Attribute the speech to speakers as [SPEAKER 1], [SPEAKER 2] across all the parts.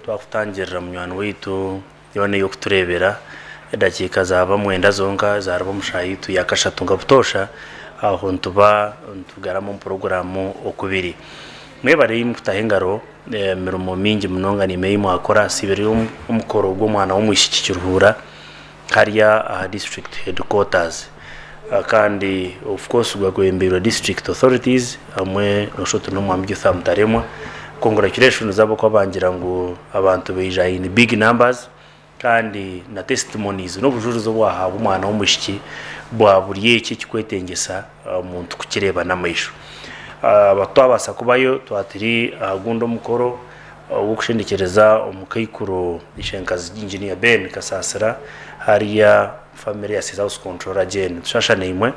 [SPEAKER 1] Twakutangirira munywani waitu yoona ey'okutureebera edakiika zaaba mwenda zonka zaaraba omu shaaha yaitu ya kashatu nka butoosha aho nituba nitugaramu omu puroguraamu okubiri. Mwebare imwe kutaho engaro emirimo mingi munonga niimwe ei mwakora hasiibireyo omukoro gw'omwana w'omwishiki Kiruhura hariya aha district headquarters kandi of course gwagwembeirwe district authorities hamwe noshusha oti n'omwami Jotham Taremwa. Congratulations ahabw'okuba bangira ngu abantu baija in big numbers kandi na testimonies n'obujurizi obwahaabwa omwana w'omwishiki bwa buri eki ekikwetengyesa omuntu kukireeba n'amaisho. Twabaasa kubayo twaba turi aha gundi omukoro ogw'okushendekyereza omukaikuru Ishenkazi Engineer Ben Kasasira hariya family ya State House Controller Jane. Tushasha naimwe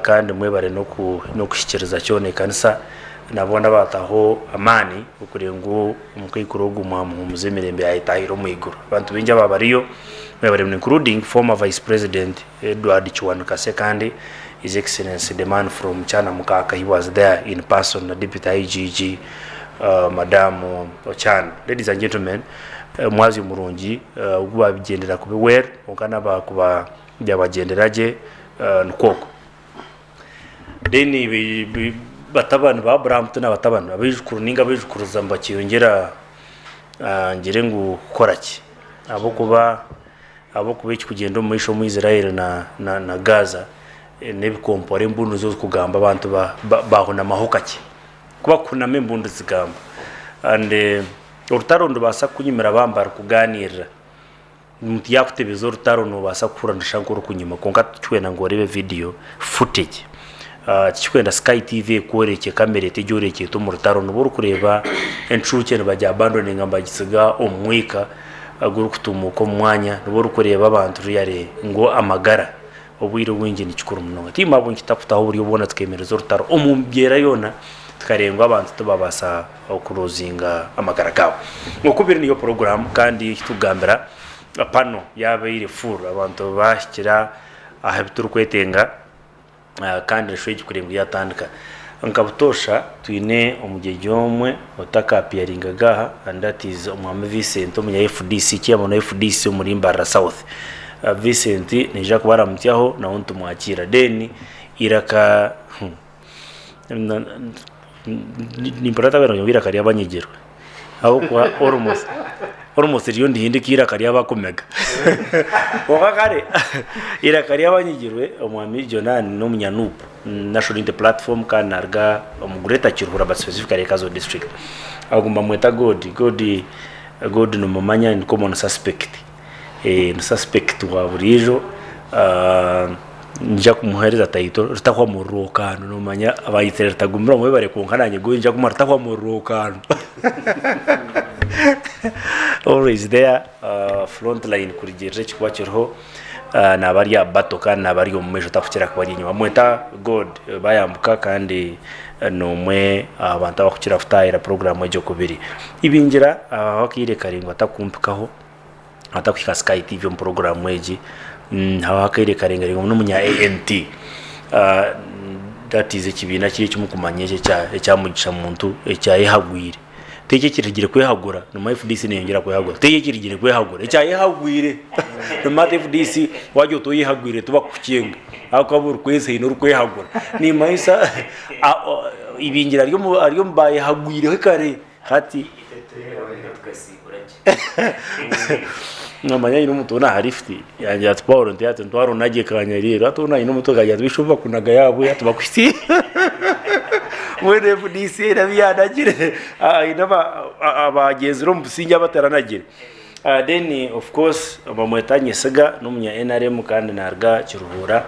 [SPEAKER 1] kandi mwebare n'okuhikiriza kyona ekanisa na boona abaataho amaani okureeba ngu omukaikuru ogu mwamuhumuza emirembe yayetahira omu iguru. Abantu baingi aba bariyo mwebare including former Vice President Edward Kiwanuka Ssekandi, His Excellency the man from Kyanamukaaka he was there in person na Deputy IGG Madam Ochan. Ladies and gentlemen, omwazyo murungi ogu babigyendera kubi well kwonka n'abakuba byabagyendera gye nikwo okwo. Then batabani ba Abraham ti nabatabani, abaijukuru ninga abaijukuruza nibakyeyongyera ngire ngu kukora ki? Ahabw'okuba Ahabw'okuba ekirikugyenda omu maisho omu Israeli na Gaaza n'ebikompora embundu nizo zirikugamba abantu baahunamaho kakye. Ku barikuhunama embundu zigamba. And orutaro nirubaasa kukunyumira baaba nibarukugaaniirira. Omuntu yaakutebeza orutaro noobaasa kuhurira nooshusha nk'orikunyuma kwonka tikikwenda ngu oreebe vidiyo footage. Tikikwenda Sky TV ekworekye kamera eti egyorekye eti omu rutaro. Nooba orikureeba encuukye nibagiabandoninga nibagitsiga omu mwika. Ogurikutumuuka omu mwanya noba orikureeba abantu really ngu amagara obwire obwingi nikikuru munonga. Tihaine ahabw'enki tutakutaho oburyo bwona tukemereza orutaro omu mbeera yoona tukareeba ngu abantu tibabaasa okuruzinga amagara gaabo. Oku biri niyo puroguraamu kandi eki turikugambira pano yabaire full abantu baahikira aha bi turikwetenga. Kandi eshwa egi kureba ngu yatandika. Nka butoosha twine omugyegye omwe otakapiyaringaga aha and that is Omwami Vincent omunya FDC, chairman wa FDC omuri Mbarara South. Vincent naija kuba aramutsyaho nawe nitumwakiira. Then eiraka nimpurira ntakwenda kugira ngu eiraka ry'abanyegyerwe ahabw'okuba almost almost ririyo nirihindika eiraka ry'abakumega kwonka kare eiraka ry'abanyegyerwe omwami Jonan n'omunya NUP, National Unity Platform, kandi naruga omu Greater Kiruhura but specifically Kazo district. Ogu nibamweta God, God God nimumanya ni common suspect. Ni suspect wa buriijo niinyija kumuheereza tayito rutahwa mururokano nomanya abayetsire rutagumira mwebare kwonka nanye niinyija kumuha rutahwa mururokano always there front line kurugiirira ekirikuba kiriho naaba ari aha battle kandi naaba ari omu maisho tarikukira kuba ari enyima. Bamweta God bayambuka kandi n'omwe aha bantu abarikukira kutaahira puroguraamu egyo okubiri. Ibingira haabaho akaire karaingwa atakumpikaho. Atakuhika Sky TV omu puroguraamu egi, habaho akaire karaingwa ngu n'omunya ANT. That is ekibiina kiri eki murikumanya eki ekya Mugisha Muntu ekyayehagwire. Ti eki ekirugire kwehagura, noomanya FDC neeyongyera kwehagura. Ti eki ekirugire kwehagura, ekyayehagwire. Noomanya hati FDC waagira oti oyehagwire tibakukukyenga ahabw'okuba buri kwezi haine orikwehagura. Nimanyisa ibingira ari omu baayehagwireho kare hati. Noomanya haine omuntu weena aha lift yangira ati Paul nti ati ntwara onagye kanyariro hati hoona haine omuntu akagira ati beitu bakunaga yaabwe hati bakuhitsya mbwenu FDC eine abu yaanagire haine abagyenzire omu busingye abataranagire. Then of course bamweta Nyesiga n'omunya NRM kandi naaruga Kiruhura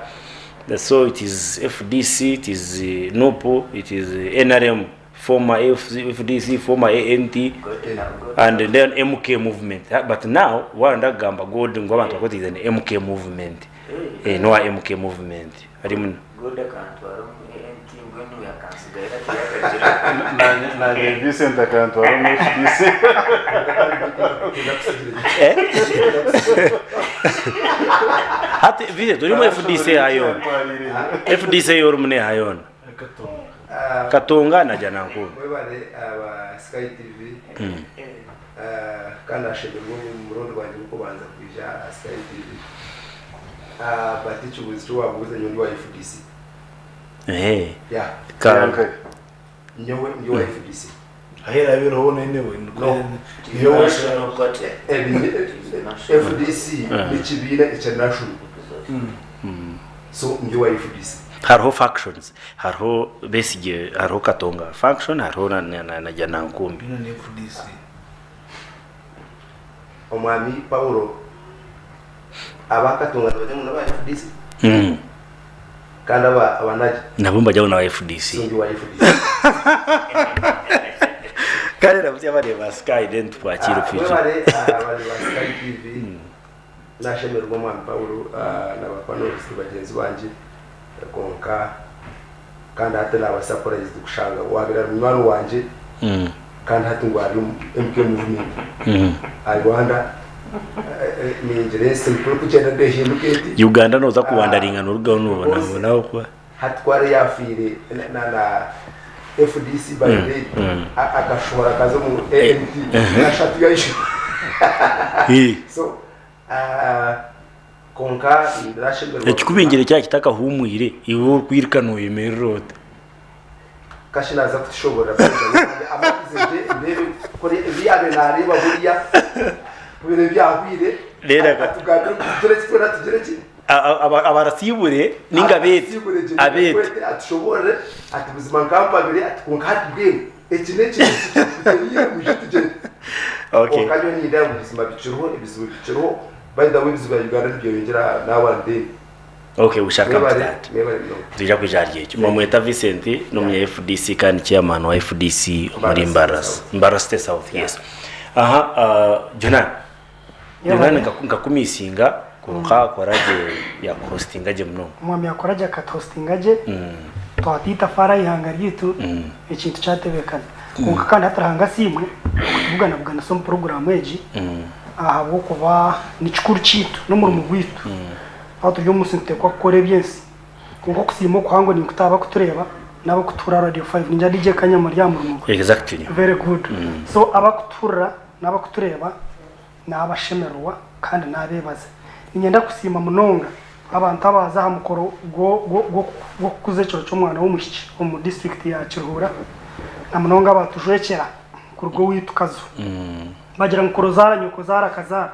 [SPEAKER 1] so it is FDC, it is NUP, it is NRM. former FDC, former ANT and then MK movement. But now waaba ndakugamba God ngu abantu bakwete is an MK movement. Eh, nowa MK movement. Ari muno.
[SPEAKER 2] God akantwara omu ANT mbwenu yakansigayo hati yakagira.
[SPEAKER 3] Nanye Vincent akantwara omu FDC.
[SPEAKER 1] Eh? Hati Vincent ori mu FDC yayoona. FDC yorimu neha yoona. Katonga na Janankuru.
[SPEAKER 4] Mwebare aba Sky TV. Kandi nashemererwa ogu murundi gwangye gw'okubanza kwija aha Sky TV. But ekibuuzo eki wabuuza nyowe ndi owa FDC.
[SPEAKER 1] Eh.
[SPEAKER 4] Yeah.
[SPEAKER 1] Ka
[SPEAKER 4] Nyowe ndi owa FDC.
[SPEAKER 5] Ahu eraabe eriho hoona anyway
[SPEAKER 4] No.
[SPEAKER 5] niyo
[SPEAKER 2] National Party.
[SPEAKER 4] FDC n'ekibiina ekya national. So ndi owa FDC.
[SPEAKER 1] Hariho factions, hariho Besigye, hariho Katonga faction, hariho na na na, na Janankumbi.
[SPEAKER 5] Yoona ni FDC.
[SPEAKER 4] Omwami Paulo aba Katonga nibajya ngu naba FDC kandi aba abanagi
[SPEAKER 1] Nabo nibajya ngu naba FDC.
[SPEAKER 4] So ndi owa FDC.
[SPEAKER 1] Kare ramutsya abareebi ba Sky then tukwakire ofiire.
[SPEAKER 4] Mwebare abareebi ba Sky TV. Nashemererwa Omwami Paulo na ba panelists bagyenzi bangye kwonka kandi hati naba surprised kushanga owabaire ari munywani wangye kandi hati ngu ari omu MK movement. I wonder ningira ensi ku erikugyenda nehinduka eti.
[SPEAKER 1] Uganda noza kuwandaringa norugaho nobona ahabw'okuba.
[SPEAKER 4] Hati ku ari yafiire na FDC by then akashohora akaza omu ANT kashatu yaija. So kwonka nashemererwa.
[SPEAKER 1] Ekikubingire kyaba kitakahumwire iwe orikwirika noyemerera ota?
[SPEAKER 4] Kashi naza kutushoborera amatize gye ndeebe kuri ebi yaabaire naareeba buriya kubera ebyahwire atugambire tugire ki twena tugire ki
[SPEAKER 1] Abarasiibure ninga abeete abeete.
[SPEAKER 4] Atushoboorore ati buzima nkampabire ati kwonka hati mbwenu eki n'eki n'eki mwije tugyende. Kwonka nyowe nindeeba ngu buzima bikiriho ebizibu bikiriho by the way ebizibu bya Uganda nibyeyongyera now and then.
[SPEAKER 1] Okay we shall come to that. Nitwija kwija ahari ekyo. Bamweta Vincent n'omunya FDC kandi chairman wa FDC omuri Mbarara Mbarara City South yes. Aha Jonan. Jonan nkakumisinga kwonka akora gye yakuhostinga gye munonga.
[SPEAKER 6] Omwami akora gye akatuhostinga gye twata eitafaari aha ihanga ryaitu ekintu kyatebekana. Kwonka kandi hati Ruhanga asiimwe okutubuganabuganisa omu puroguraamu egi ahabw'okuba nikikuru kyaitu n'omurimo gwaitu. Twaba turi omu nsi nituteekwa kukora eby'ensi. Kwonka okusiima okuhango ninkuta aha bakutureeba n'abakutuhurira aha Radio Five. Ningira DJ Kanyama ori aha murimo gwe.
[SPEAKER 1] Exactly.
[SPEAKER 6] Very good. So abakutuhurira n'abakutureeba Naabashemererwa kandi naabeebaza. Niinyenda kusiima munonga abantu abaaza aha mukoro gw'okukuza ekiro ky'omwana w'omwishiki omu disiturikiti ya Kiruhura na munonga abaatujwekyera kuruga owaitu Kazo. Bagira ngu korozaara nyokozaara akazaara.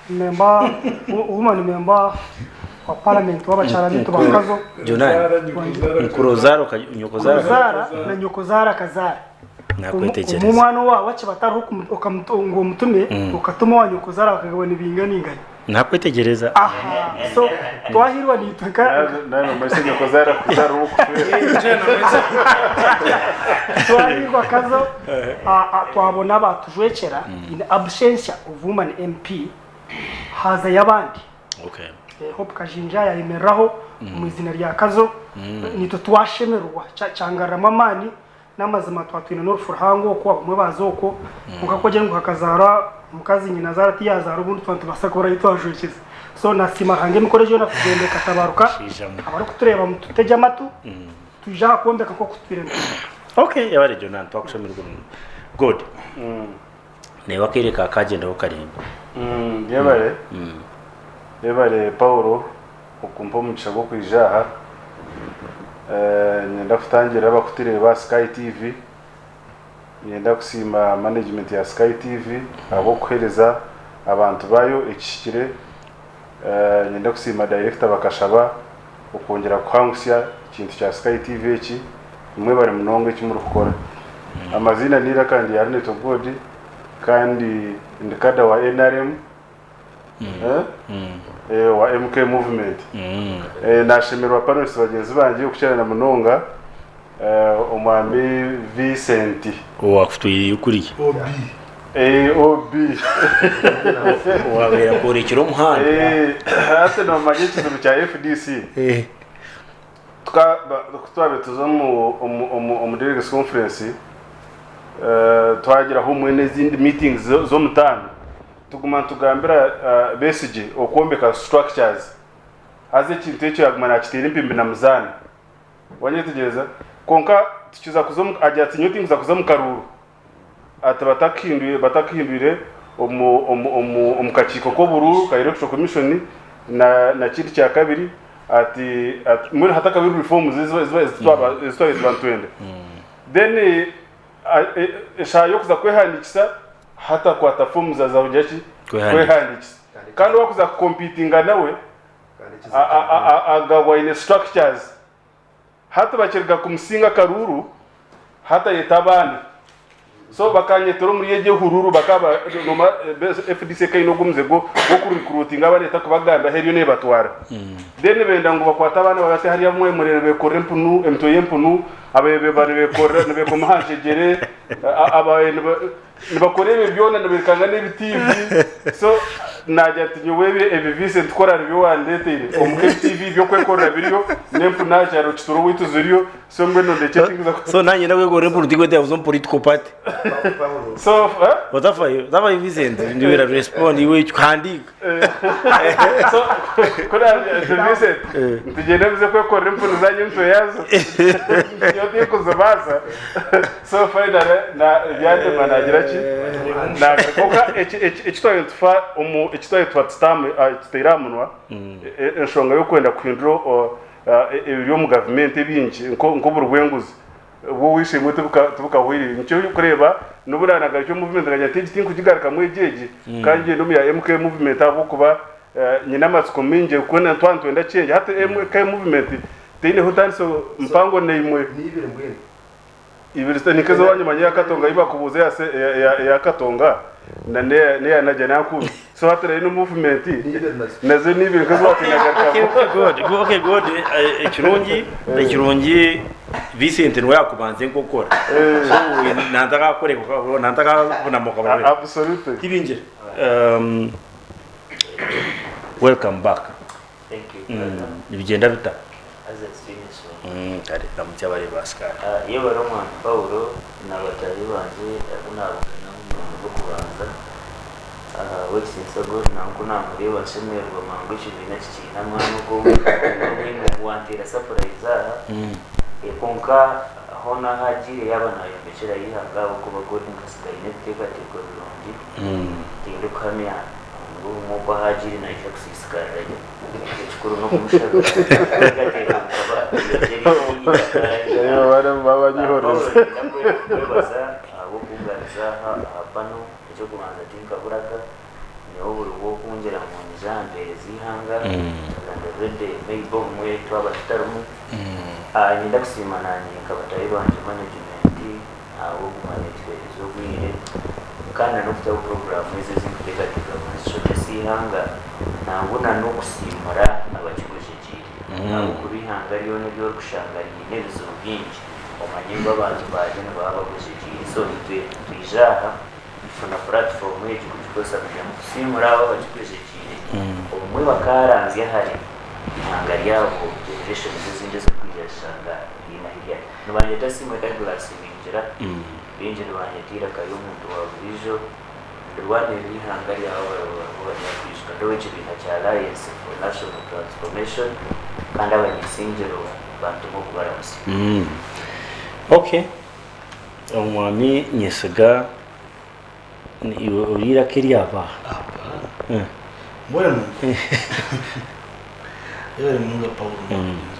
[SPEAKER 6] Memba, woman member wa paramenti w'abakyara baitu ba Kazo.
[SPEAKER 1] Nkurozaara nyokozaara.
[SPEAKER 6] Kurozaara na nyokozaara akazaara.
[SPEAKER 1] Nakwetegyereza.
[SPEAKER 6] Omwana owaawe akiba atariho ngu omutume, okatuma owa nyokozaara bakagaba nibinganingana.
[SPEAKER 1] Nakwetegyereza.
[SPEAKER 6] Aha, so twahiirwa naitwe nka.
[SPEAKER 3] Nanomanyisa nyokozaara kuzaara ow'okushwera.
[SPEAKER 6] Twahiirwa Kazo, twabona abatujwekyera in absentia of woman MP, haazayo abandi.
[SPEAKER 1] Okay.
[SPEAKER 6] Hope Kajinja yayemereraho omu iziina rya Kazo, naitwe twashemererwa kyangaruramu amaani. N'amazima twaba twine n'orufu ruhango okwo, abamwe baaza okwo, kwonka ku ogire ngu hakazaarwa omukazi nyinazaara tiyazaara obundi twaba nitubaasa kubura ahu twajwekyeza. So nasiima Ruhanga emikoro egi yoona kugyenda ekatabaruka, abarikutureeba mututegye amatu, twije aha kwombeka nk'oku tutwire nitwombeka.
[SPEAKER 1] Okay, yebare Jonah, twakushemererwa muno. Good. Naiwe akaire kaawe kagyendaho karingwa.
[SPEAKER 3] Yebare, yebare Paulo okumpa omugisha gw'okwija aha. Niinyenda kutangirira abakutureeba aha Sky TV. Niinyenda kusiima management ya Sky TV ahabw'okuheereza abantu baayo ekihikire. Niinyenda kusiima dayirekita Bakashaba okwongyera kuhangusya ekintu kya Sky TV eki. Mwebare munonga eki murikukora. Amaziina n'eiraka ndi Arneto God kandi ndi kada wa nrm. Owa MK Movement. Nashemererwa panelists bagyenzi bangye okukira na munonga Omwami Vincent.
[SPEAKER 1] Owakutwire kuriya.
[SPEAKER 5] OB.
[SPEAKER 3] OB.
[SPEAKER 1] Owabaire akworekire omuhanda.
[SPEAKER 3] Hati nomanya ekizibu kya FDC. Ku twabaire tuza omu delegates conference twagiraho obumwe n'ezindi meetings z'omutaano. Tuguma nitugambira Besigye okwombeka structures haza ekintu ekyo yaguma nakiteera empimbi na muzaana wanyetegyereza kwonka tukiza kuza omu agira ati nyowe tinkuza kuza omu karuuru Ati batakihindwire batakihindwire omu omu omu omu kakiiko k'oburuuru ka Electoral Commission na na kindi kya kabiri ati ati mbwenu hatakabaire reforms ezi ezi ezi twaba ezi twabaire tuba nitwenda. Then eshaaha y'okuza kwehandiikisa hatakwata forms aza kugira ki?
[SPEAKER 1] Kwehandiikisa.
[SPEAKER 3] Kwehandiikisa. Kandi owaakuza kukompitinga nawe agabwa aine structures. Hati bakiriga kumusinga akaruuru hati ayeta abaana so bakanyetera omuri egyo ehururu bakaba noma FDC eka eine ogwo omuze gw'okurecruitinga abaana etakubagambira ahu eriyo nebatwara then benda ngu bakwate abaana babate hariya abamwe murebe nibekorera empunu emitwe y'empunu ababe nibekorera nibekoma aha njegyere ababe Nibakora ebyo byona nibaikanga n'ebi TV so nagira nti nyowe ebi ebi Vincent ku oraabe wandeeteire omuka ebi TV by'okwekorera biriyo n'empunu aha kyaro kituura owaitu ziriyo so mbwenu ndekye tinkuza ku
[SPEAKER 1] So nanye ndakwekorera empunu tinkwenda kuza omu political party.
[SPEAKER 3] so eh?
[SPEAKER 1] Otafayo, otafayo Vincent, ndiwera respond iwe handiika.
[SPEAKER 3] So ku oraabe Vincent nitugyenda muze kwekorera empunu zanyu emitwe yaazo nyowe tinkuzibaasa. So finally na byandema nagira ki nagira konka eki eki eki twabire nitufa omu eki twabire tuba tutamu tutaire aha munwa enshonga y'okwenda kuhindura ebiri omu gavumenti ebingi nko nk'oburi bw'enguzi bw'ow'eishe-emwe tibuka tibukahwereire nikyo orikureeba n'obu naanagarukire omu movement nkagira nti egi tinkugigarukamu egi egi ka ngyende omu ya MK movement ahabw'okuba nyine amatsiko maingi kwenda twaba nitwenda change hati MK movement teineho ntaaniso mpango naimwe.
[SPEAKER 4] N'ibiri mbwenu.
[SPEAKER 3] Ibiri se ninka ezi manya eya Katonga ei bakubuuza eya se eya eya Katonga na n'eya n'eya Najjanankumbi. So hati reero eno movement
[SPEAKER 4] N'ibiri nazo.
[SPEAKER 3] nazo n'ibiri nk'ezi
[SPEAKER 1] Okay,
[SPEAKER 3] watinagarukamu.
[SPEAKER 1] okay, good. Okay, good. Ekirungi, ekirungi Vincent niwe yakubanza enkokora. So nantakakore nantakabunama kababere.
[SPEAKER 3] Absolutely.
[SPEAKER 1] Tibingira. Welcome back.
[SPEAKER 2] Thank you brother.
[SPEAKER 1] Nibigyenda bita?
[SPEAKER 2] Haza titwine nshonga.
[SPEAKER 1] Kare ramutsya abareebi ba Sky.
[SPEAKER 2] Yebare omwami Paulo na bataahi bangye abu naabugana omu murundi gw'okubanza. Ow'ekitiinisa God nangu ku naamureeba nshemererwa mangu ekibiina kikiine amaani ogwo obwine obu wanteera sapurayizi aha. Kwonka hoona ahu agiire yaaba naayombekyera eihanga ahabw'okuba God nkatsiga aine ebiteekateeko birungi, tindikuhamya ngu obumwe oku ahu agiire naija kusiisikarirayo. Ekikuru n'okumushabira kuteekateeka bukaba
[SPEAKER 3] Baba
[SPEAKER 2] Paulo niinyenda kukwebaza ahabw'okungaruza aha aha pano. Eky'okubanza tinkaburaga, nyowe buri bw'okungira ngu nyije aha mpeereza y'eihanga, and already maybe obumwe twaba tutarimu. Niinyenda kusiima naanye nka bataahi bangye management ahabw'okuguma neetuheereza obwire kandi na n'okutaho puroguraamu ezi ezinkuteekateeka ngu nizishomesa eihanga nangwa na n'okusiimura abakigwejegyeire ahabw'okuba eihanga ryona eri orikushanga riine ebizibu bingi omanye ngu abantu baaryo nibaba bagwejegyeire so itwe twija aha kufuna puratifomu egi kugikozesa kugira ngu tusiimure abo abakigwejegyeire obumwe bakaaranzya hare eihanga ryabo generations ezindi ezirikwija zishanga riine ahu ryari. Nibanyeta Asiimwe Douglas Bingira, baingi nibanyeta eiraka ry'omuntu wa buriijo, ndirwanirira eihanga ryabo abaraba banyakwijuka. Ndi ow'ekibiina kya Alliance for National Transformation kandi abany'isingiro bantuma okubaramutsya.
[SPEAKER 1] Okay, omwami Nyesiga iwe ori eiraka eryaba aha?
[SPEAKER 5] Apa. Mbwenu yebare munonga Paulo.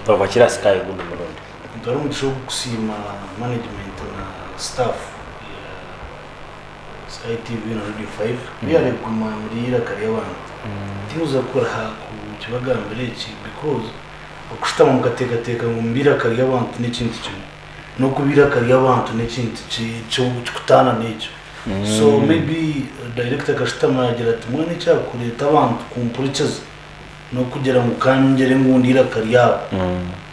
[SPEAKER 1] Twakwakiira Sky ogundi murundi.
[SPEAKER 5] Nitwara omugisha ogu kusiima management na staff ya Sky TV na Radio 5 mwebare kuguma muri eiraka ry'abantu. Tinkuza kuraha kukibagambira eki because okushutama mukateekateeka ngu muri eiraka ry'abantu n'ekintu kimwe n'okuba eiraka ry'abantu n'ekintu kikutaana n'ekyo. So maybe director akashutama yagira ati mbwenu ekyakureeta abantu kumpurikiza n'okugira ngu kangire ngu ndi eiraka ryabo.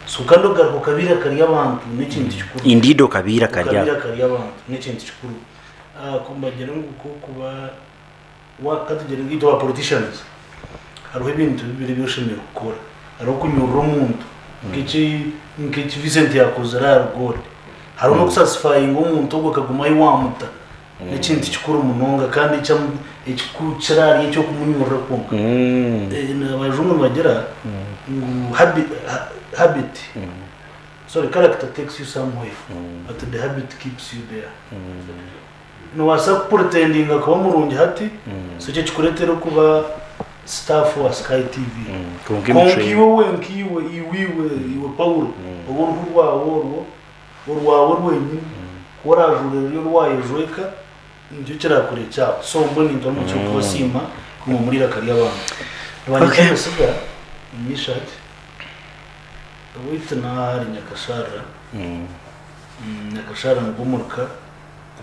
[SPEAKER 5] So kandi okugaruka okaba eiraka ry'abantu n'ekintu kikuru.
[SPEAKER 1] Indeed okaba eiraka
[SPEAKER 5] Okaba
[SPEAKER 1] ryabo.
[SPEAKER 5] eiraka ry'abantu n'ekintu kikuru. Ku mbagira ngu ku okuba wa katugire ngu itwe aba politicians hariho ebintu bibiri ebi oshemereire kukora. Hariho okunyurura omuntu nk'eki nk'eki Vincent yakozire ahari God. Hariho n'okusatisfyinga omuntu ogwo akaguma ahi waamuta. N'ekintu kikuru munonga kandi ekikukira ahari eky'okumunyurura kwonka. Abajungu nibagira ngu habit, sorry character takes you somewhere but the habit keeps you there. Nobaasa kupretendinga kuba murungi hati, so ekyo kikureetere okuba staff wa Sky TV.
[SPEAKER 1] Kwonka
[SPEAKER 5] Kwonka
[SPEAKER 1] emicwe
[SPEAKER 5] iwe wenka iwe, iwe iwe, iwe Paulo, oba oruhu rwawe orwo, orwawe rwenyini, ku orajuure ruri oru waayejweka, nikyo kiraakore ekyawe. So mbwenu nintwara omugisha ogu kubasiima kuguma muri eiraka ry'abantu. Nibanyeta
[SPEAKER 1] Okay.
[SPEAKER 5] Mesiga Mishak, owaitu n'aha ahari Nyakasharira. Nyakasharira nigwo muruka.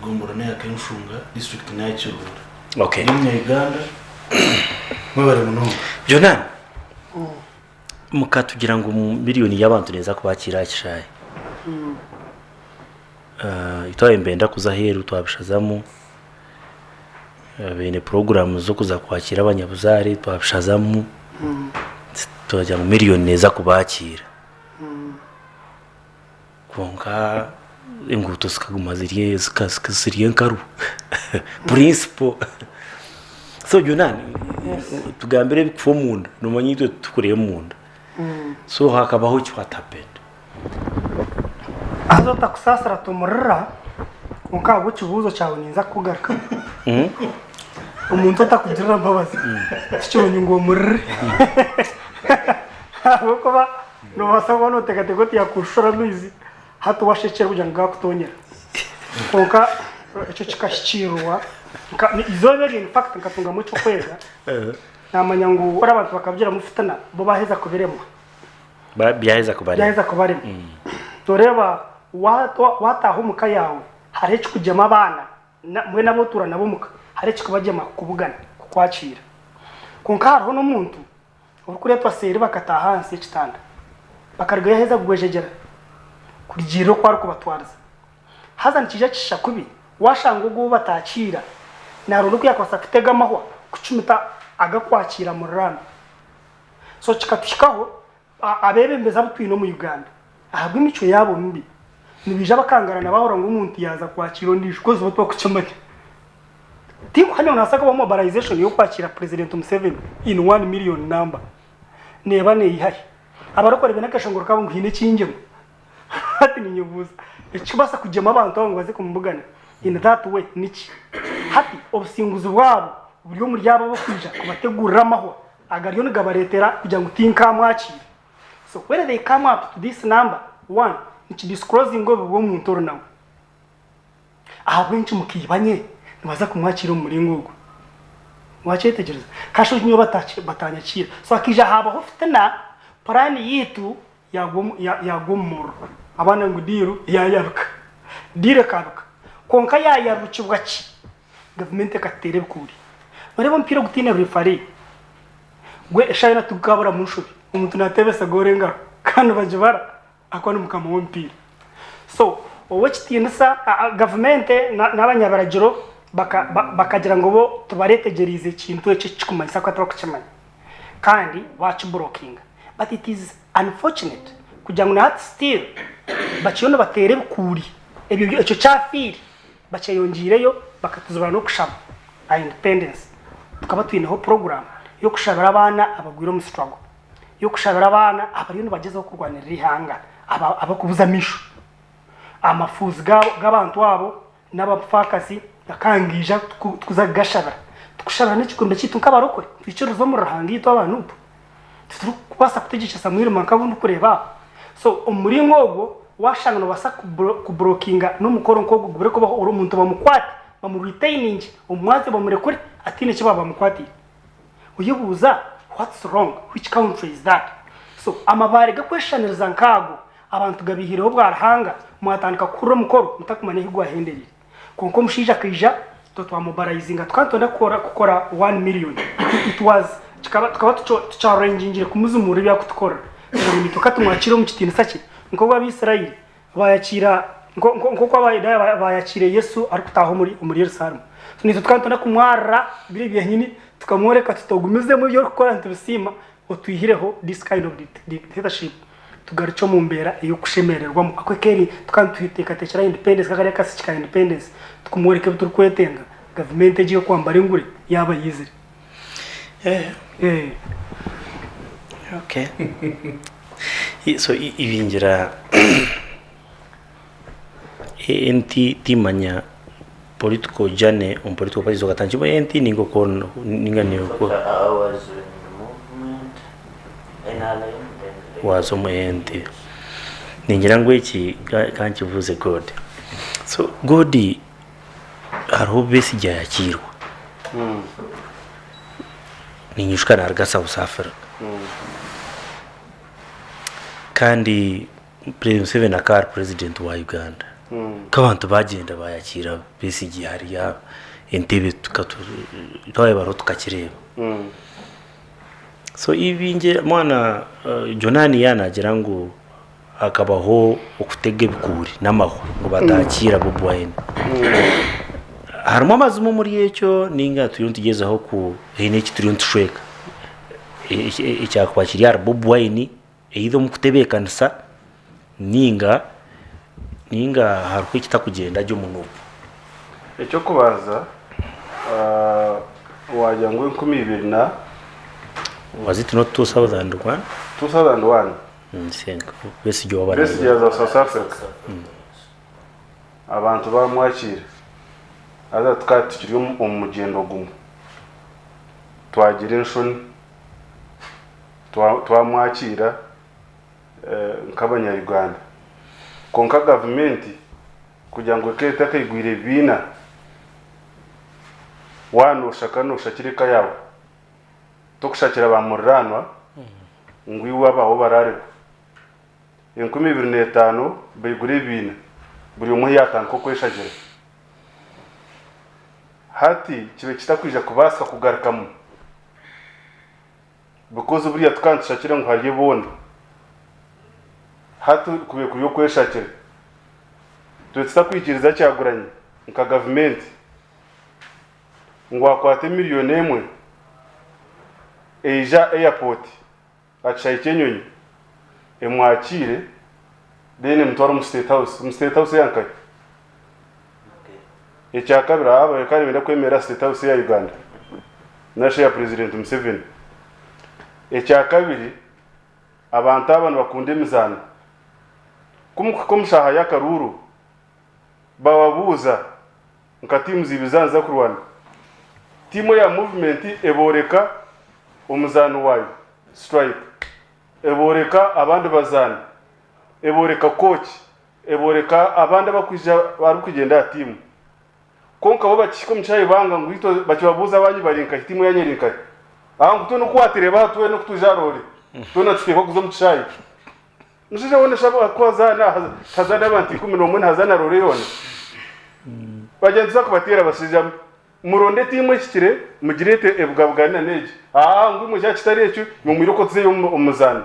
[SPEAKER 5] Gombora neya Kenshunga, district neya Kiruhura.
[SPEAKER 1] Okay.
[SPEAKER 5] Ndi omunya Uganda. Mwebare munonga.
[SPEAKER 1] Jonan, mukatugira ngu miliyoni y'abantu neeza kubakiira aha kishaayi. Ah, itwe nibenda kuza aheeru twabishazamu. Ah, Baine puroguraamu z'okuza kwakira abanyabuzaare twabishazamu. Twagira ngu miliyoni neeza kubakiira. Kwonka enguuto zikaguma ziri ziri enkaru principal so Jonah tugambire ebikufa omunda nomanya itwe titukureba omunda so hakabaho ki what happened?
[SPEAKER 6] Haza otakusaasira tumurira kwonka ahabw'ekibuuzo kyawe ninza kukugarukamu. Omuntu otakugirira mbabazi tikirungi ngu omurire ahabw'okuba Noobaasa kuba nooteekateeka oti yaakushusha amaizi hati waashekyera kugira ngu gaakutonyera. Kwonka ekyo kikahikiirirwa. Eizooba eryo in fact nkatungamu eky'okwega naamanya ngu abantu bakabigiramu fitina bo baaheza kubiremwa.
[SPEAKER 1] Byaheza kubarema.
[SPEAKER 6] Byaheza kubarema. Nooreeba waataaha omu ka yaawe hariho ekikugyema abaana Mbwenu abu otuura nabo omuka hariho ekikubagyema kukubugana, kukwakiira. Kwonka hariho n'omuntu orikureetwa seeri bakataaha ahansi y'ekitanda, bakarugayo aheza kugwejegyera kurugiirira oku arikubatwariza. Haza nikiija kishisha kubi waashanga ogwo ou bataakiira naaronda oku yaakubaasa kutega amahwa kucumita agakwakiira muriraanwa. So kikatuhikaho abeebembezi abu twine omu Uganda ahabw'emicwe yaabo mibi nibaija bakangarana baahurira ngu omuntu yaaza kwakiira ondiijo kozi bo tibakukimanya. Tinkuhamya ngu nihabaasa kubaho mobilization y'okwakiira President Museveni in one million number. Neeba neeyiha hi? Abarikore baine akeshongoro kaabo ngu haine ekingyema. Hati ninyebuuza ekirikubaasa kugyema abantu abo ngu baze kumubugana in that way niki? Hati obusinguzi bwabo buri omuri abo ab'okwija kubategurira amahwa agariyo nigabareetera kugira ngu tinkaamwakiira. So when they come up to this number, one, nikidisclosinga obubi bw'omuntu ori nawe. Ahabw'enki mukaibanye nibaza kumwakiira omu muringo ogwo? Wakyetegyereza? Kasha nyowe batanyakiira. So hakaija habaho fitina, puraani yaitu yagwa omu muriro. Abaana ngu diiru yayaruka. Diiru ekaruka. Kwonka yayarukibwa ki? Gavumenti ekatuteera ebikuuri. Noreeba omupiira ogutaine referee, gwe eshaaha yoona tigukaburamu nshobi. Omuntu nateebesa goolo engaro kandi nibagibara. Ahakuba ni mukama w'omupiira. So ow'ekitiinisa gavumenti n'abanyabiragiro bakagira ngu bo tibaretegyereize ekintu eki ekikumanyisa ahakuba tibakukimanya kandi baakiburokinga. But it is unfortunate kugira ngu na hati still bakiriyo nibateera ebikuuri ebyo ekyo kyafiire bakyeyongyeireyo bakatuzibira n'okushaba aha independence. Tukaba twineho program y'okushabira abaana abagwire omu struggle. y'okushabira abaana abariyo nibagyezaho kurwanirira eihanga abarikubuza amaisho. Amafuuzi g'abantu abo n'abafaakazi gakangaija tukuza kugashabira. Tukushabira n'ekikumbi kyaitu nk'abarokore nitwikiririza omuri Ruhanga itwe aba Nup. Titurikubaasa kutegyekesa mwirima nk'abu ndikureeba aba. So omu muringo ogwo waashanga noobaasa kuburokinga n'omukoro nk'ogwo gubure kubaho omuntu bamukwate bamuritaininge omu mwazyo bamurekure ataine eki baaba bamukwatiire. Oyebuuza what's wrong, which country is that? So amabaare gakweshushaniriza nk'ago abantu gabaihireho bwa Ruhanga mwatandika kuhurira omukoro mutakumanya ahi gwahendereire. Kwonka omushaija akaija itwe twamobilizinga tukaba nitwenda kukora kukora one million it was kikaba tukaba tukyarengingire kumuzimuura ebi arikutukorera kugira ngu naitwe katumwakiire omu kitiinisa kye nk'obu Abaisraeli Bayakiira nk'oku Abayudaaya baayakiire Yesu arikutaaha omuri Yerusaalemu. Naitwe tukaba nitwenda kumwarira biri byenyini tukamworeka tuti ogumizemu ebi orikukora nitubisiima otwihireho this kind of dictatorship tugarukye omu mbeera ey'okushemererwamu. Ahabw'okuba tukaba nituteekateekyera independence kariya akasiki ka independence tukumworeka ebi turikwetenga gavumenti egi ey'okwambara engure yaaba yaizire.
[SPEAKER 1] Okay. So ibingira nti timanya. political journey omu political parties okatandikira omu ANT ninga oko ninga
[SPEAKER 2] In
[SPEAKER 1] niko
[SPEAKER 2] fact, I was in the movement, NRM, then later.
[SPEAKER 1] waza omu ANT. Ningira ngu eki ka nkibuuze God. So God hariho obu Besigye yakiirwa. Ninyijuka naruga South Africa. Kandi President Museveni akaba ari president wa Uganda. Nk'abantu bagyenda bayakiira Besigye hariya Entebbe twabaire bariho tukakireeba. So ibingi mwana Jonani yaaba naagira ngu hakabaho okutega ebikuuri n'amahwa ngu batakiira Bobi Wine. Harimu amazima omuri ekyo ninga turiyo nitugyezaho ku haine eki turiyo nitushweka ekyakuba kiri ahari Bobi Wine either omu kutebeekanisa ninga ninga hariho ekitakugyenda gye omu Nup.
[SPEAKER 3] Eky'okubanza waagira ngu 2000 na
[SPEAKER 1] Was it not 2001?
[SPEAKER 3] 2001.
[SPEAKER 1] I think Besigye waaba
[SPEAKER 3] Besigye yaza South Africa, abantu bamwakiira, haza tukaba tukiri omu mugyendo gumwe, twagira enshoni, twamwakiira nk'abanya-Uganda. Kwonka gavumenti kugira ngu eke etakaigwire ebibiina, waaba nooshaka nooshakira eka yaawe, tokushakira baamuriraanwa ngu iwe abaawe baraaregwa. 2005 baigura ebibiina, buri omwe yaatandika okweshagira. Hati kibe kitakwija kubaasika kugarukamu because buriya tukaba nitushakira ngu harye boona. Hati kube kuri okweshakira. Tube tutakwikiriza Kyagulanyi nka gavumenti ngu akwate 1 million eija airport aha kishaayi ky'enyonyi emwakiire, then emutware omu State House. Omu State House eya nkahi? Ekyakabiri, aba bakaba nibenda kwemerera aha State House eya Uganda narishi eya President Museveni. Ekyakabiri, abantu aba nibakunda emizaano. Ku mukuhika omu shaaha y'akaruuru, bababuuza nka tiimu ziibi zaanyu zakurwana. Tiimu eya movement ebooreka omuzaani waayo strike, ebooreka abandi bazaani, ebooreka coach, ebooreka abandi abakwija barikugyenda aha tiimu. Kwonka bo bakihika omu kishaayi banga ngu itwe bakibabuuza, abanyu bari nkahi, tiimu yanyu eri nkahi? Aha ngu twena oku watereeba aha twena oku twija aha roore, twena tuteekwa kuza omu kishaayi. Omushaija weena shi ku azaana, hazaana abantu 11 nihazaana roore yoona? Bagira nituza kubateera abashaija mwe. Muronde tiimu ehikire mugireete ebugabugane na n'egi. Aa ngu imwe kyaba kitari ekyo, imwe mwire okwo tuzeyo omu muzaano.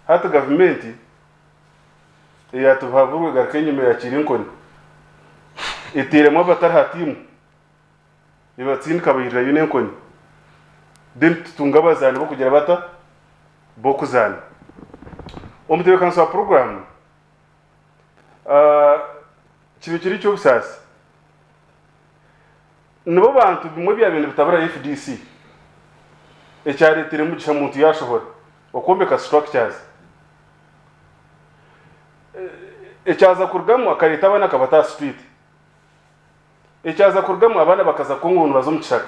[SPEAKER 3] Hati gavumenti eyatubuhaburwa egaruka enyima eyakiira enkoni. Eteiremu abatari ha tiimu, ebatsindika bairirayo n'enkoni. Then tutunge abazaani b'okugira bata? B'okuzaana. Omutebeekanisa wa puroguraamu kibe kiri eky'obusaasi, nibo bantu bimwe ebyabaire nibitabura FDC ekyareeteire Mugisha Muntu yaashohora okwombeka structures. Ekyaza kurugamu akareeta abaana akabata aha street. Ekyaza kurugamu abaana bakaza Congo nibaza omu kishaka.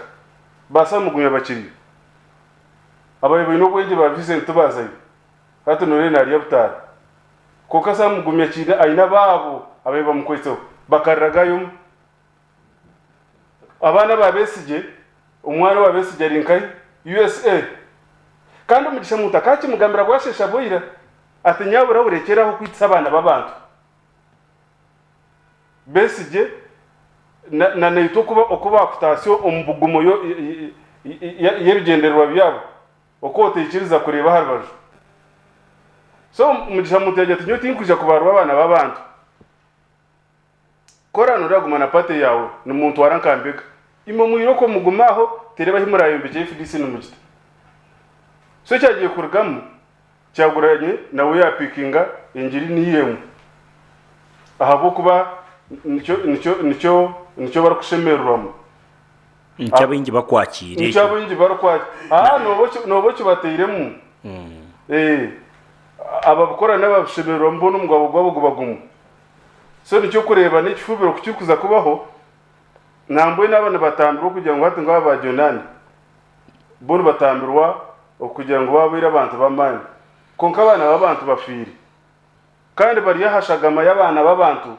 [SPEAKER 3] Ba Sam Mugumya bakiriyo. Ababaire baine obwengye ba Vincent tibaazayo. Hati nooreeba naarya butaara. Kwonka Sam Mugumya akiine aine abaabo ababaire bamukwitseho bakariraga omwe. Abaana ba Besigye, omwana owa Besigye ari nkahi? USA. Kandi Omugisha Muntu akakimugambira bwasheesha bwaira ati nyabura orekyere aho kwitisa abaana b'abantu. Besigye na na naitwe oku oku baakutaasya omu bugumo y'ebigyendererwa byabo. Oku otaikiriza kureeba aha rubaju. So Mugisha Muntu yagira ati nyowe tinkwija kubarwa abaana b'abantu. Ku oraanura guma na party yaawe nimuntwara nka mbega. Imwe mwire okwo mugume aho terebe ahi muraayombekye FDC nimugita. So ekyagiye kurugamu Kyagulanyi nawe yaapikinga engiri niyo emwe ahabw'okuba nikyo nikyo nikyo nikyo barikushemererwamu.
[SPEAKER 1] Nikyo abaingi bakwakiire
[SPEAKER 3] Nikyo
[SPEAKER 1] ekyo.
[SPEAKER 3] abaingi barikwakira. Aa nooba oki nooba okibateiremu. Ee ababikora n'ababishemererwamu boona omugabo gwabo guba gumwe. So nikyo orikureeba n'ekifubiro ku kirikuza kubaho, nambwenu aba nibatambirwa okugira ngu hati ngu aba ba Jonani bo nibatambirwa okugira ngu babaire abantu b'amaani. Kwonka abaana b'abantu bafiire. Kandi bari aha shagama y'abaana b'abantu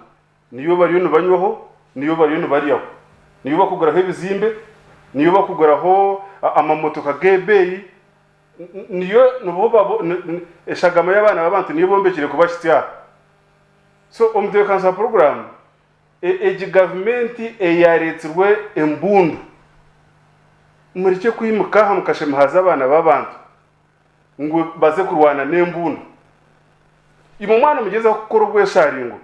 [SPEAKER 3] niyo bariyo nibanywaho, niyo bariyo nibaryaho. Niyo barikuguraho ebizimbe, niyo barikuguraho amamotoka g'ebeeyi, niyo nibo babo eshagama y'abaana b'abantu niyo ebombekire kubahitsya aha. So omutebeekanisa wa puroguraamu, egi gavumenti eyareetsirwe embundu, murekye kwimuka aha mukashemehaza abaana b'abantu ngu baze kurwana n'embundu. Imwe mwaba nimugyezaho kukora obwesharingo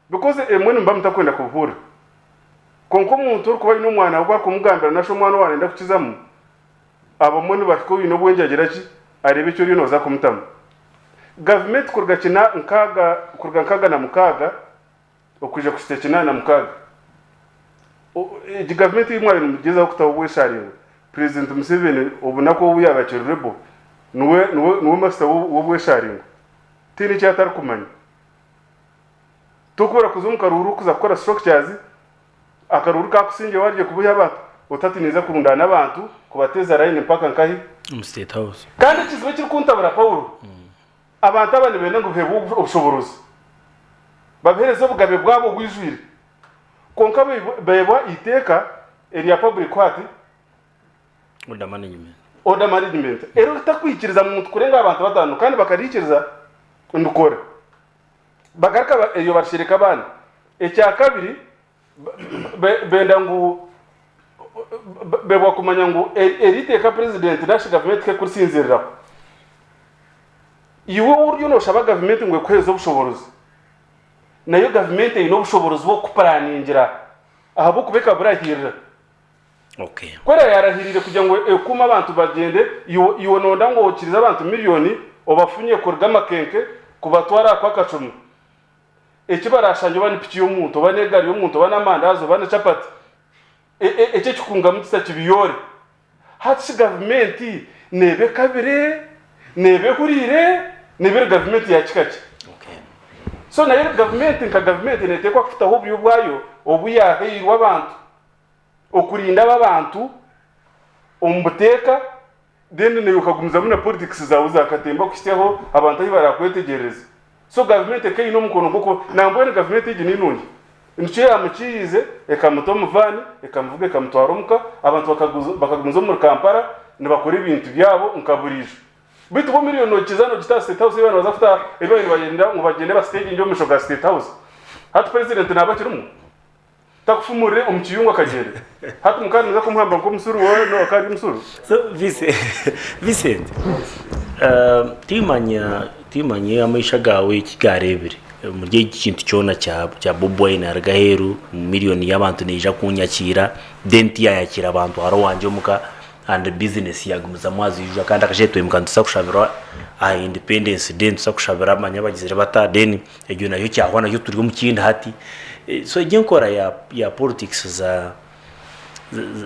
[SPEAKER 3] because emwe nimuba mutakwenda kubuhurira. Kwonka omuntu orikuba aine omwana we ku arikumugambira nari shi omwana ou arenda kukizamu, abamwe nibahika oine obwengye agira ki, areeba eki oriyo nooza kumutamu. Gavumenti kuruga kina nkaaga kuruga 66 okwija kuhitsya 86, egi gavumenti ei mwabaire nimugyezaho kutaho obwesharingo, Purezidenti Museveni obunaku obu yaaba akiri rebel, niwe niwe niwe masita w'obwesharingo. Tihaine eki atarikumanya. Tokubura kuza omu karuuru kuza kukora structures, akaruuru kakusingye warye kubuhya abantu, oti hati ninza kurundaana abantu kubateeza layini mpaka nkahi?
[SPEAKER 1] Omu state house.
[SPEAKER 3] Kandi ekizibu ekirikuntabura Paulo, abantu aba nibenda ngu buheebwe obushoborozi, babiheereze obugabe bwabo obwijwire, kwonka beebwa eiteeka erya public what?
[SPEAKER 1] Order management.
[SPEAKER 3] Order management eritakwikiriza muntu kurenga aha bantu bataano kandi bakariikiriza ndikore. Bagaruka eryo barishereka abandi. Ekya kabiri benda ngu bebwa kumanya ngu eri iteeka purezidenti nari shi gavumenti ku erikurisinziiriraho. Iwe ou oriyo nooshaba gavumenti ngu ekuheereze obushoboorozi, nayo gavumenti eine obushoboorozi bw'okukupuraningira ahabw'okuba ekaburahiirira.
[SPEAKER 1] Okay.
[SPEAKER 3] Ku eraabe yaarahiriire kugira ngu ekuume abantu bagyende, iwe iwe nooyenda ngu okirize abantu miriyoni obafunye kuruga Makenke kubatwara aha Kwakacumi. Eki baraashangye oba ni piki y'omuntu, oba n'egaari y'omuntu, oba n'amandaazi, oba ni chapati, e- e- eki ekikungamugisa kibiyoore. Hati shi gavumenti neeba ekabire, neeba ehuriire, neeba eri gavumenti ya kika ki?
[SPEAKER 1] Okay.
[SPEAKER 3] So nayo gavumenti nka gavumenti neeteekwa kutaho oburyo bwayo obu yaahairwe abantu. Okurinda abo abantu omu buteeka then naiwe okagumizamu na politics zaawe za katemba kuhitsyaho abantu ahu barakwetegyerereza. So gavumenti eka eine omukono gw'okuba nambwenu gavumenti egi ni nungi nikyo yaamukiiriize ekamuta omu vaani ekamuvuga ekamutwara omuka abantu bakagumiza omuri Kampala nibakora ebintu byabo nka buriijo. Beitu bo miriyoni nogikiza nogita aha state house ei baabaire nibaza kuta ei baabaire nibayenda ngu bagyende basiteginge omu maisho ga state house. Hati president naaba akirimu? Takufumurire omu kiyungu akagyenda. Hati mukaba nimuza kumuhamba nk'omusuru wowe no akaba ari omusuru?
[SPEAKER 1] So Vincent, timanya timanya amaisho gaawe eki gaareebire omuri eki kintu kyona kya Bobi Wine aruga aheeru, miriyoni y'abantu neija kunyakiira, then tiyayakiira bantu hare owangye omuka and bizinesi yaagumizamu aziijura kandi akasheeshe twaimuka nituza kushabira aha independence day nituza kushabira manya bagizire bata then Egyo nayo kyahwa nayo turi omu kindi hati. So egyo enkora ya politics za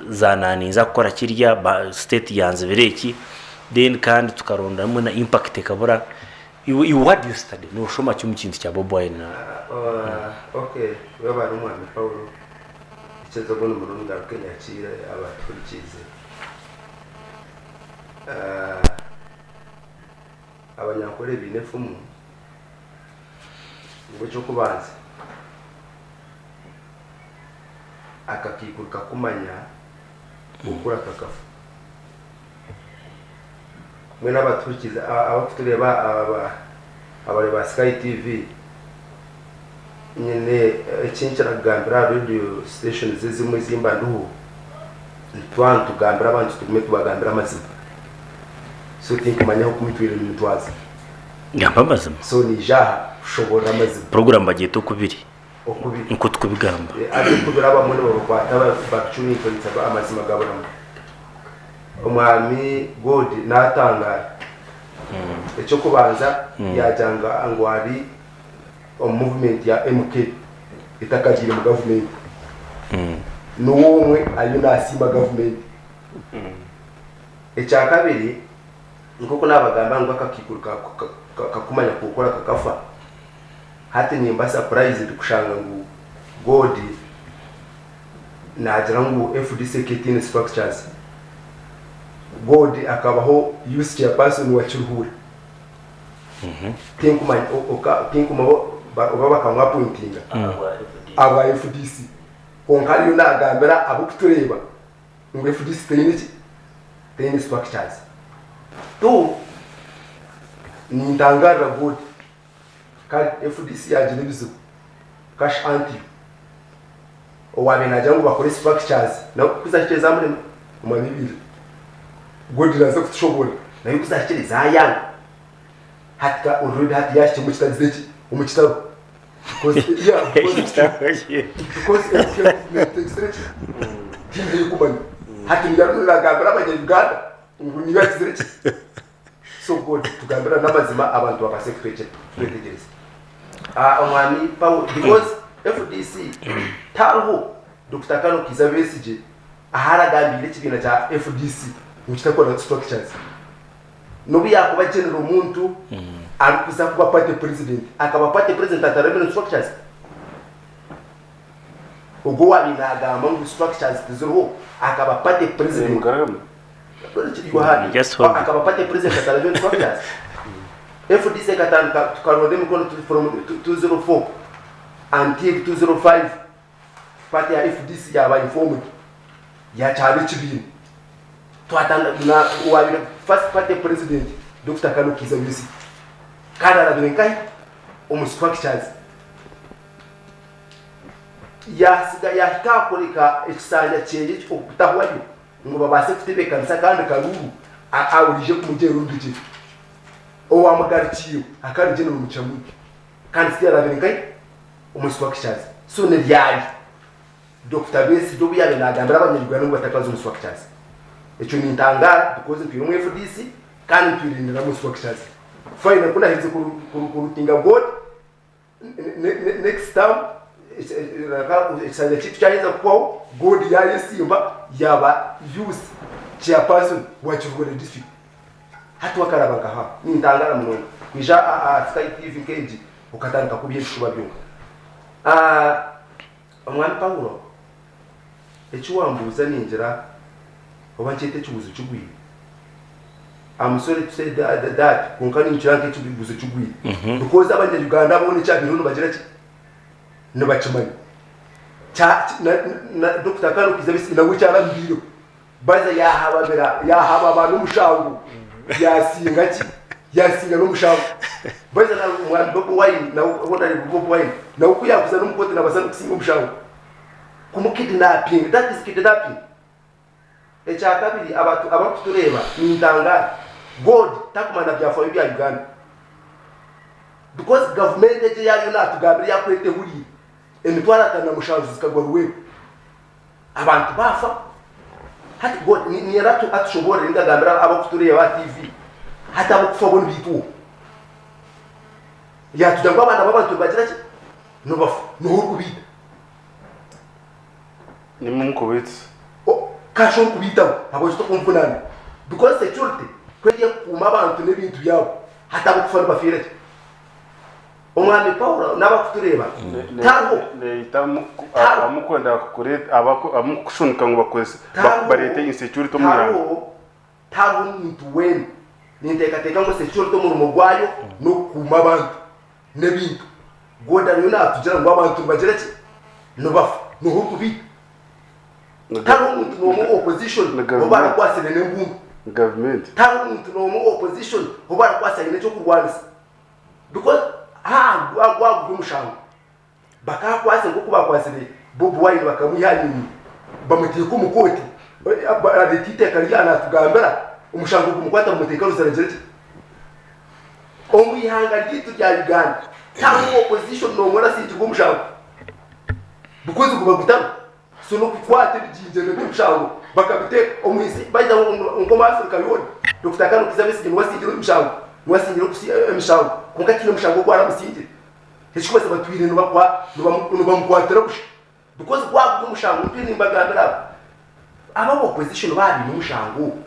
[SPEAKER 1] za naninza kukora kirya state yanzibira eki then kandi tukarondamu na impact ekabura. Iwe what do you study? Noshoma ki omu kintu kya Bobi Wine?
[SPEAKER 4] Okay, webare omwami Paulo, ekizo ogundi murundi ngaruke nyakiire abatuhurikiize. Abanyankore baine enfumu ngu eky'okubanza akakaikuru kakumanya okukura kakafa. Mbwenu abatuhurikiize abarikutureeba abareebi ba Sky TV, nyine eki nkira kugambira aha radio stations ezimwe ezi mba ndiho, nituba nitugambira abantu tugume tubagambire amazima. So tinkumanya oku mutwire nimutwaza.
[SPEAKER 1] Gamba amazima.
[SPEAKER 4] So naija aha kushoboorora amazima.
[SPEAKER 1] Puroguramu bagyeta okubiri.
[SPEAKER 4] Okubiri.
[SPEAKER 1] Nikwo tukubigamba.
[SPEAKER 4] Haza okubiri abamwe nibabakwata babicurinkanisa amazima gaburamu. Omwami God natangaara. Eky'okubanza yaagira ngu ari omu movement ya MK etakagiire mu gavumenti. Niwe omwe ariyo nasiima gavumenti. Ekyakabiri, nk'oku naabagamba ngu akakaikuru kakumanya ku okukora kakafa. Hati nimba surprised kushanga ngu God nagira ngu FDC ekaba etaine structures. God akabaho youth chairperson wa Kiruhura. Tinkumanya tinkumanya oba bakamu appointinga ahabwa FDC. Kwonka ariyo nagambira abarikutureeba ngu FDC teine ki? Teine structures. Tu nintangarira God. Kare FDC yagira ebizibu Kash Antio owabaire nagira ngu bakore structures nawe ku zahikire zamurema omwanya ibiri God naza kutushoborera nawe ku zahikire zayanga hati ka already hati yahikire omu kitagize ki omu kitabo because yeah because because FDC movement tegizire ki tihaine eyikumanya hati niyo ariyo nagambira abanya Uganda ngu niyo agizire ki. So God tugambira n'amazima abantu babaase kutwetegyereza. Ah, omwami Paul because FDC tariho Dokita Kano Kiiza Besigye ahu aragambiire ekibiina kya FDC ngu kitakora structures. N'obu yaakuba General Muntu arikuza kuba party president, akaba party president atarabire structures? Ogwo owaabaire naagamba ngu structures tiziriho akaba party president.
[SPEAKER 1] Just hold it.
[SPEAKER 4] Akaba party president atarabire structures. FDC ekatandika tukaronda emikono from 204 until 205 party ya FDC yaba informed yakyaba ekibiina. Twatandika na owaabaire first party president Dokita Kano Kiiza Besigye kandi arabire nkahi omu structures. Yaatsiga yaahika aha kureka ekisanja kyeye okutahwayo ngu babaase kutebeekanisa akandi karuuru oraije kumugyera omu bigyere. Owaamugarukiireho akaba ari General Muchamwiga kandi still arabire nkahi? Omu structures. So ni ryari Dokita Besigye obu yaabaire naagambira abanya-Uganda ngu batakaza omu structures? Ekyo nintangaara because ntwire omu FDC kandi ntwire nindaba omu structures. Finally ku naaherize kurutinga God, Next term ekisanja kyaitu kyaheza kuhwaho God yayesimba yaba youth chairperson wa Kiruhura district. Hati wakaraba nkaha nintangara munonga kwija aha Sky TV nk'egi okatandika kubya ebishuba byonka. Omwami Paulo eki wambuuza ningira oba nkyete ekibuuzo kigwire. I'm sorry to say that kwonka ninkira nk'ekibuuzo kigwire because abanya Uganda boona ekyabaireho nibagira ki? Nibakimanya. Na Dokita Kano Kiiza Besigye nawe ekyaramubaireho baza yahababira yahababa n'omushango yasinga ki? Yasinga n'omushango. Baza na omwami Bobi Wine nawe Honorable Bobi Wine nawe ku yaakuza n'omu kooti nabaasa n'okusinga omushango. Kumukidnapinga that is kidnapping. Ekyakabiri abantu abarikutureeba nintangaara God takumanya byafaayo bya Uganda because gavumenti egi eyariyo natugambira eyakweta ehuriire emitwaro 57 zikagwa Luweero abantu baafa hati God niinyenda atushoboorore ninga agambire abarikutureeba aha TV hati abarikufa bo nibaitwa oha? Yatugira ngu abaana b'abantu nibagira ki? Nibafa niiwe orikubaita.
[SPEAKER 3] Nimwe mukubaitisa.
[SPEAKER 4] Kasha orikubaitaho habwaki tokunvunaana because security ku eri ekukuuma abantu n'ebintu byabo hati abarikufa nibafeera ki? Omwami Paulo n'abarikutureeba tariho.
[SPEAKER 3] Neita abamukwenda abamukushunika ngu bareete insecurity omu ihanga.
[SPEAKER 4] Tariho tariho omuntu weena. Ninteekateeka ngu security omurimo gwayo n'okukuuma abantu n'ebintu. God ariyo naatugira ngu abantu nibagira ki? Nibafa. Nooha orikubaita? Tariho omuntu n'omwe owa opposition ou barakwatsire n'embundu.
[SPEAKER 3] Ni gavumenti.
[SPEAKER 4] Tariho omuntu n'omwe owa opposition ou barakwatsa aine eky'okurwanisa. Because ha gwaba guri omushango bakaakwatse nk'oku baakwatsire Bobi Wine bakamwiha aha nyonyi bamuteeka omu kooti areeta eiteeka rye naatugambira omushango gumukwata bumuteeka ruziragira ki? Omu ihanga ryaitu rya Uganda tihariho opposition n'omwe orasingirwa omushango because guba gutariho. So n'okukwata ebigyingyerere by'omushango bakabiteeka omu nsi baija nk'omu Africa yoona Dokita Kano Kizza Besigye niwe asingire omushango niwe asingire emishango kwonka tihaine omushango ogu aramusingire. Ekirikumanyisa batwire nibamukwatira busha because gwaba guri omushango ntwire nimbagambira aba aba opposition baaba baine omushango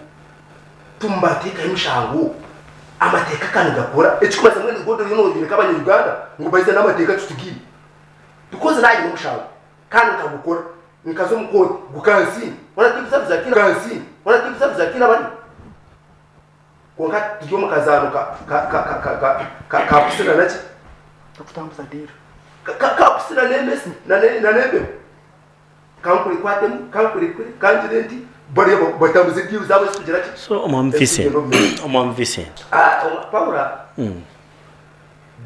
[SPEAKER 4] tumubateekaho emishango. Amateeka ka nigakora ekikumanyisa mbwenu God oriyo noyoreka abanya Uganda ngu baize n'amateeka titugiine because nanye n'omushango kandi nkagukora nkaza omu kooti gukansinga hoona tinkuzaruza kiina bari kwonka turi omu kazaano ka ka ka ka ka ka ka kusira naki
[SPEAKER 6] Okutambuza diiru.
[SPEAKER 4] Ka ka kusira n'emesi na n'embeho. Kankurekwatemu, kankurekure, kangire nti, bariya batambuze ediiru zaabo ezikugira ki?
[SPEAKER 1] So Omwami Vincent,
[SPEAKER 4] Ezikugenda omu maisho.
[SPEAKER 1] Omwami Vincent.
[SPEAKER 4] Ah, Paula,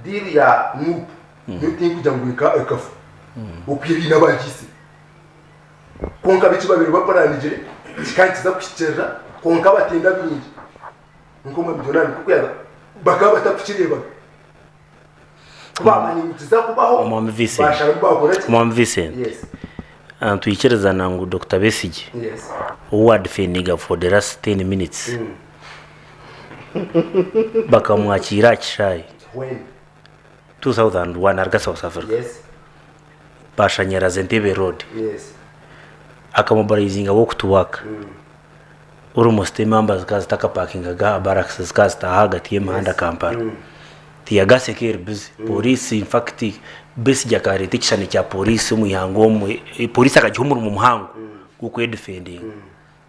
[SPEAKER 4] diiru ya NUP niyo tinkugira ngu eka ekafa okwiha eine abagiisire. Kwonka bo eki babaire bapuranigire kikaba nikiza kuhikirira kwonka batenda bingi nk'Omwami Jonani nk'oku yagamba bakaba batakukireebaga. Ku baamanya ngu nikiza kubaho,
[SPEAKER 1] Omwami Vincent.
[SPEAKER 4] baasharamu baakora ki?
[SPEAKER 1] Omwami Vincent.
[SPEAKER 4] Yes.
[SPEAKER 1] Ah, Nitwikirizana ngu Dokita Besigye
[SPEAKER 4] Yes.
[SPEAKER 1] ou wadefendinga for the last 10 minutes bakamwakiira aha kishaayi
[SPEAKER 4] When?
[SPEAKER 1] 2001 aruga South Africa
[SPEAKER 4] Yes.
[SPEAKER 1] bashanyaraza Entebbe Road
[SPEAKER 4] Yes.
[SPEAKER 1] akamobilizinga walk to work almost emamba zikaba zitakapakingaga aha barracks zikaba zitaaha ahagati y'emihanda Kampala. Teargas ekaba eri busy, police in fact Besigye akareeta ekishushani kya police omu ihanga omwe, police akagiha omurimo muhango gw'okwedefendinga.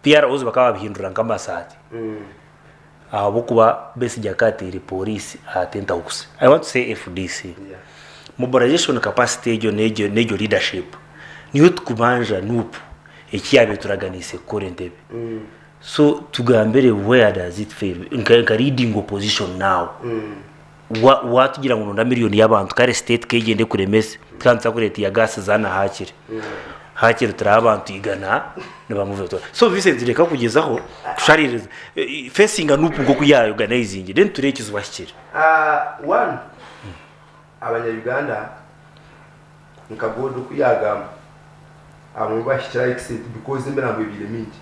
[SPEAKER 1] PROs bakaba babihindura nk'amasaati ahabw'okuba Besigye akaba ateire police aha tent house. I want to say FDC, mobilization capacity egyo n'egyo n'egyo leadership niyo tukubanja Nup eki yaabaire eturaganiise kukora entebe. So tugambire where does it fail nka nka leading opposition now wa watugira ngu nonda million y'abantu kare state kegyende ekuremese kandi tutakureeta tear gas zaana hakiri hakiri turiho abantu igana nibamuva so Vincent reka kugyezaho kushaririza facinga nup nkoku ya organizing then turebe ekizibu ahikire.
[SPEAKER 4] One abanya Uganda nka God oku yagamba abamwe bahikire aha exit because emirambo ebaire mingi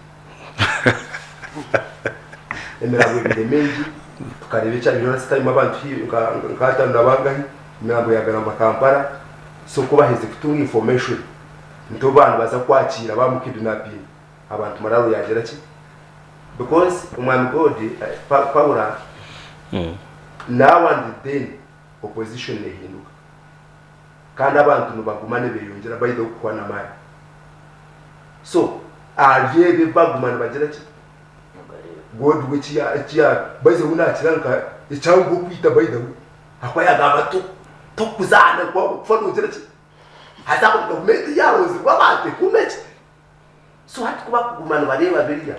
[SPEAKER 4] emirambo ebaire mingi tukareba ekyabaireho last time abantu hi nka atano na bangahi emirambo yagaramba Kampala so ku baheze kutunga information nti obu nibaza kwakira bamu kidnapinga abantu morale yagira ki because omwami God Paula now and then opposition nehinduka kandi abantu nibaguma nibeyongyera by the way kuhwa namaani so ahari ebyo ebi baguma nibagira ki God we eki eki by the way nakira nka ekyanguha okwita by the way ahakuba yagamba to tokuzaana kufa nogira ki haza gavumenti yaronzirwe abantu ekuume ki so hati ku bakuguma nibareeba biriya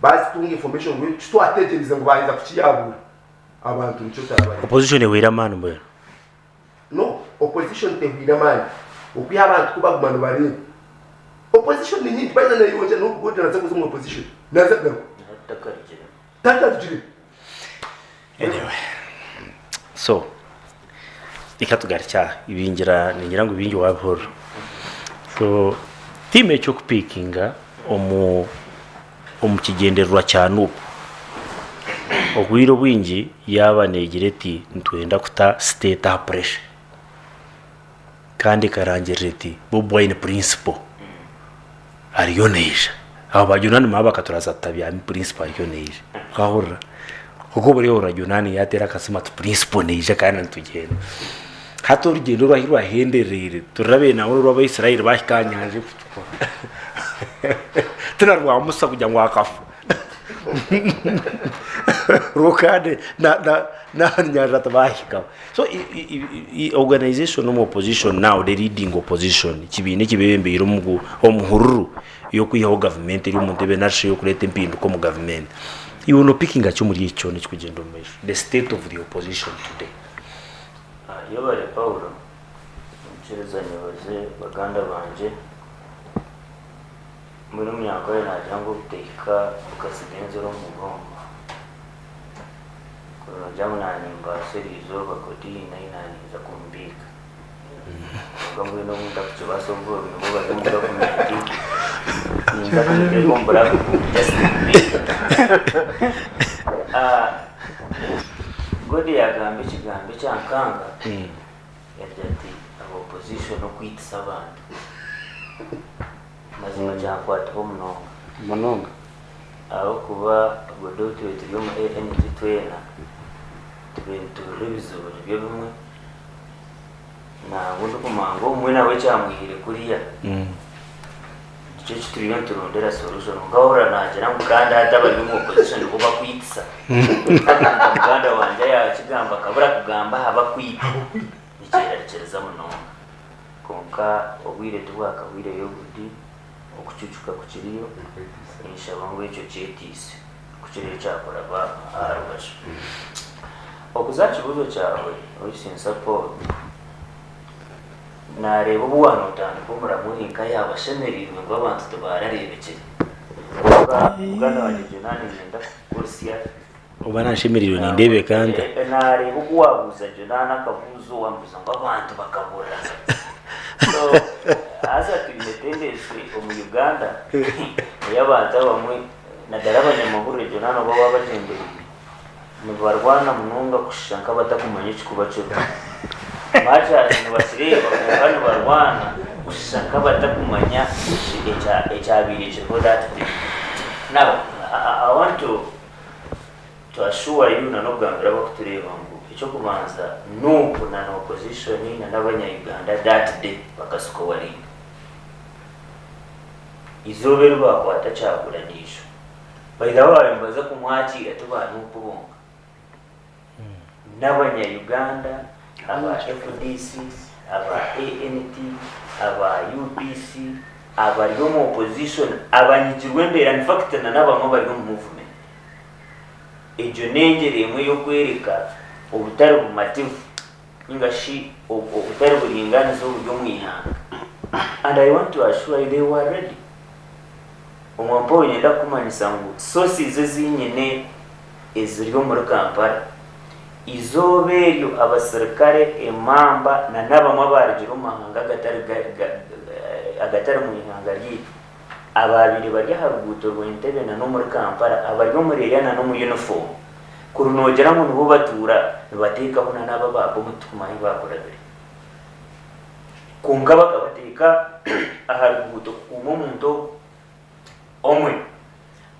[SPEAKER 4] bazitunga information ngu ekitwategyereize ngu baheza kukiyabuura abantu nikyo tarabareeba.
[SPEAKER 1] Opposition ehweire amaani mbwenu.
[SPEAKER 4] No, opposition tehwire amaani okwiha abantu kubaguma nibareeba. Opposition ni nyingi by the way neyongyera nobu God naza kuza omu opposition naza kugaruka.
[SPEAKER 2] Takarugiremu.
[SPEAKER 4] Takarugiremu.
[SPEAKER 1] Anyway, so reka tugarukye aha ibingira ningira ngu bingi wabihurira. So tiimu ekyokupikinga omu omu kigyendererwa kya Nup. Obwire obwingi yaaba neegira eti nitwenda kuta state aha pressure kandi ekarangirira eti Bobi Wine principal ariyo naija. Abo ba Junani nabo bakaturaza tutabyami principal ariyo naija. Okahurira? Kwonka oburiyo ohurira Junani yaateera akasimu ati principal naija kandi nitugyenda. Hati orugyendo oru ahu rwahendereire tururabe nangwa n'orw'Abaisraeli baahika aha Nyanja Erikutukura. Ti na rwa Musa kugira ngu akafa. Rwo kandi n'aha nyanja tibaahikaho. So organization omu opposition now the leading opposition ekibiina ekibebembeire omu hururu y'okwihaho gavumenti eri omu ntebe nari shi ey'okureeta empinduka omu gavumenti. Iwe noopikinga ki omuri eki kyona ekirikugyenda omu maisho? The state of the opposition today.
[SPEAKER 2] Yebare Paulo, nyikiriza nyebaze baganda bangye, mbwenu omunyankore nagira ngu obutahika bukasiga enziro omu mugongo, kuri nogira ngu naanimbaasa eriizooba Godi nahi naaninza kumubiika, kwonka mbwenu obu ntakukibaasa obwo nibwo bari omu gavumenti ninza kumuteeka omu burago just kumubiika. Godi yaagamba ekigambo ekyankanga, yaagira ati aba opposition okwitisa abantu. Mazima kyankwataho munonga.
[SPEAKER 3] Munonga.
[SPEAKER 2] Ahabw'okuba Godi obu tube turi omu ANG twena, Tubaire nituhurira ebizibu nibyo bimwe, nangwa ndikumanya ngu obumwe nawe kyamwihire kuriya. Nikyo eki turiyo niturondera solution kwonka wahurira naagira ngu kandi hati abari omu opposition nibo bakwitisa. Nka muganda wangye yaakigamba akabura kugamba aha bakwita, nikyerarikiriza munonga. Kwonka obwire tibwakahwireyo budi, okucucuka kukiriyo, ninshaba ngu ekyo kyetiise ku kiriyo kyakuraba aha rubaju. Okuza aha kibuuzo kyawe, Owekitinisa Paul, naareeba obu waanotandika omuramo ori nka yaaba ashemereirwe ngu abantu tibaarareebekire. Kwonka muganda wangye Jonah niinyenda kukukoresa.
[SPEAKER 1] Oba naashemereirwe nindeebeka nta?
[SPEAKER 2] Naareeba oku waabuuza Jonah akabuuzo waamubuuza ngu abantu bakabura. So haza twine tendency omu Uganda ey'abantu abamwe nadara abanyamahurire Jonah oba waabagyendereire Nibarwana munonga kushusha nk'abatakumanya ekikuba kiriho. Bakyari nibakireeba kwonka nibarwana kushusha nk'abatakumanya ekyabaire kiriho that day. Now, I want to to assure you na n'okugambira abakutureeba ngu eky'okubanza Nup na na opposition na n'abanya Uganda that day bakasikowaringa. Eizooba eri baakwata Kyagulanyi ijo. By the way baabaire nibaza kumwakiira ti ba Nup bonka, n'abanya Uganda, aba FDC, aba ANT, aba UPC, abari omu opposition, abanyigirwe embeera in fact na n'abamwe abari omu movement. Egyo n'engyero emwe ey'okworeka obutari bumativu ninga shi obutari buringaaniza oburi omu ihanga. And I want to assure you they were ready. Omwampa ogu niinyenda kukumanyisa ngu sources ezi nyine eziri omuri Kampala, eizooba eryo abasirikare, emamba na n'abamwe abaarugire omu mahanga agatari agatari mu ihanga ryaitu abaabaire bari aha ruguuto rw'Entebbe na n'omuri Kampala abari omuri area na n'omu uniform kuri noogira ngu nibo batuura nibateekaho na n'abo aba bomu titukumanya ahu baakurabire. Kwonka bakabateeka aha ruguuto kukuuma omuntu ogwo omwe.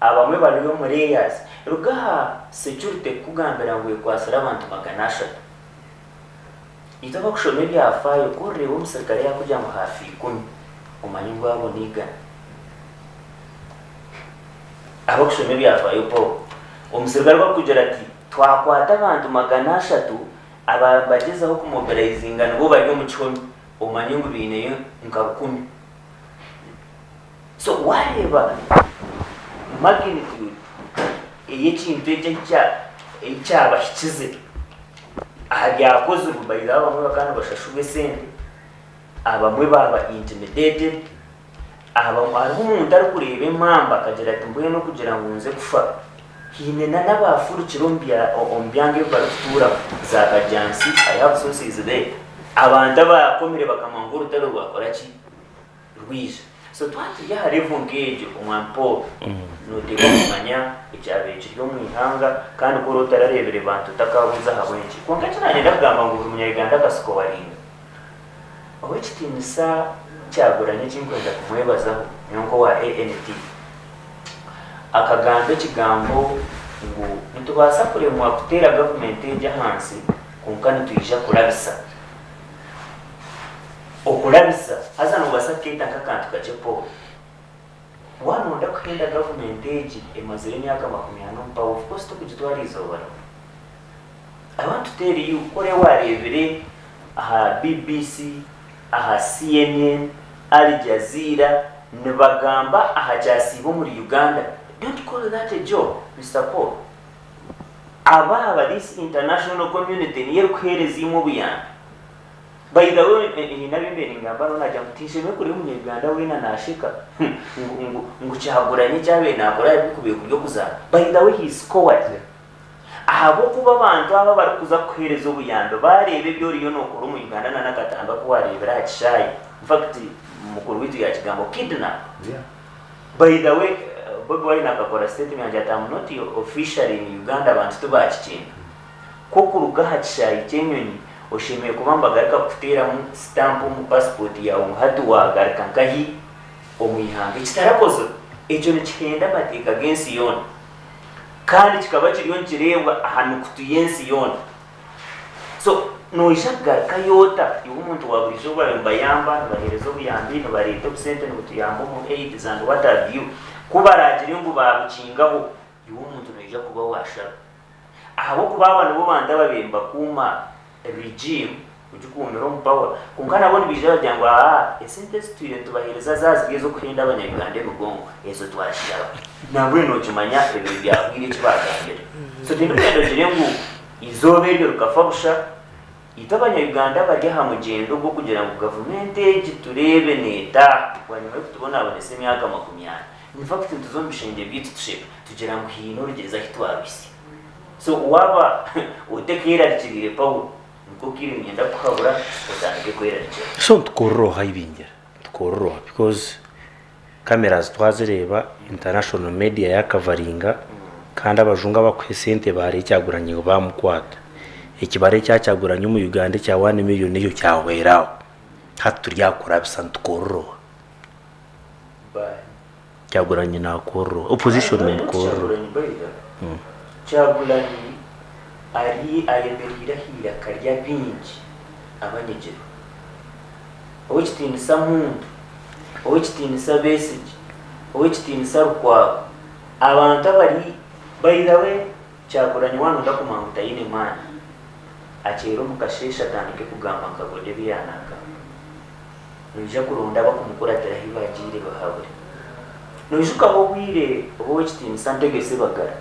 [SPEAKER 2] Abamwe bari omu layers. Ruga aha security kukugambira ngu ekwatsire abantu 300. Itwe abakushoma ebyafaayo ku orireeba omusirikare yakugira ngu haafa ikumi, omanye ngu abo n'eigana. Abakushoma ebyafaayo Paul, omusirikare ku arikugira ati twakwata abantu 300, Ababagyezaho kumobilizinga nibo bari omu kihome, omanye ngu baineyo nka rukumi. So wareeba magnitude ey'ekintu eki ahi kyabahikize aha byakozirwe, by the way abamwe bakaba nibashashurwa esente, abamwe baaba intimidated, Hariho omuntu arikureeba emamba akagira ati mbwenu okugira ngu nze kufa, haine na n'abaafurukire omu byanga ebi barikutuuramu, za Kajjansi, I have sources there, abantu abaakomire bakamanya ngu orutaro rwakora ki? Rwija. So twaba turi aha level nk'egyo Omwami Paul, nooteekwa kumanya ekyabaire kiri omu ihanga kandi ku oraba otarareebire bantu otakaabuuza ahabw'enki. Kwonka eki naayenda kugamba ngu buri munya-Uganda akasikowaringa. Ow'ekitiinisa Kyagulanyi eki nkwenda kumwebazaho nyowe nk'owa ANT, akagamba ekigambo ngu nitubaasa kuremwa kuteera gavumenti egi ahansi kwonka nitwija kurabisa. Okurabisa haza noobaasa kukeeta nk'akantu kakye Paul. Waaba nooyenda kuhenda gavumenti egi emazire emyaka 40 omu power, of course tokugitwara eizooba rimwe. I want to tell you ku oriya waareebire aha BBC, aha CNN, Al Jazeera nibagamba aha kyasiiba omuri Uganda, don't call that a joke Mister Paul. Abaaba this international community niyo erikuheereza imwe obuyambi. By the way haine abu mbaire ningamba nabo naagira ngu tinshemereire kureeba omunya-Uganda weena naasheka ngu ngu ngu Kyagulanyi eki abaire naakora bikubaire kuri okuzaana. By the way he scored. Ahabw'okuba abantu abo abarikuza kukuheereza obuyambi baareeba ebi oriyo nookora omu Uganda na n'akatambi aku waareebire aha kishaayi, in fact mukuru waitu yaakigamba kidnap. By the way, Bobi Wine akakora statement yaagira ati am not officially in Uganda abantu tibaakikinga. Ku okuruga aha kishaayi ky'enyonyi oshemereire kuba nibagaruka kukuteeramu sitampu omu passport yaawe ngu hati waagaruka nkahi? Omu ihanga. Ekitarakozirwe. Ekyo nikihenda amateeka g'ensi yoona. Kandi kikaba kiriyo nikireebwa aha mikutu y'ensi yoona. So noija kugarukayo ota iwe omuntu wa buriijo ou bariyo nibayamba, nibaheereza obuyambi, nibareeta obusente nibutuyamba omu aids and what have you, ku baraagire ngu baabukingaho, iwe omuntu noija kuba waashara. Ahabw'okuba aba nibo bantu ababaire nibakuuma regime kugikuumira omu power, kwonka nabo nibaija bagira ngu aa esente ezi tutwire nitubaheereza zaaba ziri ez'okuhenda abanya-Uganda emigongo, ezo twazishaba. Nambwenu nookimanya ebiro byahweire eki baagambire. So tindikwenda ogire ngu eizooba eryo rikafa busha, itwe abanya-Uganda abari aha mugyendo gw'okugira ngu gavumenti egi tureebe neetaaha bwanyima y'okutubonabonesa emyaka 40. In fact nituza omu bishengye byaitu tusheka tugira ngu haine orugyereza ahu twaruhitsya. So waaba otekeerarikiriire Paulo, niko kaire niinyenda kukuhabura otandike kwerarikira.
[SPEAKER 1] So nitukorera oha ibingira? Nitukorera oha because cameras twazireeba, international media yakavaringa kandi abajungu abakuha esente bareeba Kyagulanyi ngu bamukwata. Ekibara ekya Kyagulanyi omu Uganda ekya one million ekyo kyahwera aho. Hati turi aha kurabisa nitukorera oha? Kyagulanyi nakorera oha? Opposition nimukorera oha?
[SPEAKER 2] Kyagulanyi Baida, Kyagulanyi ari ayemereire aha iraka ry'abaingi abanyegyerwe. Ow'ekitiinisa Muntu, Ow'ekitiinisa Besigye, Ow'ekitiinisa Lukwago, abantu abari by the way Kyagulanyi waaba noyenda kumanya ngu taine maani, akyeera omu kasheeshe atandike kugamba nka Gode ebi yaanagamba. Noija kuronda abakumukuratira ahu baagiire bahabure. Noijukaho obwire obu Ow'ekitiinisa Ntege Sebagara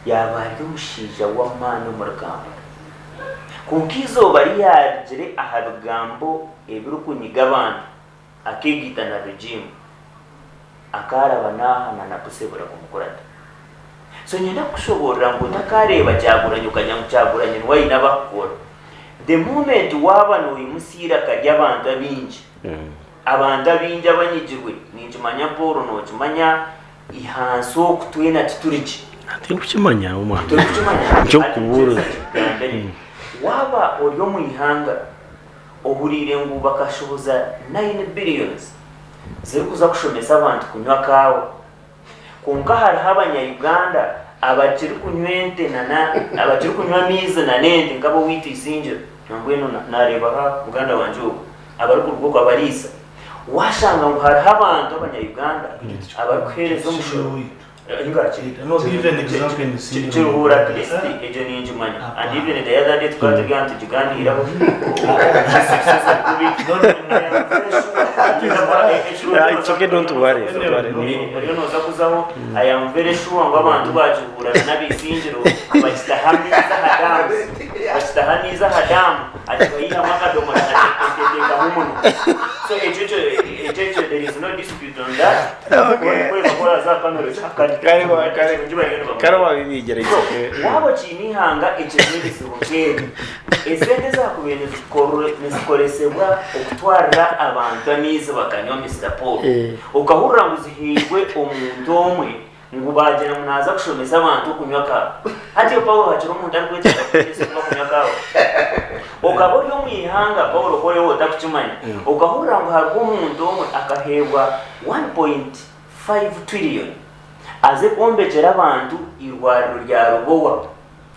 [SPEAKER 2] yaaba ari omushaija w'amaani omuri Kampala. Kwonka eizooba ri yaarugire aha bigambo ebirikunyiga abantu akeegaita na regime, akaaraba naaha na Nabusebura kumukurata. So niinyenda kukushoboorora ngu otakaareeba Kyagulanyi okamanya ngu Kyagulanyi niwe aine abakukora. The moment waaba noimutsya eiraka ry'abantu abaingi, abantu abaingi abanyigirwe, ninkimanya Paul nookimanya, Ihansi oku twena tituri gye.
[SPEAKER 1] Tindikukimanya omwana.
[SPEAKER 2] Torikukimanya?
[SPEAKER 1] Nikyo nkukubuuriza.
[SPEAKER 2] Kugambire. Waaba ori omu ihanga ohuriire ngu bakashohoza nine billions zirikuza kushomesa abantu kunywa kaawa, kwonka hariho abanya-Uganda abakirikunywa ente nana abakirikunywa amaizi nana ente nk'ab'owaitu Isingiro nambwenu naareeba aha muganda wangye ogwo abarikuruga okwo abariisa. Waashanga ngu hariho abantu abanya-Uganda abarikuheereza omushoro Kiruhura at least egyo ningimanya and even the other day tukaba turi aha nitugiganiiraho.
[SPEAKER 1] It's okay, don't worry, don't worry.
[SPEAKER 2] Oriyo nooza kuzaho I am very sure ngu abantu ba Kiruhura n'abaisingiro bakitaho amaizi aha daamu bakitaho amaizi aha daamu ati bayihamu akadomora ateekamu omunwa. So ekyo kyo ekyo ekyo there is no dispute on that. Orikureeba ku oraaza aha kamera okihakane.
[SPEAKER 1] Kare wa- kare-
[SPEAKER 2] Ekirungi bariyo nibamureeba.
[SPEAKER 1] Kare wabibigira
[SPEAKER 2] So, waaba okiine eihanga ekirimu ebizibu nk'ebi, esente ezaakubaire nizikorwe nizikoresebwa okutwarira abantu amaizi bakanywa Mister Paul, okahurira ngu zihairwe omuntu omwe Ngu baagira ngu naaza kushomesa abantu okunywa kaawa. Hati iwe Paulo hakiri omuntu arikwetaaga kukwegyesa oku bakunywa kaawa? Okaba ori omu ihanga Paulo ku oriho otakukimanya, okahurira ngu hariho omuntu omwe akaheebwa 1.5 trillion aze kwombekyera abantu eirwariro rya Lubowa.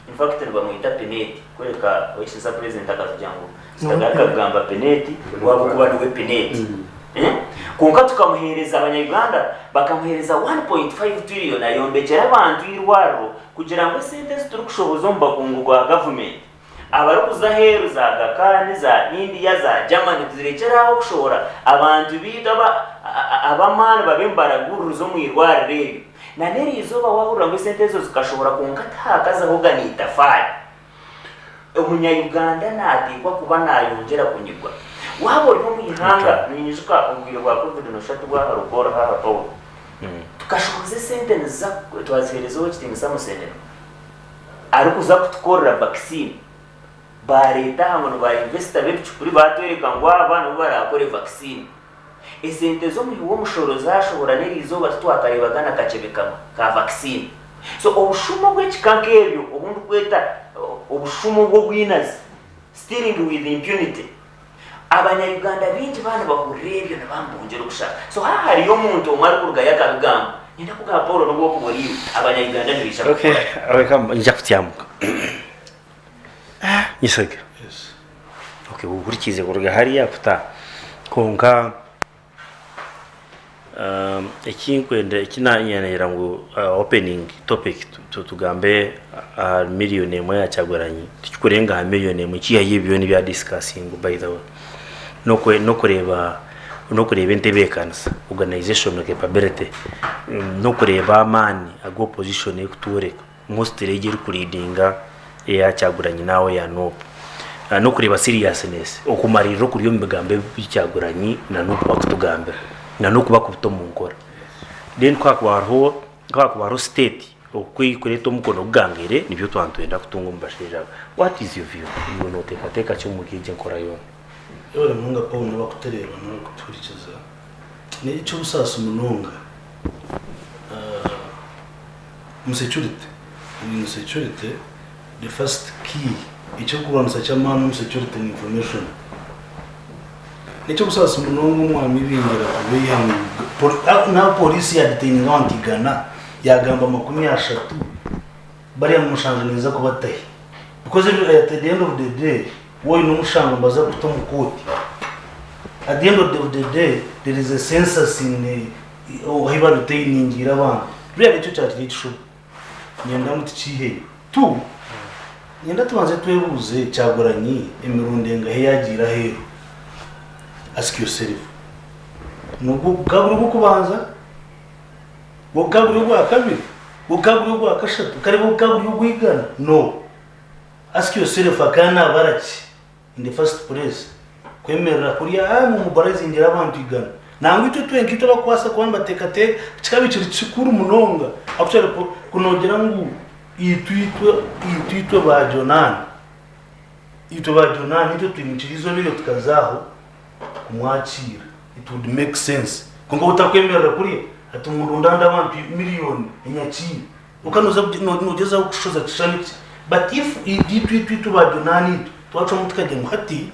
[SPEAKER 2] In fact nibamweta Pineeti kureka ow'ekitinisa President akatugira ngu tutagaruka kugamba Pineeti ahabw'okuba niwe Pineeti. Kwonka tukamuheereza abanya-Uganda bakamuheereza 1.5 trillion ayombekyere abantu eirwariro kugira ngu esente ezi turikushohoza omu bakungu gwa gavumenti abarikuza aheeru za Aga Khan, za India, za Germany tuzirekyere aho kushohora abantu baitu ab'amaani babe nibaraguririza omu irwariro eryo. Na n'eri izooba waahurira ngu esente ezo zikashohora kwonka tihakazahoga n'eitafaari. Omunya-Uganda naateekwa kuba naayongyera kunyigwa. Waaba ori omu ihanga, ninyijuka obwire bwa Covid nooshusha tibwaharuga ori haaha Paul. Tukashohoza esente niziza twaziheereza Ow'ekitiinisa Musenero arikuza kutukorera vaccine. Baareeta aha ngu ni ba investor b'ebicupuri baatworeka ngu aba nibo baraakore vaccine. Esente z'omuhi w'omushoro zaashohora n'eriizooba titwakareebaga na kakyebe kamwe ka vaccine. So obushuma obw'ekika nk'ebyo obu ndikweta obushuma obw'obwinazi, stealing with impunity, abanya-Uganda baingi baaba nibahurira ebyo nibambungira okushaba. So haaba hariyo omuntu omwe arikurugayo akabigamba, niinyenda kugaha Paul n'obu orikuba ori iwe, abanya-Uganda nibaija
[SPEAKER 1] Okay,
[SPEAKER 2] kukora.
[SPEAKER 1] reka nja kutyamuka. Nyesege.
[SPEAKER 5] Yes.
[SPEAKER 1] Tukihurikiize kuruga hariya kuta. Kwonka eki nkwenda eki nagira ngu opening topic tugambe aha million emwe ya Kyagulanyi tikikurenga aha million emwe kiihaho ebi byona ebya discussingwa by the way. N'okureeba n'okureeba entebeekanisa organisational capability n'okureeba amaani agu opposition erikutworeka. Mostly egyo erikuleadinga eya Kyagulanyi naawe eya Nup. N'okureeba seriousness, okumariirira okuri omu bigambo ebi Kyagulanyi na Nup bakutugambira na n'oku bakubita omu nkora. Then ku hakuba hariho ku hakuba hariho state oku erikureeta omukono gugangaire nibyo twaba nitwenda kutunga omu bashaija aba. What is your view? Iwe nooteekateeka ki omuri egi enkora yoona?
[SPEAKER 5] Yebare munonga Paul n'abakutureeba n'abakutuhurikiza. N'eky'obusaasi munonga. Omu security, in security the first key eky'okurwanisa ky'amaani omu security ni information. N'eky'obusaasi munonga omwami Ibingira kubeiha ngu n'abu pooriisi yaadetaininga abantu igana yaagamba 30 bariya 70 neeza kubatahi because at the end of the day waaba oine omushango nibaza kukuta omu kooti. At the end of the day there is a census in ahu barutainingiire abantu. Buriya nikyo kyakiri ekishuba. Niinyenda ngu tukiiheyo. Tu, niinyenda tubanze twebuuze Kyagulanyi emirundi engahi ei agiire aheeru? Ask yourself. Nogwo gukaba guri ogw'okubanza? Gwo gukaba guri ogwakabiri? Gwo gukaba guri ogwakashatu? Kare gwo gukaba guri ogw'eigana? No. Ask yourself akaba naabara ki? In the first place kwemerera kuriya aah ngu mobilizingire abantu igana nangwa itwe twenka itwe abakubaasa kuba nibateekateeka kikaba kiri kikuru munonga actually ku noogira ngu itwe itwe itwe itwe ba Jonani itwe ba Jonani itwe twimukire eizooba eryo tukaza aho kumwakiira it would make sense kwonka waaba otarikwemerera kuriya hati ngu ndundande abantu miriyoni enyakiire. Kwonka noza nogyezaho kushoza kishushani ki but if itwe itwe itwe ba Jonani itwe twacwamu tukagira ngu hati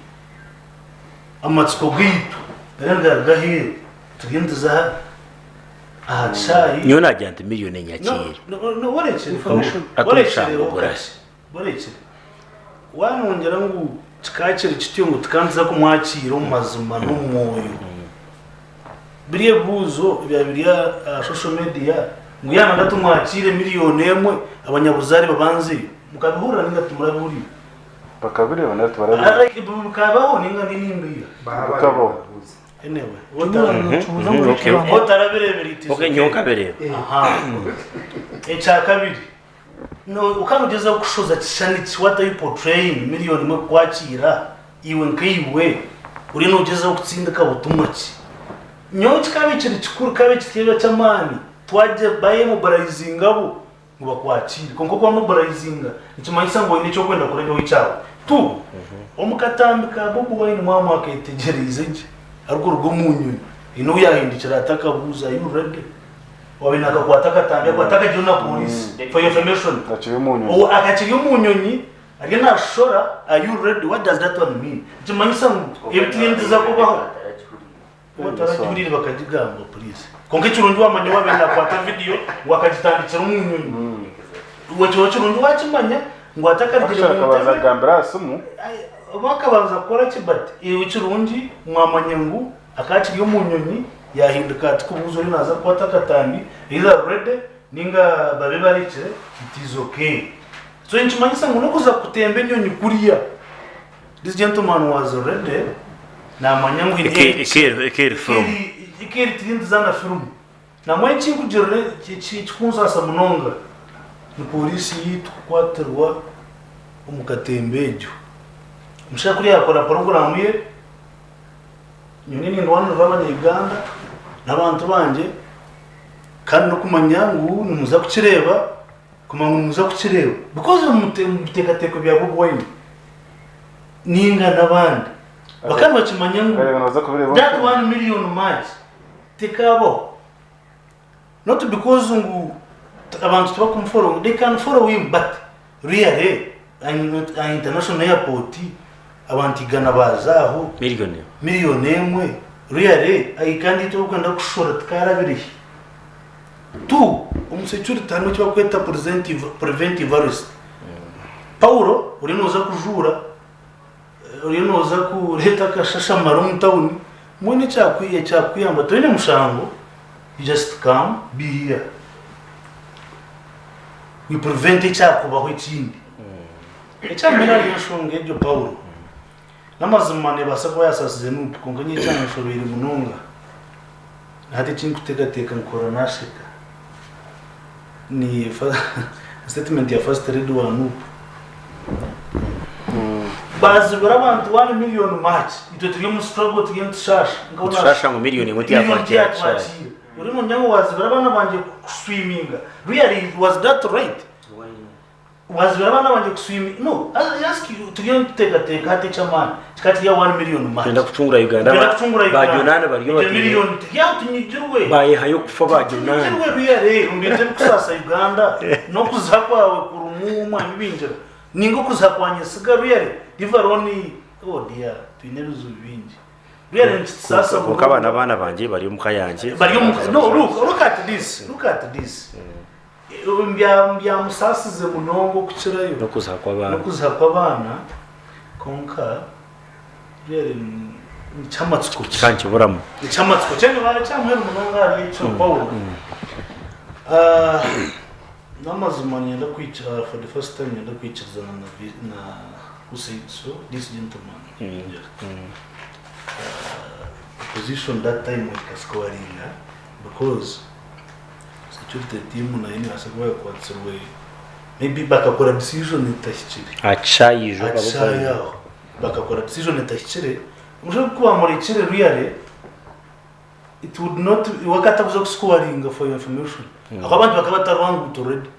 [SPEAKER 5] amatsiko gaitu gariyo nigaruga aheeru turiyo nituza aha kishaayi.
[SPEAKER 1] Nyowe nagira nti million enyakiire.
[SPEAKER 5] No, no, orekire.
[SPEAKER 6] Information.
[SPEAKER 1] Ati omushango gurahi?
[SPEAKER 5] Orekire. Wanongyera ngu kikaba kiri kityo ngu tukaba nituza kumwakiira omu mazima n'omu mwoyo. Biri ebibuuzo ebyaba biri aha social media ngu yaaba nanga tumwakiire miriyoni emwe abanyabuzaare babanzeyo. Mukabihurira ninga timurabihurira?
[SPEAKER 3] Bakabireeba nari tibarabireba?
[SPEAKER 5] Bikabaho ninga ninimbiiha?
[SPEAKER 3] Bikabaho.
[SPEAKER 5] Anyway,
[SPEAKER 1] Okay.
[SPEAKER 5] otarabireebire it is
[SPEAKER 1] Okay,
[SPEAKER 5] okay.
[SPEAKER 1] nyowe nkabireeba.
[SPEAKER 5] Aha. Ekyakabiri, no okaba nogyezaho kushoza kishushani ki? What are you portraying? Miriyoni emwe kukwakiira Iwe nkaiwe oriyo noogyezaho kutsindika butumwa ki? Nyowe kikaba kiri kikuru kikaba kiri eky'amaani twagye bayemobilizinga bo ngu bakwakiire. Kwonka okwamobilizinga nikimanyisa ngu oine eki orikwenda kureebyaho ekyawe. Tu, omu katambi ka Bobi Wine mwaba mwaketegyereize gye arikuruga omu nyonyi haine ou yaahindukire ati akabuuza are you ready? Owaabaire naakakwata akatambi ako atakagiire na pooriisi for your information.
[SPEAKER 3] Akiri omu nyonyi.
[SPEAKER 5] Ou akakiri omu nyonyi Ariyo nashora are you ready what does that one mean nikimanyisa ngu ebi turiyo nituza kubaho otaragihurire bakagigamba please kwonka ekirungi wamanya owabaire nakwata video ngu akagitandikira omu nyonyi ekyo kirungi wakimanya ngu atakarugire
[SPEAKER 3] Actually
[SPEAKER 5] mu
[SPEAKER 3] akabanza
[SPEAKER 5] ntebe
[SPEAKER 3] kugambira aha simu.
[SPEAKER 5] Oba akabanza kukora ki but iwe ekirungi mwamanya ngu akaba akiri omu nyonyi yahinduka ati kubuuza oriyo naza kukwata akatambi either ready ninga babe barekire it is okay. So nikimanyisa ngu nokuza kutemba enyonyi kuriya this gentleman was ready namanya ngu
[SPEAKER 1] Eka eri film.
[SPEAKER 5] Eka eri tiri nituza na film. Namwe ekinkugirira ekikunsaasa munonga ni police yaitu kukwatirwa omu katemba egyo. Omushaija kuriya yakora program ye nyowe nindwanirira abanya Uganda n'abantu bangye kandi nokumanya ngu nimuza kukireeba. Kumanya ngu nimuza kukireeba because omu biteekateeko bya Bobi Wine ninga n'abandi bakaba nibakimanya ngu
[SPEAKER 3] Bareeba nibaza kubireeba
[SPEAKER 5] that
[SPEAKER 3] omu
[SPEAKER 5] one million march tekaabaho not because ngu abantu tibakumufollowinga they can follow him but really aha international airport abantu igana baaza aho
[SPEAKER 1] Million.
[SPEAKER 5] million emwe really kandi itwe abarikwenda kushora tikaarabirehi. Tu, omu security harimu eki barikweta preventive arrest. Paulo oriyo nooza kujuura Oriyo nooza kureeta akashashamaro omu tawuni, mbwenu ekyakuyamba toine mushango, you just come be here. We prevent ekyakubaho ekindi. Ekyamera hariyo enshonga egyo Paulo. N'amazima neebaasa kuba yaasaasize Nup kwonka nyowe ekyanshobeire munonga na hati eki ndikuteekateeka nkuhurira naasheka ni statement ya first lady wa Nup. Baazibira abantu one million march itwe turi omu struggle turiyo nitushaasha.
[SPEAKER 1] Nitushaasha ngu million emwe tiyatwakira
[SPEAKER 5] Tiyatwakira. Oriyo noomanya ngu waazibira abaana bangye kuswiminga. Really was that right? Wazibira abaana bangye kuswimi no ask you turiyo nituteekateeka hati eky'amaani kikaba kiri aha one million march
[SPEAKER 1] Twenda kucungura Uganda
[SPEAKER 5] Twenda kucungura
[SPEAKER 1] ba
[SPEAKER 5] Uganda
[SPEAKER 1] Jonani bariyo
[SPEAKER 5] Egyo
[SPEAKER 1] bataine
[SPEAKER 5] million turi aho tunyigirwe
[SPEAKER 1] bayehayo kufa ba Jonani
[SPEAKER 5] tunyigirwe really omu bintu ebikusaasa Uganda n'okuziha kwawe kurimu omwanya ibingira ninga okuziha kwa nyesiga really leave alone oh dear twine ebizibu bingi really nikitusaasa
[SPEAKER 1] Kwonka aba n'abaana bangye bari omuka yangye
[SPEAKER 5] bari omu no look look at this look at this Byamusaasize munonga okukirayo
[SPEAKER 1] N'okuziha kw'abaana.
[SPEAKER 5] n'okuziha kw'abaana kwonka really niky'amatsiko ki?
[SPEAKER 1] Kikaba nikiburamu.
[SPEAKER 5] Niky'amatsiko ki? Anyway, ekyamuheru munonga ahari ekyo Paulo, n'amazima niinyenda kwikiriza for the first time niinyenda kwikirizana na na who said so, this gentleman. Opposition that time ekasikoringa because Security team nayo nebaasa kuba yakwatsirwe maybe bakakora decision etahikire.
[SPEAKER 1] Aha kishaayi ijo
[SPEAKER 5] Aha kishaayi aho bakakora decision etahikire. Omushaija ku bamurekire really it would not we akatakuza kusikoringa for your information. Ahakuba abantu bakaba batari aha nguuto already.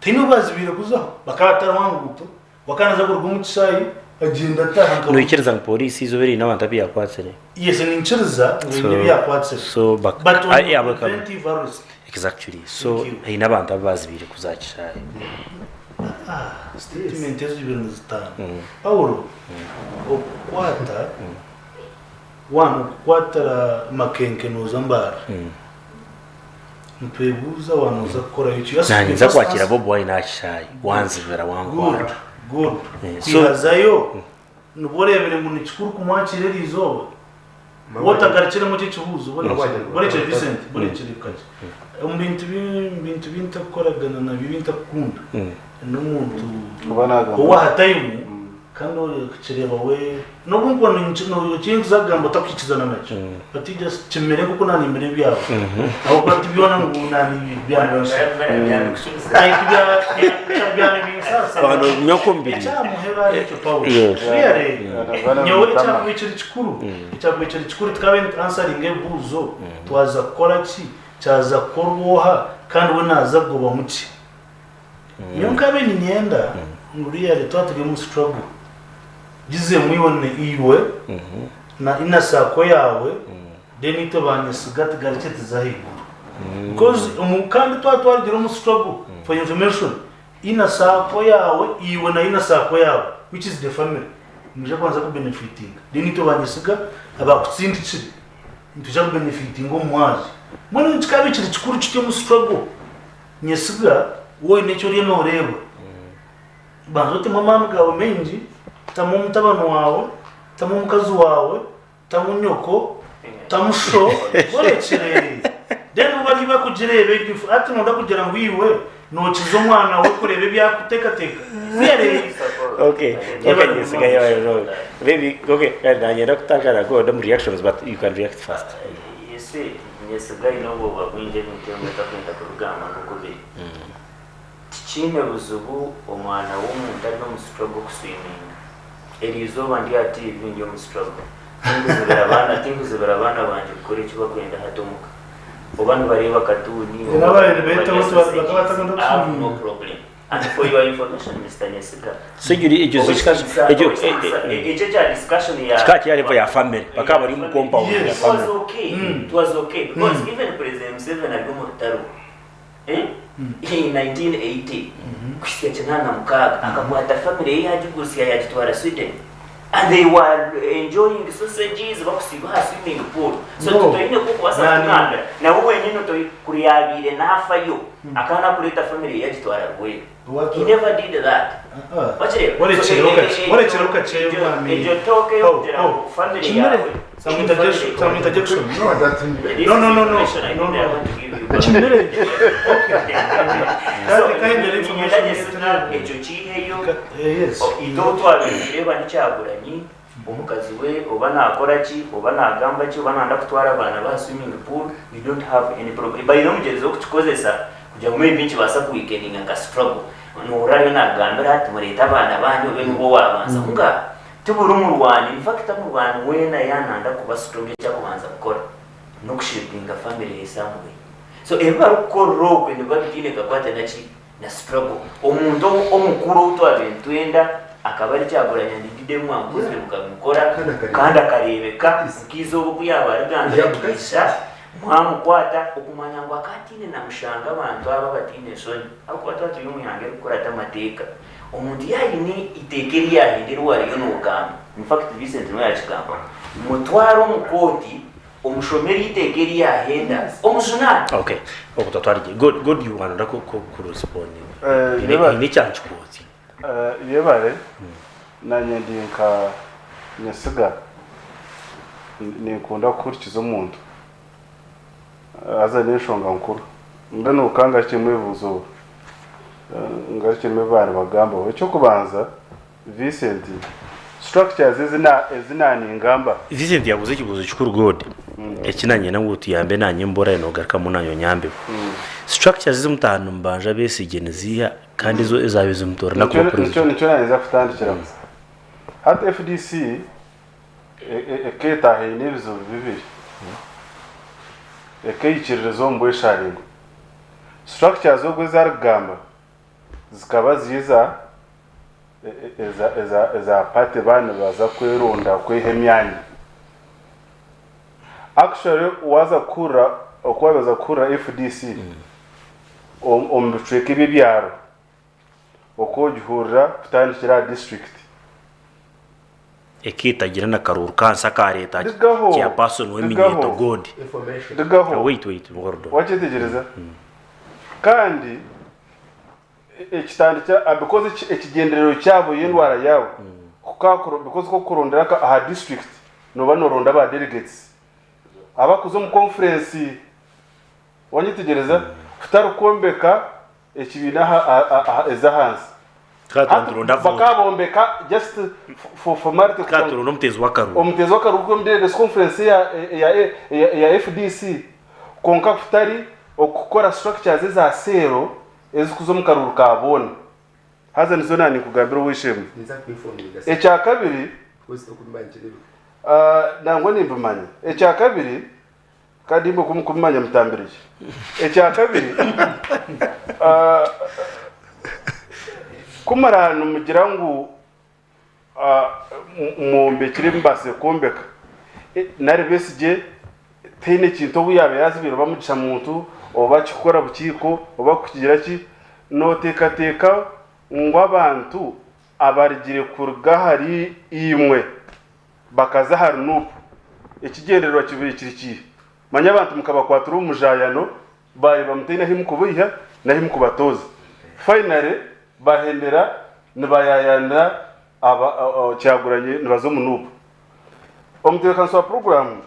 [SPEAKER 5] Tihaine obu bazibiire kuzaho bakaba batari aha nguuto. We akaba naaza kuruga omu kishaayi agyenda ataaha nka.
[SPEAKER 1] Noikiriza ngu pooriisi eizooba eriine abantu abu yaakwatsire?
[SPEAKER 5] Yes, ninkiriza ngu haine ebi yaakwatsire.
[SPEAKER 1] So, bak-
[SPEAKER 5] But on
[SPEAKER 1] ah, yeah, baka-
[SPEAKER 5] preventive arrest.
[SPEAKER 1] Exactly. So,
[SPEAKER 5] Thank you.
[SPEAKER 1] haine abantu abu baazibiire kuza aha kishaayi.
[SPEAKER 5] Ah, statement ezo ibiri nizitaana. Paulo, okukwata, one, okukwatira Makenke nooza Mbarara. Nitwebuuza waaba nooza kukorayo ki?
[SPEAKER 1] Naanye nza kwakira Bobi Wine aha kishaayi, wanzibira wankwata.
[SPEAKER 5] Good, good.
[SPEAKER 1] Eh, so-
[SPEAKER 5] Kwihazayo nibwo oreebire ngu ni kikuru kumwakiira eri izooba? Wotagarukiremu eki ekibuuzo, borekye Vincent, borekye kakye. Omu bintu bintu bi ntakukoragana nabyo ebi ntakukunda, n'omuntu
[SPEAKER 3] Kuba naagamba.
[SPEAKER 5] owaha time Kandi okukireeba we n'obu nkuba ekinkuza kugamba otakwikizana nakyo but you just kimere nk'oku nanimire ebyawe ahabw'okuba ti byona ngu nanibyanibinsasa
[SPEAKER 1] Abantu nyokumbiri.
[SPEAKER 5] ekyamuhera ekyo Paulo
[SPEAKER 1] Yes.
[SPEAKER 5] really
[SPEAKER 3] Bana
[SPEAKER 5] nyowe
[SPEAKER 3] mutama.
[SPEAKER 5] ekyakuba ekiri kikuru ekyakuba ekiri kikuru tukabe answering ebibuuzo twaza kukora ki kyaza kukorwa oha kandi we naza kugobamu ki Nyowe nkabaire niinyenda ngu really twaba turi omu struggle gizemu iwe iwe na inner circle yaawe then itwe banyesiga tugarukye tuze ahaiguru because omu kandi twaba twarugire omu struggle for information inner circle yaawe iwe na inner circle yaawe which is the family nimwija kubanza kubenefitinga then itwe banyesiga abakutsindikire nitwija kubenefitinga omu mwazyo mbwenu kikaba kiri kikuru kiti omu struggle Nyesiga waaba oine eki oriyo nooreeba, banza otemu amaani gaawe maingi, tamu omutabani waawe, tamu omukazi waawe, tamu nyoko, tamu sho, orekire. Then bo bari bakugireeba egyo hati nooyenda kugira ngu iwe nookiza omwana we kureeba ebi arikuteekateeka? Really?
[SPEAKER 1] Okay, okay, Nyesiga yabaye wrong. Maybe, okay, nanyenda kutangara go omu reactions but you can react first.
[SPEAKER 2] You see, Nyesiga aine obwoba bwingi ebintu ebimwe takwenda kubigamba nk'oku biri. Tikiine buzibu omwana w'omuntu ari omu struggle kuswiminga. Eriizooba ndi aha TV ndi omu struggle. Tinkuzibira abaana tinkuzibira abaana bangye kukora eki bakwenda hati omuka. Oba nibareeba katuuni
[SPEAKER 5] Reero
[SPEAKER 2] oba
[SPEAKER 5] ababaire
[SPEAKER 2] nibarya
[SPEAKER 5] nibeetaho bakaba
[SPEAKER 2] sausages,
[SPEAKER 5] batakwenda
[SPEAKER 2] I have no
[SPEAKER 5] kuswiminga.
[SPEAKER 2] problem. And for your information Mister Nyesiga,
[SPEAKER 1] So egyo egyo egyo
[SPEAKER 2] ekyo ekya discussion ya
[SPEAKER 1] kikaba kiri level ya family bakaba bari omu compound ya
[SPEAKER 2] It was
[SPEAKER 1] family.
[SPEAKER 2] okay. It was okay because even President Museveni ari omu rutaro eh, in 1980 kuhitsya kinaana mukaaga akakwata family ye yagigutsya yagitwara Sweden and they were enjoying sausages bakusiiba aha swimming pool so
[SPEAKER 5] No.
[SPEAKER 2] titoine kukubaasa
[SPEAKER 5] Nani-
[SPEAKER 2] kutugambira nawe wenyini toi kuri yabaire nafayo akaba nakureeta family ye yagitwara rweru
[SPEAKER 5] What-
[SPEAKER 2] he never did that. Wakireeba?
[SPEAKER 5] Warekyeraho
[SPEAKER 2] So,
[SPEAKER 5] kakye, warekyeraho kakye mwami.
[SPEAKER 2] Egyo talk ey'okugira
[SPEAKER 5] Oh,
[SPEAKER 2] ngu
[SPEAKER 5] oh.
[SPEAKER 2] family
[SPEAKER 5] Kimire.
[SPEAKER 2] yawe
[SPEAKER 5] Some interjection, some interjection.
[SPEAKER 4] No, that
[SPEAKER 2] This
[SPEAKER 5] No,
[SPEAKER 2] is
[SPEAKER 5] no, no, no.
[SPEAKER 2] information I
[SPEAKER 5] No,
[SPEAKER 2] think I
[SPEAKER 5] no.
[SPEAKER 2] want to give you.
[SPEAKER 6] Kimire.
[SPEAKER 2] So,
[SPEAKER 5] Kandi kandi information
[SPEAKER 2] ninyenda ekyo kiiheyo.
[SPEAKER 5] Yes.
[SPEAKER 2] Itwe twabireba nikyagulanyi omukazi we oba nakora ki, oba nagamba ki, oba nanda kutwara abaana ba swimming pool, you don't have any problem. Baine omugyezi okukikozesa kugira ngu maybe nikibaasa kuweakeninga nka struggle. Nohurira ariyo nagambira ati mureete abaana banyu obe nibo wabanza. Konka tiburi murwani, in fact omurwani weena yananda kuba strong, ekyakubanza kukora n'okushieldinga family ye somewhere. So ebi barikukorera okwe nibiba bitiine kakwate naki na struggle. Omuntu omukuru ou twabaire nitwenda akaba ari Kyagulanyi and mwamukozire mukabikora
[SPEAKER 4] Kandi akareebeka.
[SPEAKER 2] kandi akareebeka nk'eizooba oku yaaba arigambira
[SPEAKER 4] Yabuka.
[SPEAKER 2] Kiisha mwamukwata okumanya ngu akatiine na mushanga. Abantu aba batiine enshoni ahabw'okuba twaba turi omu ihanga erikukurata amateeka, omuntu yaayine iteeka eri yahenda eri wariyo noogamba, in fact Vincent niwe yakigamba, mutware omu kooti, omushomere iteeka eri yahenda, omujunaane.
[SPEAKER 1] Okay, okwo twatwarire good good, you wanada ku ku ku respond. Ine kyanchikozi.
[SPEAKER 3] Yebare, nanye ndi nka Nyesiga, ninkunda kuhurikiza omuntu aza n'enshonga nkuru mbe nukangarukiremu ebibuuzo, ngarukiremu ebi bagambaho. Ekyokubanza, Vincent, structures ezina ningamba.
[SPEAKER 1] Vincent yabuze ekibuzo kikuru, good, ekinanye ngu tuyambe nanye mbora nogarukamu nanyo nyambe. Structures zimutano mbanja Besigye niziha, kandi zo ezabe zimutora nakuba
[SPEAKER 3] Nicyo
[SPEAKER 1] president?
[SPEAKER 3] Nicyo nayeza kutandikiraho. Hati FDC eketaaha eine ebizibu bibiri, ekeyikiririza omu bwesharingo. Structures obwo ezarikugamba zikaba ziza eza party, baana baza kweronda, kweha emyanya. Actually waza kuhurira okuba baza kuhurira FDC omu bicweka eby'ebyaro, okwo ogihurira kutandikira aha district.
[SPEAKER 1] Ekitagira na karuru kansa ka leta.
[SPEAKER 3] Digaho.
[SPEAKER 1] Chairperson w'eminyeto.
[SPEAKER 3] Digaho.
[SPEAKER 1] God.
[SPEAKER 4] Information.
[SPEAKER 3] Digaho.
[SPEAKER 1] Wait, wait, Gordo.
[SPEAKER 3] Wakyetegereza? Kandi ekitandikira because ekigenderero kyabo y'endwara yabo because ko kurondera aha district noba noronda aba delegates abakuza omu conference. Wanyitegereza? Kutari kwombeka ekibiina ez'ahansi.
[SPEAKER 1] Katuronda vote.
[SPEAKER 3] Bakabombeka just for formality.
[SPEAKER 1] Katuronda omutezi w'akaruru.
[SPEAKER 3] Omutezi w'akaruru k'omu delegates conference ya FDC, konka kutari okukora structures eza seero ezikuza omu karuru ka boona. Haza nizo nani nkugambira, owishemu.
[SPEAKER 4] Nza kuinforminga.
[SPEAKER 3] Ekya kabiri,
[SPEAKER 4] Because okumanya.
[SPEAKER 3] Nangwa nimbimanya. Ekya kabiri, kandi imwe kumumanya mutambirije. Ekya kabiri, kumara nimugira ngu mwombekire, mubase kwombeka. Nari Besigye teine ekintu obu yaaba yazibire, oba Mugisha Muntu, oba kikora bukiiko, oba kukigira ki, noteekateeka ngu abantu abarigire kuruga ahari imwe bakaza ahari NUP, ekigendererwa kibiri kiri kihe? Manya abantu mukabakwatira omujayano, bareba mutaine ahi mukubiiha nahi mukubatoza, finally bahendera nibayayanira aba Kyaguranye, nibaza omu NUP. Omutebeekanisi wa poroguramu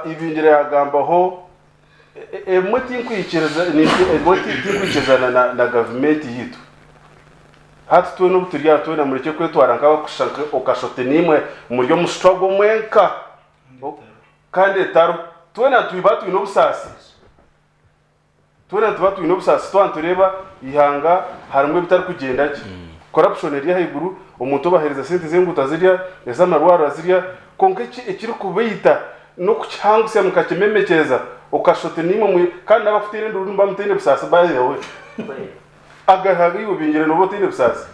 [SPEAKER 3] ibingira yagambaho emwe tinkwikiriza, emwe tinkwikirizana na gavumenti yitu. Hati twena obu turi aha, twena mureke kwetwara nk'abakusha okashote nimwe muri omu struggle mwenka kandi etaro. Twena tuba twine obusaasi, twena tuba twine obusaasi twaba nitureeba ihanga harimu ebitari kugyenda gye, corruption eri ahaiguru, omuntu obaheereza sente z'enguuto azirya, ez'amarwaro azirya. Konka ekiri kubaita n'okukihangusya mukakimemekyeza okashote nimwe kandi n'abakuteera enduru nimuba mutaine busaasi. By the way, agahaga iwe bingire noba otaine busaasi.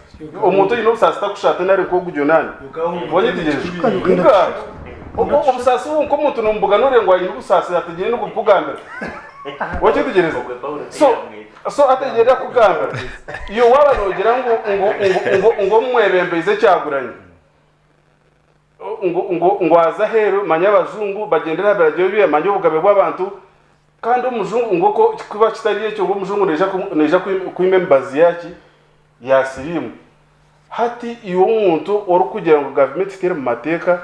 [SPEAKER 3] Omuntu oine obusaasi takushata nari nk'ogugyo nani. Wanyitegereje nga obusaasi bwo nk'omuntu nomubuga norengo aine obusaasi ategire n'okukugambira. Wakyetegereza? So ategerera kugambira iyo waba nogira ngo mwebembeize Kyaguranye ngo aza aheru, manya abajungu bagendera biragiye biye, manya obugabe bw'abantu, kandi omujungu ngo ko kuba kitari ekyo, ngo omujungu neija kwima emibazi yaki. Ya siriimu. Hati iwe omuntu orikugira ngu gavumenti teri mu mateeka,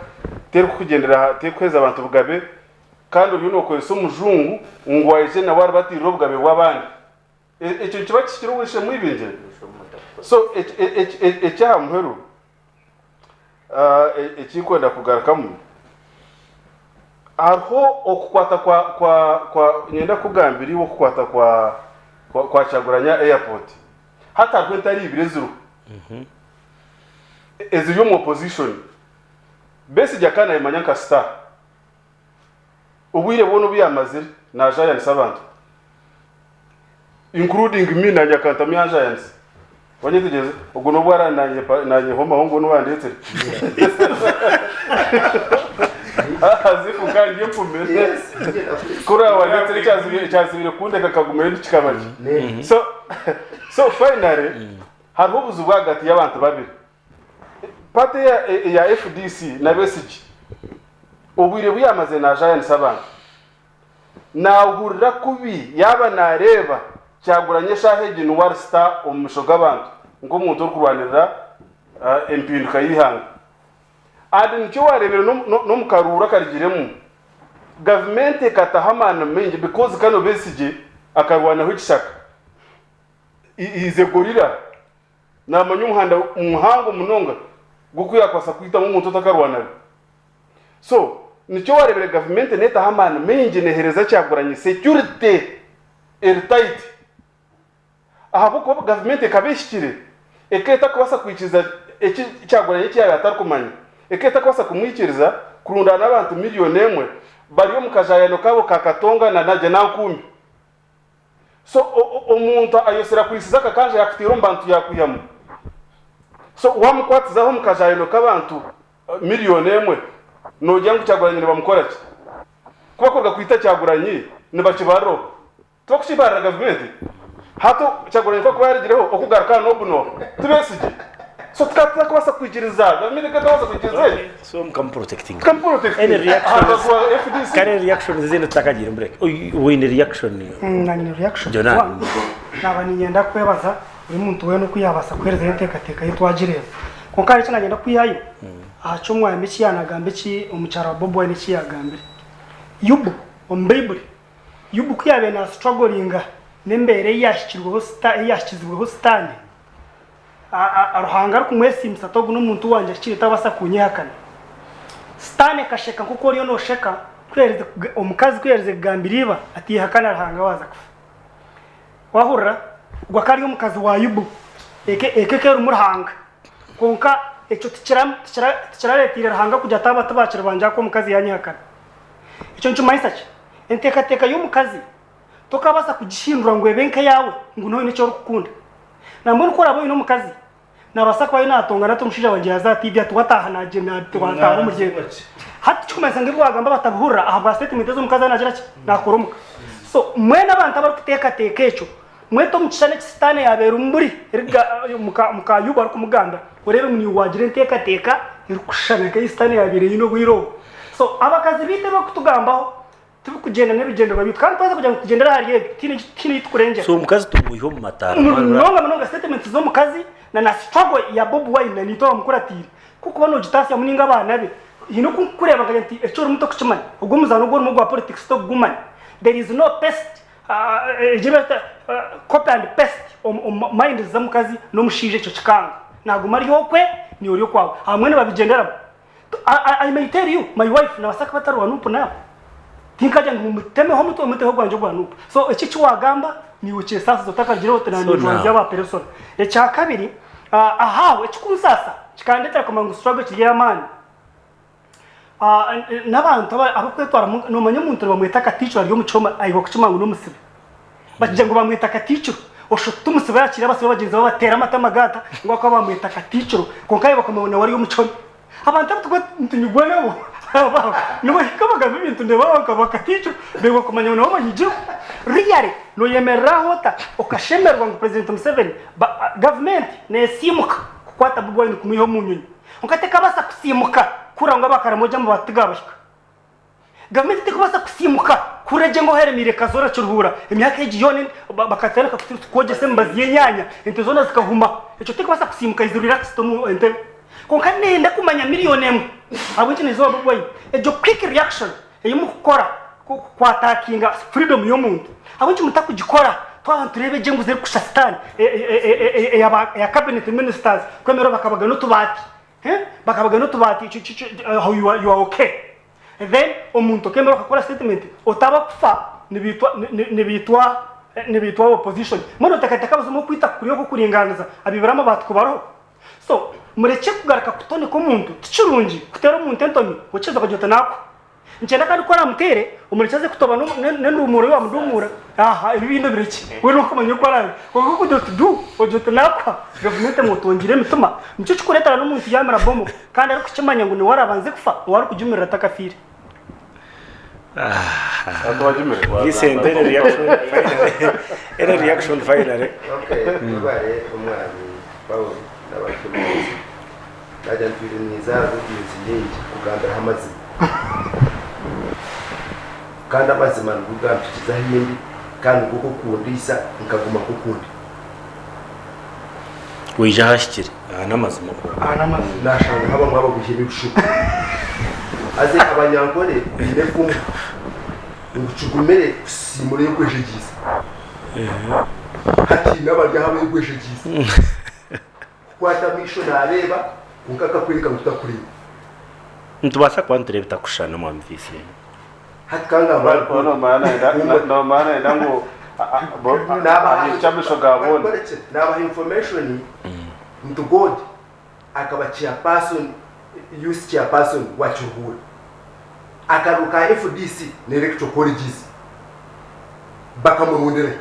[SPEAKER 3] terikugyendera aha, terikuheereza abantu bugabe, kandi oriyo nookozesa omujungu ngu aije nawe aribatiirire obugabe bw'abandi. Ekyo nikiba kihikire ow'eishe-emwe Ibingira? So eky'aha muheru eki ndikwenda kugarukamu, hariho okukwata kwa kwa kwa niinyenda kukugambira iwe okukwata kwa kwa Kyagulanyi aha airport. Hati hariho entare ibiri eziriho eziri omu opposition. Besigye akaba nayemanya nka star. Obwire bwona obu yamazire najayanisa abantu including me nanye akantamu yanjayanisa. Wanyetegyereza? Ogwo nobu araabe nanyehomaho ngu niwe andetsire. As if nka ndi empumi. Ku oraabe wandetsire ekyazibire kundeka nkagumayo nikikaba ki? So so finally hariho obuzibu ahagati y'abantu babiri. Party eya FDC na Besigye obwire bu yamazire najayanisa abantu. Nahurira kubi yaaba nareeba Kyagulanyi eshaaha egi niwe ari star omu maisho g'abantu nk'omuntu orikurwanirira empinduka y'eihanga. And nikyo wareebire n'omu karuuru akarugiremu, gavumenti ekataho amaani maingi because kanu Besigye akarwanaho ekishaka. He is a gorilla. Naamanya omuhanda muhango munonga gw'oku yaakubaasa kwitamu omuntu otakarwanaga. So, nikyo waareebire gavumenti neetaho amaani maingi neeheereza Kyagulanyi security eri tight. Ahabw'okuba gavumenti ekaba ehikire, ekaba etakubaasa kwikiriza eki Kyagulanyi eki yaabaire atarikumanya. Ekaba etakubaasa kumwikiriza kurundaana abantu miriyoni emwe bari omu kajaayano kaabo ka Katonga na Najjanankumbi. So omuntu ayosire akwisize akakanja yakutiira omu bantu yakwihamu. So wamukwatizaho omu kajayano k'abantu miriyoni emwe nogira ngu Kyagulanyi nibamukora ki? Ku bakuruga kwita Kyagulanyi nibakibarira oku? Tibakukibarira gavumenti? Hati Kyagulanyi ku akuba yarugireho okugaruka aha n'ogu n'oha? Ti Besigye? So tukaba tutakubaasa kwikiriza gavumenti ekaba etakubaasa kwikiriza ekyo.
[SPEAKER 1] So mukamuprotectinga.
[SPEAKER 3] Tukamuprotectinga.
[SPEAKER 1] Any reactions?
[SPEAKER 3] Aha rubaju rwa FDC.
[SPEAKER 1] Kare reactions ezindi tutakagiire mureke. Oine reaction?
[SPEAKER 6] Nanye reaction.
[SPEAKER 1] Jonah.
[SPEAKER 6] One, naaba niinyenda kwebaza buri muntu weena oku yaabaasa kuheerezayo enteekateeka ye twagireeba. Kwonka hariho eki naayenda kwihayo aha ky'omwami eki yaanagamba eki omukyara wa Bobi Wine eki yaagambire. Yobu omu Baiburi, Yobu ku yaabaire naasituragoringa n'embeera ei yaahikirweho ei yaahikizibweho Sitaane, Ruhanga arikumwesiimisa ati, Ogu n'omuntu wangye ahikire tabaasa kunyehakana. Sitaane akasheka nk'oku oriyo noosheka, omukazi ku yaaherize kugambira iba ati, Yehakana Ruhanga waaza kufa. Waahurira? Ogwo akaba ari omukazi wa Yobu. Eka ekaba erimu Ruhanga. Kwonka ekyo tikirareeteire Ruhanga kugira ati, Aba tibaakiri bangye ahakuba omukazi yaanyehakana. Ekyo nikimanyisa ki? Enteekateeka y'omukazi Tokaabaasa kugihindura ngu ebe nk'eyaawe ngu noine eki orikukunda. Nambwenu ku oraabe oine omukazi, naabaasa kuba ariyo naatongana ati omushaija wangye yaaza aha tiivi ati wataaha wataaha omuri eka. Hati tikikumanyisa ngu ebi waagamba batabihurira ahabwa sitetimenti ezi omukazi naagira ki? Naakora omuka. So mwena abantu abarikuteekateeka ekyo, mwete omu kishushani eki Sitaane yaabaire omuri muka Yobu arikumugambira, oreebe ngu naiwe waagira enteekateeka erikushushana nk'ei Sitaane yaabaire eine obwire obwo. So abakazi baitu ebi barikutugambaho, Tibikugyenda n'ebigyendererwa byaitu kandi twaza kugira ngu tugyendere ahari ebyo tihaine eki tikurengyera.
[SPEAKER 1] So omukazi tumwihe omu mataara.
[SPEAKER 6] Munonga munonga statements z'omukazi na na struggle ya Bobi Wine na naitwe abamukuratiire kukuba nogitaasyamu ninga abaana be haine oku nkukureeba nkagira nti eki orimu tokukimanya ogwo omuzaano ogu orimu ogwa politics tokugumanya there is no paste egi eyi copy and paste omu minds z'omukazi n'omushaija ekyo kikanga naguma ari okwe naiwe ori okwawe abamwe nibabigyenderamu I may tell you my wife nabasa kuba atari wa nup now tinkagira ngu mutemeho omutwe muteho ogwangye ogwa nup so eki ekiwagamba niiwe kyesasiza otakagireho oti
[SPEAKER 1] So
[SPEAKER 6] nanyejwanzya
[SPEAKER 1] now
[SPEAKER 6] aba peresona ekyakabiri ahaho ekikunsaasa kikandetera kumanya ngu struggle ekiri ey'amaani n'abantu abakwetwara nomanya omuntu nibamweta akatiikiro ari omu kihome aihwa kukimanya ngu n'omusibe Bakigira ngu bamweta Katiikiro. Oshusha oti omusibe ayakiire abasibe bagyenzi be abateera amate amagaata ngu ahakuba bamweta Katiikiro. Kwonka aye bakamanya ngu nawe ari omuconi. Abantu abu turikuba nitunyigwa nabo aba nibahika bagamba ebintu ndeeba nka ba Katiikiro beebwa kumanya ngu nabo banyigirwe. Really noyemerera aho ota okashemererwa ngu President Museveni gavumenti nesiimuka kukwata Bobi Wine kumwiha omu nyonyi. Kwonka tekabaasa kusiimuka kuhurira ngu aba Karamoja amabaati tigaabahika. Gavumenti terikubaasa kusiimuka. Kuregye ngu oheremeire Kazoora Kiruhura emyaka egi yoona bakatandika kutwogyesa emibazi y'enyaanya ente zoona zikahuma. Ekyo tikikubaasa kusiimuka is relaxed omu entebe. Kwonka nenda kumanya miriyoni emwe ahabw'enki neeza owa Bobi Wine. Egyo quick reaction ei murikukora ku attackinga freedom y'omuntu ahabw'enki mutakugikora twaba nitureeba egyo enguzi erikusha sitaani eya cabinet ministers kwemerera bakabagana otubaati bakabagana otubaati aho you are okay. Then omuntu okemera okakora statement otaba kufa nibiitwa nibiitwa nibiitwa opposition mbwenu otekateka buzima okwita kuri okwokuringaniza abaibire amabaati kubaroho so murekye kugaruka kutoneka omuntu tikirungi kutera omuntu entomi okiza okagira oti nakuha nikyenda kandi ku oramutere omurekye aze kutoba nendumuura eyi wamudumuura aha ebi ebindi obirekye we nokumanya oku arabe kwonka okugira oti du ogira oti nakuha gavumenti emwotongire emitima nikyo kikuretera nomuntu yamira bomu Kandi arikukimanya ngu niwe araabanze kufa, ou arikujumirira atakafiire.
[SPEAKER 1] Vincent, any reaction finally? Any reaction finally?
[SPEAKER 4] Okay, webare omwami Paul n'abakemuzi. Nagira ntwire ninza audience nyingi kugambiraho amazima. Kandi amazima nigo gampikiza ahu ndi kandi nigo gokundiisa nkaguma nk'oku ndi.
[SPEAKER 1] Waija ahahikire. Aha n'amazima kwonka.
[SPEAKER 6] Aha n'amazima.
[SPEAKER 4] Nashanga habamwe abaguhire ebishuba. Haza Abanyankore baine enfumu ngu kigumire kusiimura oyegwejegyeise. Hati haine abari aha abeegwejegyeise. Kukwata amaisho naareeba kwonka akakworeka ngu takureeba.
[SPEAKER 1] Nitubaasa kuba nitureeba ebitakushushana Mwami Vincent.
[SPEAKER 4] Hati ka ngambe ahari
[SPEAKER 3] Bo nomanya nayenda ngu ahikye amaisho ga boona.
[SPEAKER 4] Nabaha information nti God akaba chairperson, youth chairperson wa Kiruhura. Akaruru ka FDC na electoral colleges bakamuronderayo.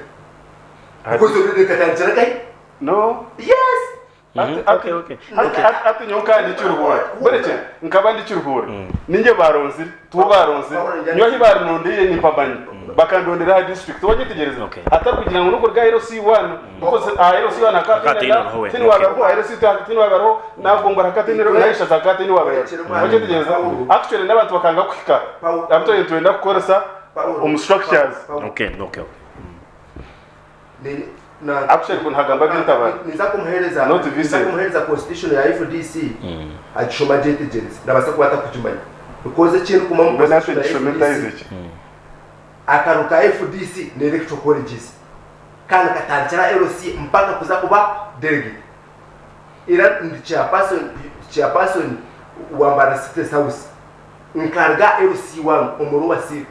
[SPEAKER 4] Because already katandikira nkahi?
[SPEAKER 3] No.
[SPEAKER 4] Yes.
[SPEAKER 3] Hati hati nyowe nkaba ndi Kiruhura. Mbwenu nkaba ndi Kiruhura. Ninye baaronzire, tibo baaronzire. Nyowe ahi baarinondeire nimpamanya. Bakandondera aha district. Wagyetegyereza? Hatari kugira ngu n'okuruga aha LC1 because aha LC1 hakaba hataine hataine owaaba ariho, aha LC2 hataine owaaba ariho, n'aha Gombora hakaba hataine n'aha Ishaza hakaba hataine owaaba ariho. Wagyetegyereza? Actually n'abantu bakanga kuhika abu twabire nitwenda kukoresa omu structures.
[SPEAKER 1] Okay, okay.
[SPEAKER 3] Actually ku nihagamba Bintabare
[SPEAKER 4] Ninza kumuhereza
[SPEAKER 3] not
[SPEAKER 4] ninza
[SPEAKER 3] Vincent.
[SPEAKER 4] kumuhereza constitution ya FDC agishome agyetegyereze nabasa kuba atakugimanya because ekindikuma omu
[SPEAKER 3] Mbwenu
[SPEAKER 4] constitution ya
[SPEAKER 3] gishome
[SPEAKER 4] FDC
[SPEAKER 3] ntahizeki.
[SPEAKER 4] akaru ka FDC ne electoral colleges kandi katandikira LC mpaka kuza kuba delegate era ndi chairperson chairperson wa Mbarara City South nkaruga LC1 omu Lower City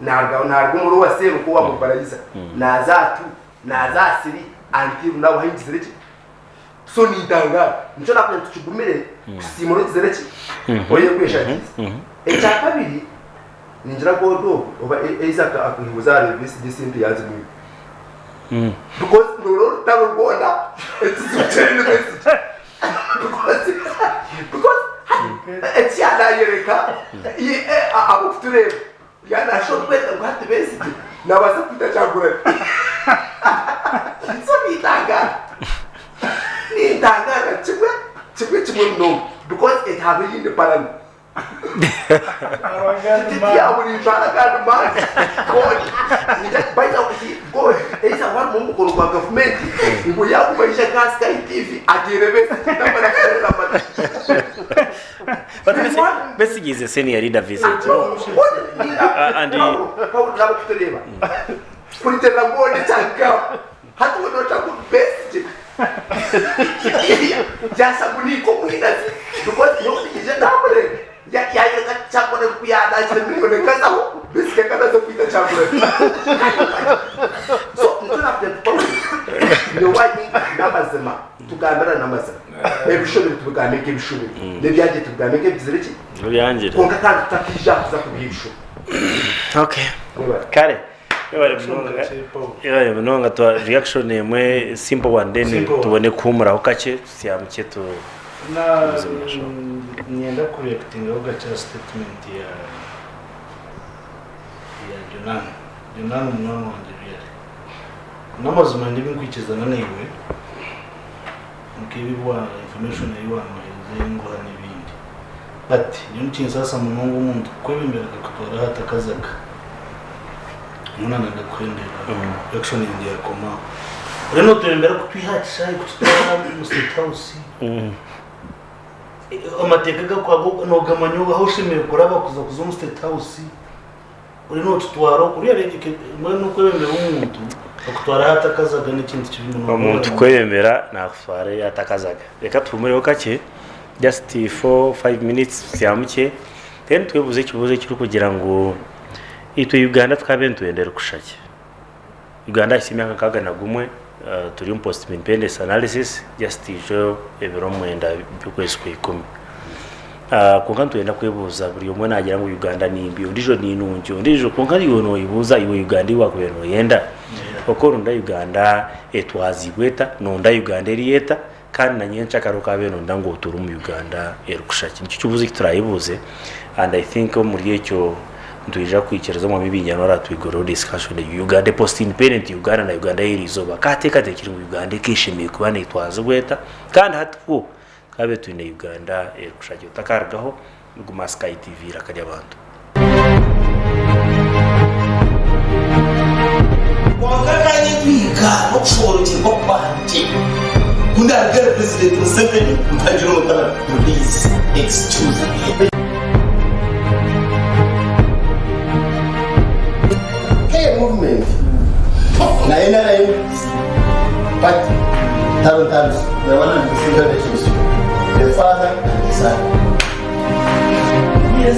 [SPEAKER 4] Naruga naruga omuri owa seero nk'owa mobilizer naaza aha two naaza aha three until now ahu ngizire ki so nintangaara nikyo nakugira nti kigumire kusiimura ogizire ki oyekweshakiize. Ekya kabiri ningira God ogwo oba Isaac akaihuza ahari Besigye esente yaazimwiba because noreeba orutaro rwona ekizibu kiri ni Besigye. Because because eki yanayereka abokutureeba yanashusha orikwereka ngu hati Besigye nabaasa kwita Kyagulanyi so nintangara nintangara kimwe kimwe kimwe munonga because hariho eyindi parani
[SPEAKER 1] But Besigye is a senior leader, Vincent. And Okay. Kare. Webale munonga. Webale munonga twa reaction emwe simple one then
[SPEAKER 5] Simple one.
[SPEAKER 1] tubone kuhumuraho kakye tusyamukye tu
[SPEAKER 5] Na
[SPEAKER 1] tugumize omu mashomo.
[SPEAKER 5] niinyenda kureactingaho gakye aha statement ya ya Jonan. Jonan munywani wangye really. N'amazima ndibinkwikizana naiwe nk'ebi wa information ei wanyohereza ey'enguha n'ebindi. But nyowe nikinsaasa munonga omuntu kukwebembera akakutwara ahu atakazaga. Nyowe nanyenda kuhendera reaction yangye yakoma aho. Oriyo notwebembera kutwiha aha kishaayi kututwara omu state house. Amateeka agakuhaga nogamanya ahu oshemereire kuraba kuza kuza omu state house. Oriyo notutwara okwo mbwenu nokwebembera omuntu akutwara ahu atakazaga nekintu kibi munonga.
[SPEAKER 1] Omuntu kukwebembera nakutwara ahu atakazaga. Reka tuhumureho kakye just 4, 5 minutes tusyamukye then twebuuze ekibuuzo ekirikugira ngu itwe Uganda tukabe nitwenda erikushusha ki? Uganda yahitsya emyaka 61 turi omu post independence analysis just ijo ebiro 9 by'okwezi kwa ikumi. Kwonka nitwenda kwebuuza buri omwe naagira ngu Uganda ni mbi ondiijo ni nungi ondiijo kwonka iwe nooyebuuza iwe Uganda ei waakubaire nooyenda? Oku orunda Uganda etwaziibwe eta? Noonda Uganda eri eta? Kandi na nyencakare okaabaire nooyenda ngu otuure omu Uganda erikushusha ki? Nikyo kibuuzo eki turaayebuuze and I think omuri ekyo nitwija kwikiriza Omwami Ibingyano araatwigurireho discussion egyo. Uganda post independent Uganda na Uganda y'eriizooba akaateekateekire ngu Uganda ekeeshemereire kuba neetwazibwa eta? Kandi hati kwo Twabaire twine Uganda erikushusha gye otakarugaho guma Sky TV eiraka ry'abantu.
[SPEAKER 7] Kwonka nkanye ntwika n'okushoboorokyerwa kwangye ku ndaruga ahari Purezidenti Museveni nkagira omutabani please excuse me. K movement na NRM party ntaro ntarizo they are one and the same relationship the father and the son.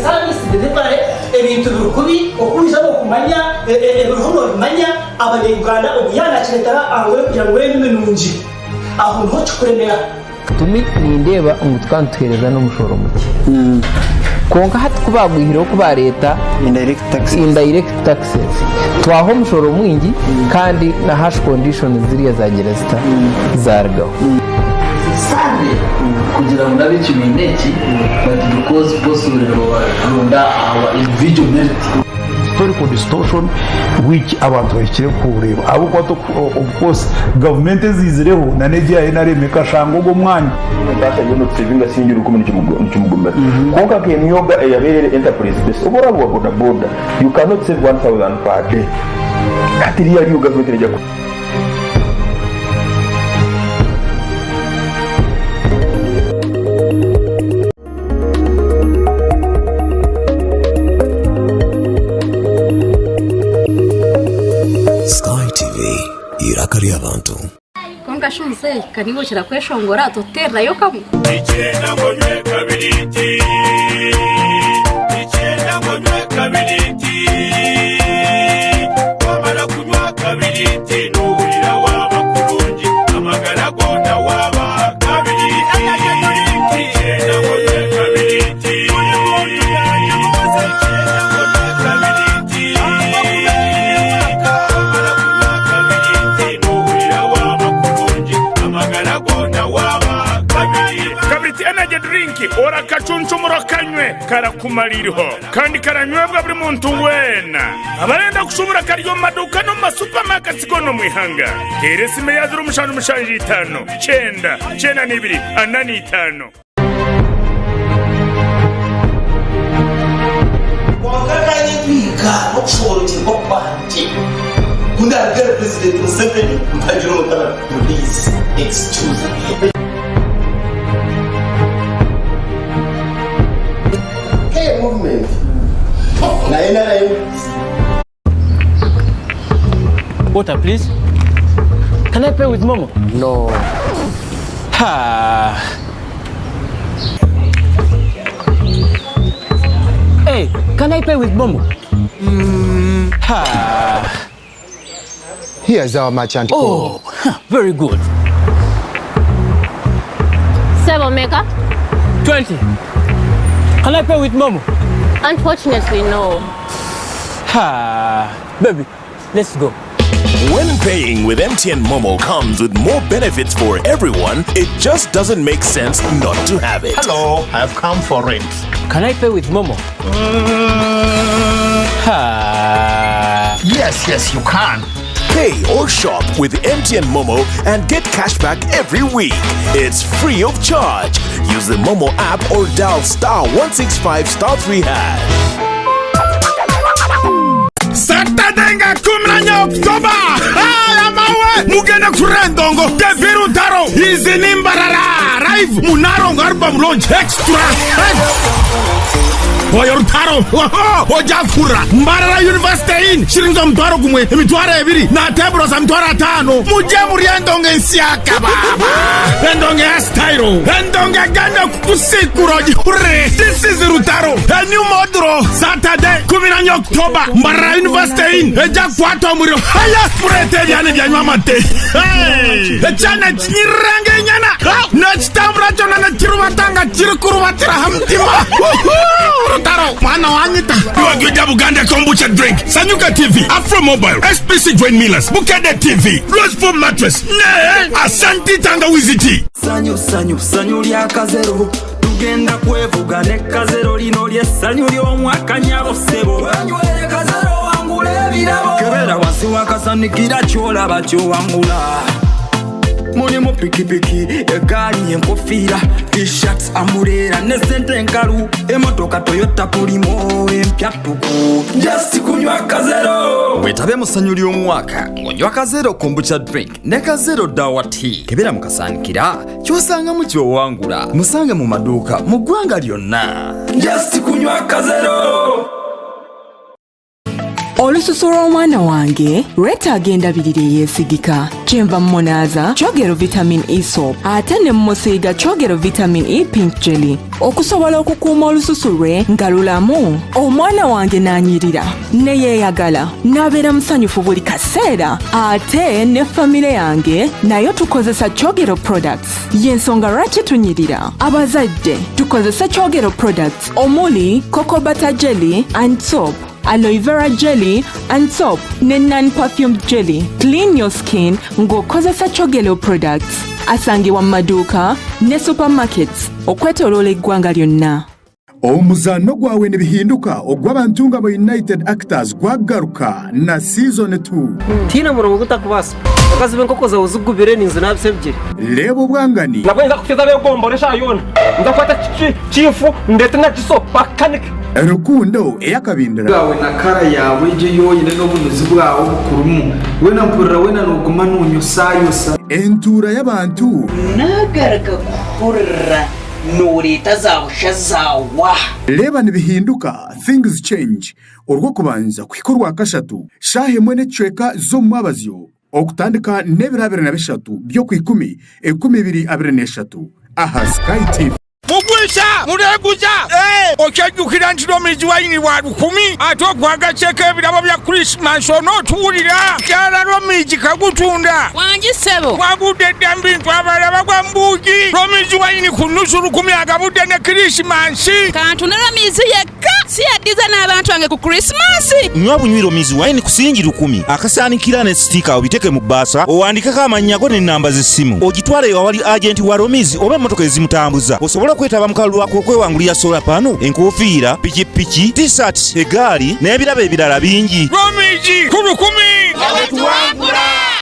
[SPEAKER 8] Service delivery ebintu biri kubi okwija nokumanya ebiriho nobimanya abanya-Uganda ogu yaaba nakireetera ango yokugira ngu ebe nungi aho niho kikuremera.
[SPEAKER 9] Tumi nindeeba ngu tukaba nituheereza n'omushoro mukye. Kwonka hati ku baagwihireho ku baareeta indirect taxes, twaha omushoro mwingi kandi na harsh conditions ziriya zaagira zita? Zaarugaho.
[SPEAKER 10] Sunday kugira ngu n'ab'ekibiina eki but because possibly nibaronda our individual merit.
[SPEAKER 11] Historical distortion which abantu bahikire kureeba ahabw'okuba of course gavumenti eziizireho na n'egi eya NRM ekashanga ogwo omwanya.
[SPEAKER 12] Nkaasha nyowe nokusevinga siringi rukumi nikimugumira kwonka nk'emyoga eyabaire eri enterprise based obu oraba owa boda boda you cannot save 1000 per day hati really yo gavumenti neija ku.
[SPEAKER 13] Sky TV, eiraka ry'abantu.
[SPEAKER 14] Kwonka shi muzeeyi, ka niiwe okira kweshongora, totuteererayo kamwe?
[SPEAKER 15] Nikyenda ngu onywe kabiriiti Nikyenda ngu onywe kabiriiti Wamara kunywa kabiriiti Nohurira waaba kurungi Amagara goona waaba kabiriiti Nikyenda ngu onywe kabiriiti Buri muntu yaagibuuza Nikyenda ngu onywe kabiriiti Wamara kunywa kabiriiti Nohurira waaba kurungi Amagara goona waaba kabiriiti
[SPEAKER 16] Kabiriiti Energy Drink orakacuncumura okanywe karakumara iriho kandi karanywebwa buri muntu weena. Abarenda kushubura kari omu maduuka n'omu masupamaketi goona omu ihanga. Teera esimu eya 0775 9 92 45.
[SPEAKER 7] Kwonka nkanye ntwika n'okushoboorokyerwa kwangye ku ndaruga ahari Purezidenti Museveni nkagira omutabani please excuse me.
[SPEAKER 4] K movement na NRM.
[SPEAKER 17] Water, please. Can I pay with Momo?
[SPEAKER 9] No.
[SPEAKER 17] Ha. Hey, can I pay with Momo? Ha.
[SPEAKER 18] Here's our merchant code.
[SPEAKER 17] Oh, huh, very good.
[SPEAKER 14] Sebo Meka?
[SPEAKER 17] 20. Can I pay with Momo?
[SPEAKER 14] Unfortunately, no.
[SPEAKER 17] Ha. Baby, let's go.
[SPEAKER 15] When paying with MTN Momo comes with more benefits for everyone, it just doesn't make sense not to have it.
[SPEAKER 19] Hello, I've come for rent.
[SPEAKER 17] Can I pay with Momo? Ha.
[SPEAKER 19] Yes, yes, you can. Pay or shop with MTN Momo and get cashback every week. It's free of charge. Use the Momo app or dial star 165 star 3 hash.
[SPEAKER 16] Saturday nga 14 October aya mawe mugende kurira endongo David Rutaro is in Mbarara live Munarongo album launch extra Oyo Rutaro oja kurra Mbarara University Inn shiringi omutwaro gumwe emitwaro ebiri na teburo za mitwaro atano muje muri endongo ensyaka baba endongo ya style endongo egenda kukusikura ogihurire This is Rutaro a new model Saturday 14 October Mbarara University Inn ejja kukwata omuriro haya mureete ebyana ebyanywa amate Hey! Ekyana kinyirira ng'enyana n'ekitambura kyona nikirubata nga kirikurubatira aha mutima Woohoo! Rutaro mwana wanyita Niwagwija Buganda Kombucha Drink, Sanyuka TV, Afro Mobile, SPC Grain Millers, Bukedde TV, Rose Foam Mattress, ne Asante Tangawizi Tea.
[SPEAKER 20] Sanyu sanyu sanyu lya kazero tugenda kwevuga ne kazero lino ly'essanyu ly'omwaka nyabo ssebo wenywere kazero wangula ebirabo kebera wansi wakasanikira kyolaba kyowangula mulimu pikipiki egaali enkofiira t-shirt amuleera ne sente enkalu emotoka toyota pulimo empya ttuku just kunywa kazero
[SPEAKER 21] Wetabe mu ssanyu ly'omwaka ng'onywa kazero kombucha drink ne kazero dawa tea. Kebera mu kasaanikira ky'osangamu ky'owangula. Musange mu maduuka mu ggwanga lyonna.
[SPEAKER 20] Just kunywa kazero.
[SPEAKER 22] Olususu lw'omwana wange lwetaaga endabirira eyeesigika. Kyenva mmunaaza Kyogero Vitamin E Soap ate ne mmusiiga Kyogero Vitamin E Pink Jelly okusobola okukuuma olususu lwe nga lulamu. Omwana wange n'anyirira ne yeeyagala n'abeera musanyufu buli kaseera ate ne famire yange nayo tukozesa Kyogero products. Y'ensonga lwaki tunyirira. Abazadde tukozese Kyogero products omuli Cocoa Butter Jelly and Soap, Aloe Vera Jelly and Soap ne Non-Perfumed Jelly. Clean your skin ng'okozesa Kyogero products. Asangibwa mu maduuka ne supermarkets okwetoloola eggwanga lyonna.
[SPEAKER 23] Omuzaano gwawe nibihinduka ogw'abantu ngabo United Actors gwagaruka na season 2.
[SPEAKER 24] Tihaine murimo gutakubaasa. Bakazi b'enkoko zaawe zigubire ninza naabisa ebigyere.
[SPEAKER 23] Reeba obwangani.
[SPEAKER 24] Nabwo ninza kuteeza ab'egombora eshaaha yoona. Ninza kukwata kiifu ndeete na giso bakukanike.
[SPEAKER 23] Rukundo ey'akabindira.
[SPEAKER 25] Bwawe na kara yaawe egyo ei oine n'obunuzi bwawe obukurimu. Weena mpurira weena nooguma noonyosayosa.
[SPEAKER 23] Entuura y'abantu.
[SPEAKER 26] Naagaruka kuhurira nooreeta za busha zaawa.
[SPEAKER 23] Reeba nibihinduka, Things Change, Orwokubanza kuhika Orwakashatu, shaaha emwe n'ekicweka z'omu mwabazyo, okutandika n'ebiro 23 by'Okwikumi, 2023 aha Sky TV.
[SPEAKER 16] Mugwisa mureeguza Okyajjukira nti Romizi wayini wa lukumi ate okwagaseeko ebirabo bya Christmas onootuwulira? Kyala Romizi kagutunda.
[SPEAKER 27] Wangi ssebo.
[SPEAKER 16] Wagudde dda mu bintu abalala bagwa mu buugi. Romizi wayini ku nnusu lukumi agabudde ne Kirisimansi.
[SPEAKER 27] Kantune Romizi yekka si yaddiza n'abantu bange ku Kirisimansi.
[SPEAKER 28] Nywa bunywi Romizi wayini ku siringi lukumi, akasaanikira ne sitiika obiteeke mu bbaasa owandiikeko amannya go n'ennamba z'essimu ogitwale awali agenti wa Romizi oba emmotoka ezimutambuza osobole okwetaba mu kalulu ak'okwewangulira solar pano, enkofiira, pikipiki, t-shirt, eggaali n'ebirabo ebirala bingi.
[SPEAKER 16] Romizi ku lukumi!
[SPEAKER 27] Nga bwe tuwangula!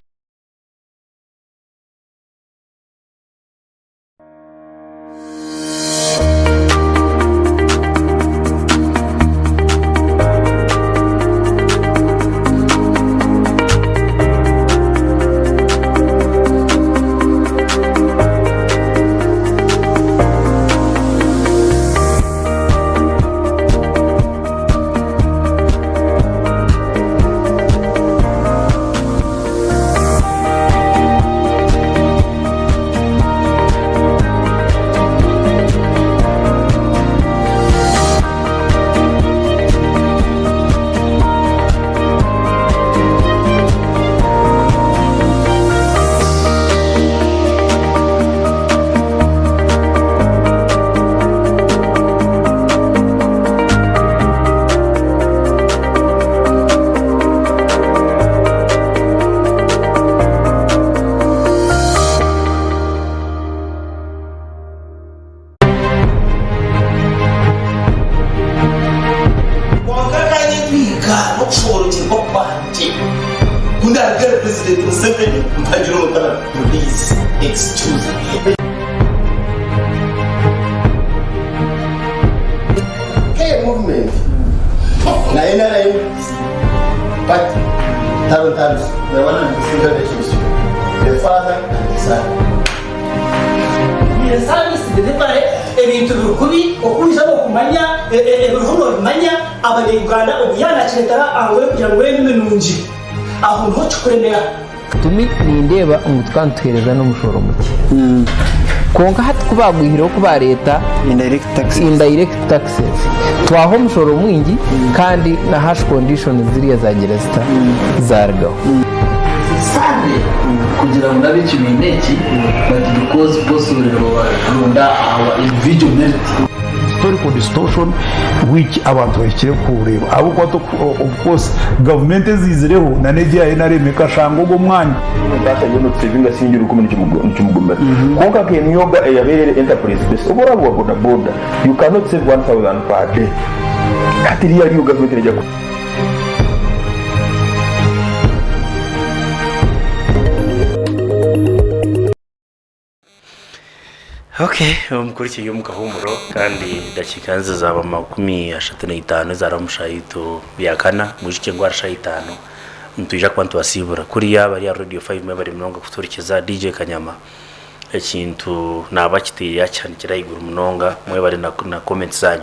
[SPEAKER 7] NRM party ntaro ntandisi relationship the father and the son.
[SPEAKER 1] Twine service delivery ebintu biri kubi okwija nokumanya ebiriho nobimanya abanya Uganda ogu yaaba nakireetera angoye kugira ngu ebe mirungi aho niho kikuremera.
[SPEAKER 9] Tumi nindeeba ngu tukaba nituheereza n'omushoro mukye. Kwonka hati ku baagwihireho ku baareeta indirect taxes, twaha omushoro mwingi kandi na harsh conditions ziriya zaagira zita? Zaarugaho.
[SPEAKER 2] Sunday kugira ngu n'ab'ekibiina eki but because possibly nibabaronda ahabwa individual merit.
[SPEAKER 3] Historical distortion which abantu bahikire kureeba ahabw'okuba of course gavumenti eziizireho na n'egi eya NRM ekashanga ogwo omwanya.
[SPEAKER 12] Ntaasha yoona okusevinga siringi rukumi nikimugumira. Kwonka nk'emyoga eyabaire eri enterprise based, obu oraabe owa boda boda, you cannot save 1000 per day. Hati eriyo ariyo gavumenti neija ku.
[SPEAKER 5] Ok, omukuru omu kahuumuro kandi dakiika nizo zaaba 35 ezaaraba omu shaaha yaitu ya kana. Mwijukye ngu ahari shaaha itaano nitwija kuba nitubasiibura. Kuriya abari aha Radio Five mwebare munonga kutuhurikiza. DJ Kanyama ekintu naaba akiteire yakihanikire ahaiguru munonga. Mwebare na na comments zaanyu.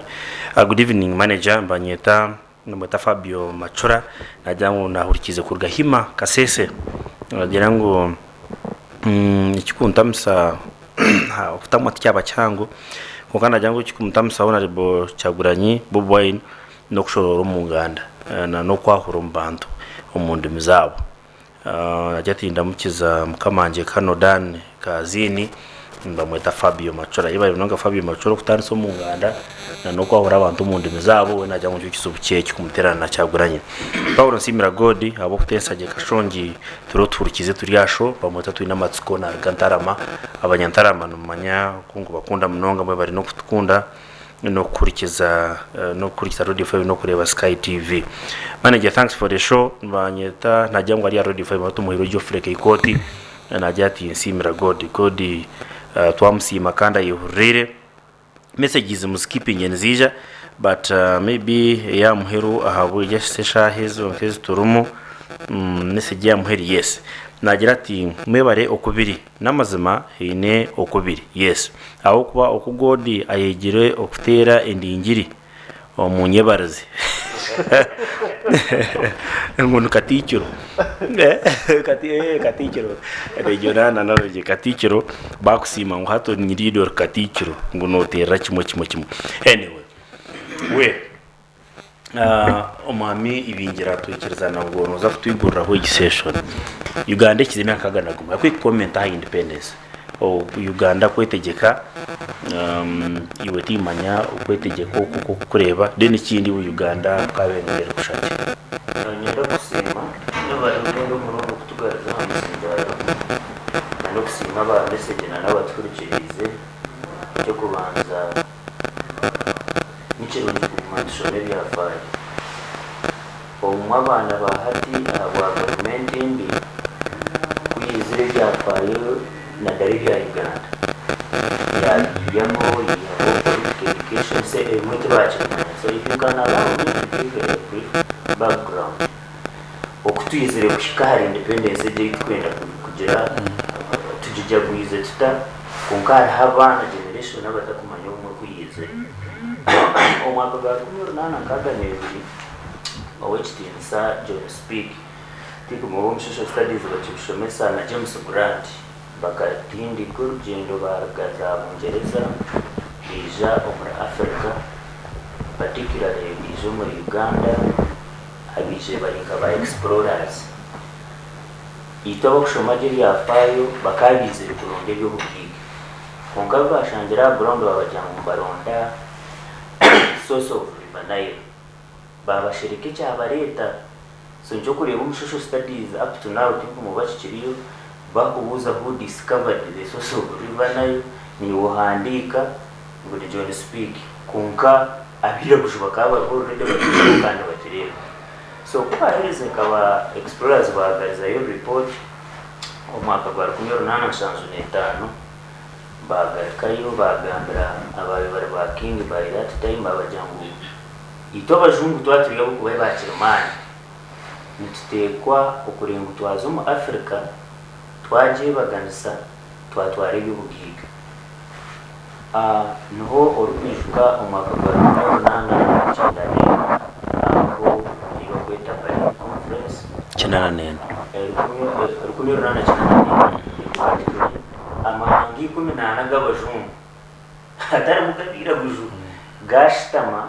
[SPEAKER 5] Good evening manager, mbanyeta nimweta Fabio Macura nagira ngu naahurikiize kuruga Hima Kasese. Nagira ngu Ekikuntamisa okutamwa tikyaba kihango kwonka nagira ngu ekikuntamisa Honourable Kyagulanyi Bobi Wine n'okushoroora omu nganda na n'okwahura omu bantu omu ndimi zaabo. Nagira ati nindamukiza mukama wangye Colonel Dan Kaziini nibamweta Fabio Macura. Yebare munonga Fabio Macura okutandisa omu nganda na n'okwahura abantu omu ndimi zaabo we nagira ngu nikyo kizibu kye ekikumuteerana na Kyagulanyi. Paul Nsiimira God ahabw'okuteesa gye Kashongi Turiho tuhurikiize turi aha show bamweta Twine Amatsiko naruga Ntarama. Abanyantarama nimumanya oku nkubakunda munonga mwebare n'okutukunda n'okuhurikiza n'okuhurikiza Radio Five n'okureeba Sky TV. Manager thanks for the show nibanyeta nagira ngu ari aha Radio Five Tumuhairwe Geoffrey Keikoti nagira ati nsiimira God. God twamusiima kandi ayehurire. Messages muzikipingye niziija but maybe eya muheru ahabwe just eshaaha ezo nk'eziturimu message eya muheru yes nagira ati mwebare okubiri n'amazima haine okubiri yes ahabw'okuba oku God ayegire okuteera endingiri omu nyebarize ngu ni katiikiro katiikiro egyo naananarogye katiikiro baakusiima ngu hati ori ori katiikiro ngu nooteerera kimwe kimwe kimwe anyway we omwami Ibingira twikirizana ngu nooza kutwiguriraho egi session Uganda ekize emyaka nkaaga na gumwe a quick comment aha independence. Uganda kwetegyeka iwe timanya okwetegyeka oku oku orikukureeba then ekindi iwe Uganda kukaabaire nikeera kusha ki?
[SPEAKER 6] Niinyenda kusiima yebare ogundi omurundi okutugaruza aha musindaaro na n'okusiima aba message na n'abatuhurikiriize. Eky'okubanza nikirungi kuguma nitushoma ebyafaayo. Obumwe abaana ba hati ahabwa gavumenti embi ku yaizire ebyafaayo nadara ebya Uganda yabyihamu yihaho political education so ebimwe tibakibimanya so if you can allow me to give a brief background oku twizire kuhika ahari independence egi ei tukwenda kugira tugijagwize tuta kwonka hariho abaana generation abatakumanya obumwe ku yaizire. Omwaka gwa 1862, Ow'ekitiinisa John Speke, tikumuba omu Social Studies bakibishomesa, na James Grant bakatindika orugyendo baaruga za Bungyereza baija omuri Afirika, particularly baija omuri Uganda, abaijire bari nka ba explorers. Itwe abakushoma gye ebyafaayo bakaba baizire kuronda eby'obugaiga. Kwonka abu baashangire aha ground baabagira ngu nibaronda source of river Nile. Baabashereka ekyabareeta. So nikyo orikureeba omu social studies up to now tinkumuba kikiriyo, baakubuuza who discovered the source of river Nile, niiwe ohandiika ngu ni John Speke. Kwonka abairaguju bakaba bariho already bakiireho kandi nibakireeba. So ku baaherize nka ba explorers baagarizayo report omu mwaka gwa 1875, Baagarukayo baagambira abaabaire bari ba king by that time baabagira ngu. Itwe abajungu twaba turi ab'okuba ba kirimaani, nituteekwa okurenga ngu twaza omu Africa twagyebaganisa twatwara eby'obugaiga. Niho orikwijuka omwaka gwa 1894 habaho ei barikweta Berlin Conference.
[SPEAKER 5] 84.
[SPEAKER 6] 1884 twari turi amahanga 14 g'abajungu hatarimu g'abairaguju gaashutama,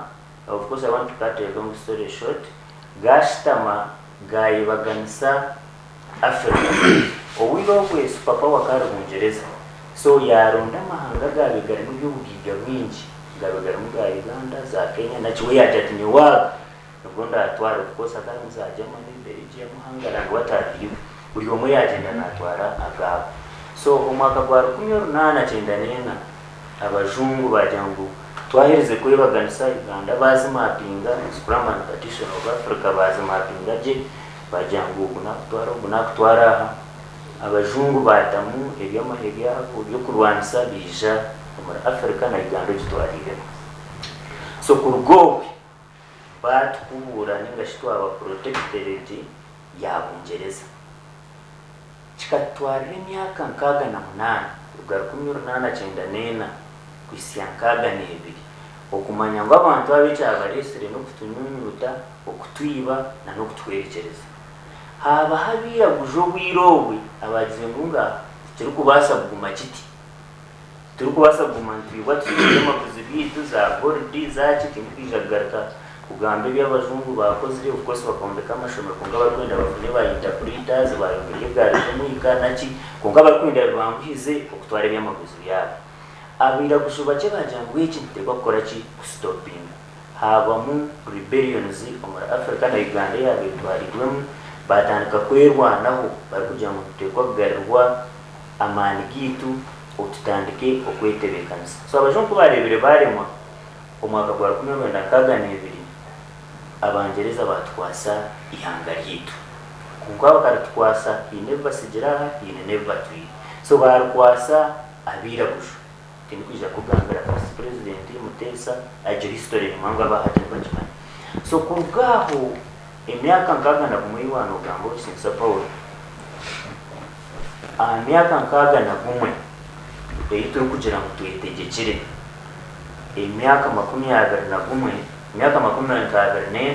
[SPEAKER 6] of course I want to cut a long story short, gaashutama gaayebaganisa Africa. Obwire obwe Super Power akaba ari Bungyereza so yaaronda amahanga agaabaire garimu eby'obugaiga bwingi gaabaire garimu ga Uganda, za Kenya naki we yaagira ati nyowe aga nibwo ndaatware of course hakaba harimu za Germany, Belgium, Hungary and what have you buri omwe yaagyenda naatwara agaabo. So omwaka gwa 1894 abajungu baagira ngu twaherize kwebaganisa Uganda baazimapinga, Scrum and Partition of Africa baazimapinga gye Baagira ngu ogu naakutwara ogu naakutwara aha. Abajungu baatamu eby'amahe byabo by'okurwanisa baija omuri Africa na Uganda ogitwariiremu. So kuruga obwe baatukubuura nainga shi twaba protectorate ya Bungyereza. Kikatutwarira emyaka 68 kuruga 1894 kuhitsya 62 okumanya ngu abantu aba ekyabareetsire n'okutunyunyuuta, okutwiba na n'okutuhwerekyereza. Haabaho abairaguju obwire obwe abaagizire ngu ngaaha tikirikubaasa kuguma kiti. Titurikubaasa kuguma nitwibwa tutyo eby'amaguzi byaitu, za goridi, zaaki, tindikwija kugaruka kugamba ebi abajungu baakozire, of course bakombeka amashomero kwonka barikwenda bafune ba interpreters, bayombeka egaari z'omwika naki, kwonka barikwenda bibanguhize okutwara eby'amaguzi byabo. Abairaguju bakye baagira ngu eki nituteekwa kukora ki? Kusitopinga. Haabamu rebellions omuri Africa na Uganda eyaaba etwarirwemu, baatandika kwerwanaho barikugira ngu nituteekwa kugarirwa amaani gaitu tutandike okwetebeekanisa. So abajungu ku baareebire baaremwa, omwaka gwa 1962 Abangyereza baatukwatsa eihanga ryaitu. Kwonka bakaritukwatsa haine ebi batsigire aha, haine n'ebi batwire. So baarikwatsa abairaguju. Tindikwija kukugambira first president Muteesa, egyo history ni mpango aba hati nibagimanya. So kuruga aho emyaka 61 ei waaba noogamba Owekitinisa Paul, aha myaka 61 ei turikugira ngu twetegyekire, emyaka 21, emyaka 24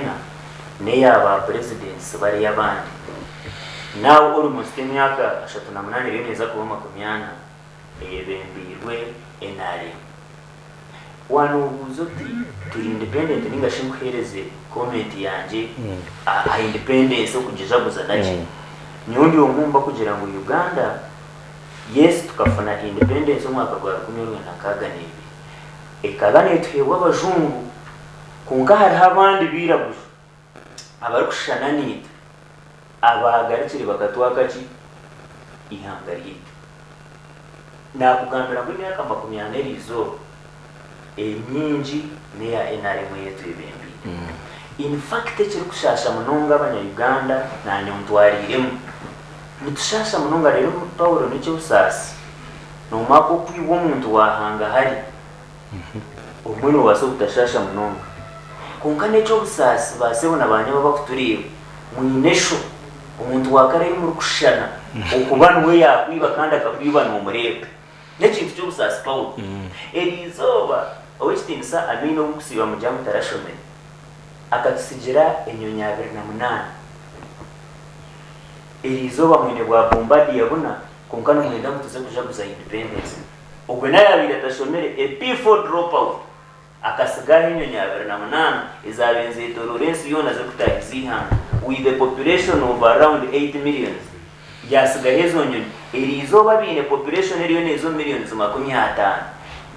[SPEAKER 6] n'eya ba presidents bariya abandi. Now almost emyaka 38 eriyo neeza kuba 40 eyebembeirwe nrm. Waanobuuza oti turi independent nainga shi nkuheereze comment yangye aha independence okugijaguza naki, nyowe ndi omwe omu bakugira ngu Uganda yes tukafuna independence omwaka gwa 1962 ekaba netuheebwa abajungu kwonka hariho abandi bairaguju abarikushushana naitwe abaagarukire bakatwaka ki? Eihanga ryaitu. Naakugambira ngu emyaka 40 eriizooba, emingi n'eya nrm ei etwebembeire. In fact ekirikushaasha munonga abanya Uganda naanye ontwariiremu, nitushaasha munonga reero Paulo n'eky'obusaasi, noomwaka okwibwa omuntu wa hangahari. Obumwe noobaasa obutashaasha munonga. Kwonka n'eky'obusaasi baasebo na baanyabo abakutureeba, mwine sho, omuntu wa kare ei murikushushana, okuba niwe yaakwiba kandi akakwiba noomureeba. N'ekintu ky'obusaasi Paulo. Eri izooba, Ow'ekitiinisa Amin ou mukusiiba mugira ngu tarashomire, akatutsigira enyonyi 28. Eri izooba mwine bwa Bombardier buna, kwonka nimwenda ngu tuze kujaguza independence. Ogwe nawe yaabaire atashomire, a P4 dropout, akatsiga aho enyonyi 28 ezaabaire nizeetooroora ensi yoona zirikutaahiza eihanga, with a population of around 8 millions, yaatsigaho ezo nyonyi. Eriizooba baine population eriyo neeza omu millions 50.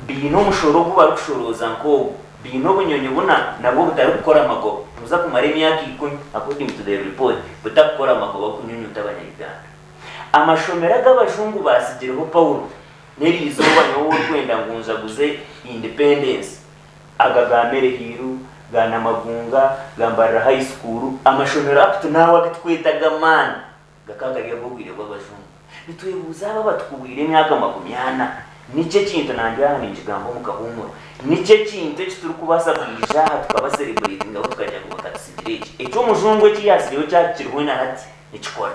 [SPEAKER 6] Baine omushoro ogu barikushorooza nk'ogwo. Baine obunyonyi buna nabwo butarikukora magoba. Nibuza kumara emyaka ikumi, according to the report, butakukora magoba kunyunyuta abanya-Uganda. Amashomero agu abajungu baatsigireho Paulo, n'eriizooba nyowe orikwenda ngu njaguze independence, aga ga Mary Hill, ga Namagunga, ga Mbarara High School, amashomero up to now agu turikweta ag'amaani, gakaba gari ag'obwire bw'abajungu. Nitwebuuza abo abatukubwire emyaka 40. Niki ekintu, nandi aha ninkigamba omu kahuumuro, niki ekintu eki turikubaasa kwija aha tukabaserebureetingaho tukagira ngu bakatutsigira eki? Eky'omujungu eki yaatsigireho kyaba kiriho na hati nikikora.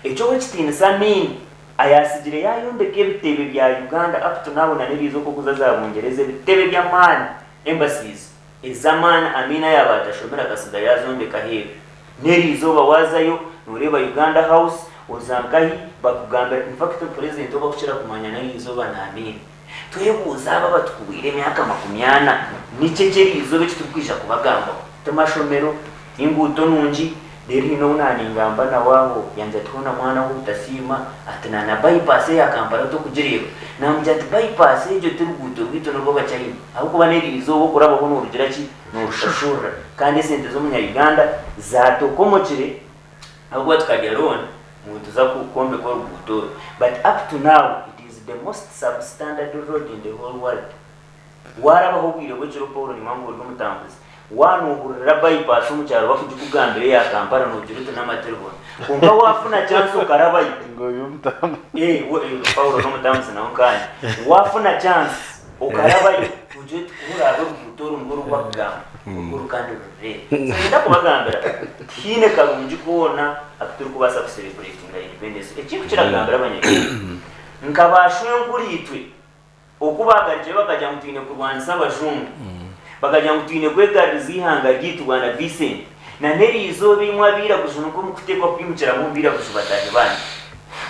[SPEAKER 6] Eky'ow'ekitiinisa Amin ayaatsigire yaayombeka ebitebe bya Uganda up to now na n'eriizooka okuza za Bungyereza ebitebe by'amaani, embassies, ez'amaani Amin ayaaba atashomire akatsiga yaazombeka aheeru. N'eriizooba waazayo nooreeba Uganda House, oza nkahi bakugambira, in fact Purezidenti ou bakukira kumanya n'eriizooba ni Amin. Twebuuze abo abatukubwire emyaka 40, niki eky'eriizooba eki turikwija kubagambaho? Ti mashomero, ti nguuto nungi, reero haine ou naaningamba nawe aho yangira ati hoona mwana we otasiima, ati na na bypass eya Kampala tokugireeba? Naamugira nti bypass egyo ti ruguuto rwaitu n'orw'Abachina ahabw'okuba n'eriizooba okurabaho noorugira ki? Noorushashurira kandi esente z'omunya Uganda zaatokomokire ahabw'okuba tukarya loan ngu nituza kwombeka oruguuto oru but up to now it is the most substandard road in the whole world. Waarabaho obwire bw'ekiro Paul Nimwa ngu ori omutambuzi, waanohurira bypass omu kyaro bakugikugambira eya Kampala noogira oti n'amatiribona. Kwonka waafuna chance okarabayo, eh, Paul n'omutambuzi nawe nkaanye, waafuna chance okarabayo noogira oti ku oraabe oruguuto oru nirwo oru bakugamba, orwo kandi rureebe. So niinyenda kubagambira tihaine karungi koona aku turikubaasa ku celebratinga independence. Ekindikukira kugambira abanya-Uganda, nka baashwenkuriitwe, Oku baagarukire bakagira ngu twine kurwanisa abajungu, bakagira ngu twine kwegaruriza eihanga ryaitu Bwana Vincent, na n'eriizooba imwe abairaguju nikwo mukuteekwa kwimukiramu omu bairaguju bataahi baanyu.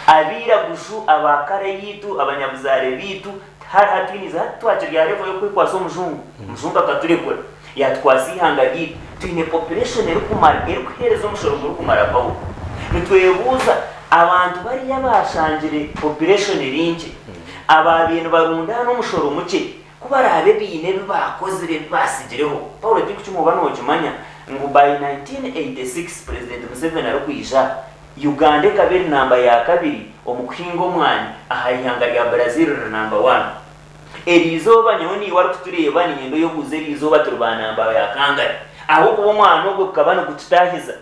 [SPEAKER 6] Abairaguju aba kare yaitu, abanyabuzaare baitu, tihariho atwiniize. Hati twakiri aha level y'okwekwasa omujungu, omujungu akaturekura yaatukwasa eihanga ryaitu. Twine population erikumara, erikuheereza omushoro gurikumara Paul. Nitwebuuza abantu bariya abaashangire population eri nkye, Abaabaire nibarundaana omushoro mukye, ku baraabe baine ebi baakozire ebi baatsigireho, Paul tinkucuma oba nookimanya ngu by 1986 Purezidenti Museveni arikwija, Uganda ekaba eri namba ya kabiri omu kuhinga omwani aha ihanga rya Brazil riri namba one. Eriizooba nyowe naiwe arikutureeba niinyenda oyebuuze eriizooba turi ba namba ya kangahi? Ahabw'okuba omwani ogwo gukaba nigututaahiza.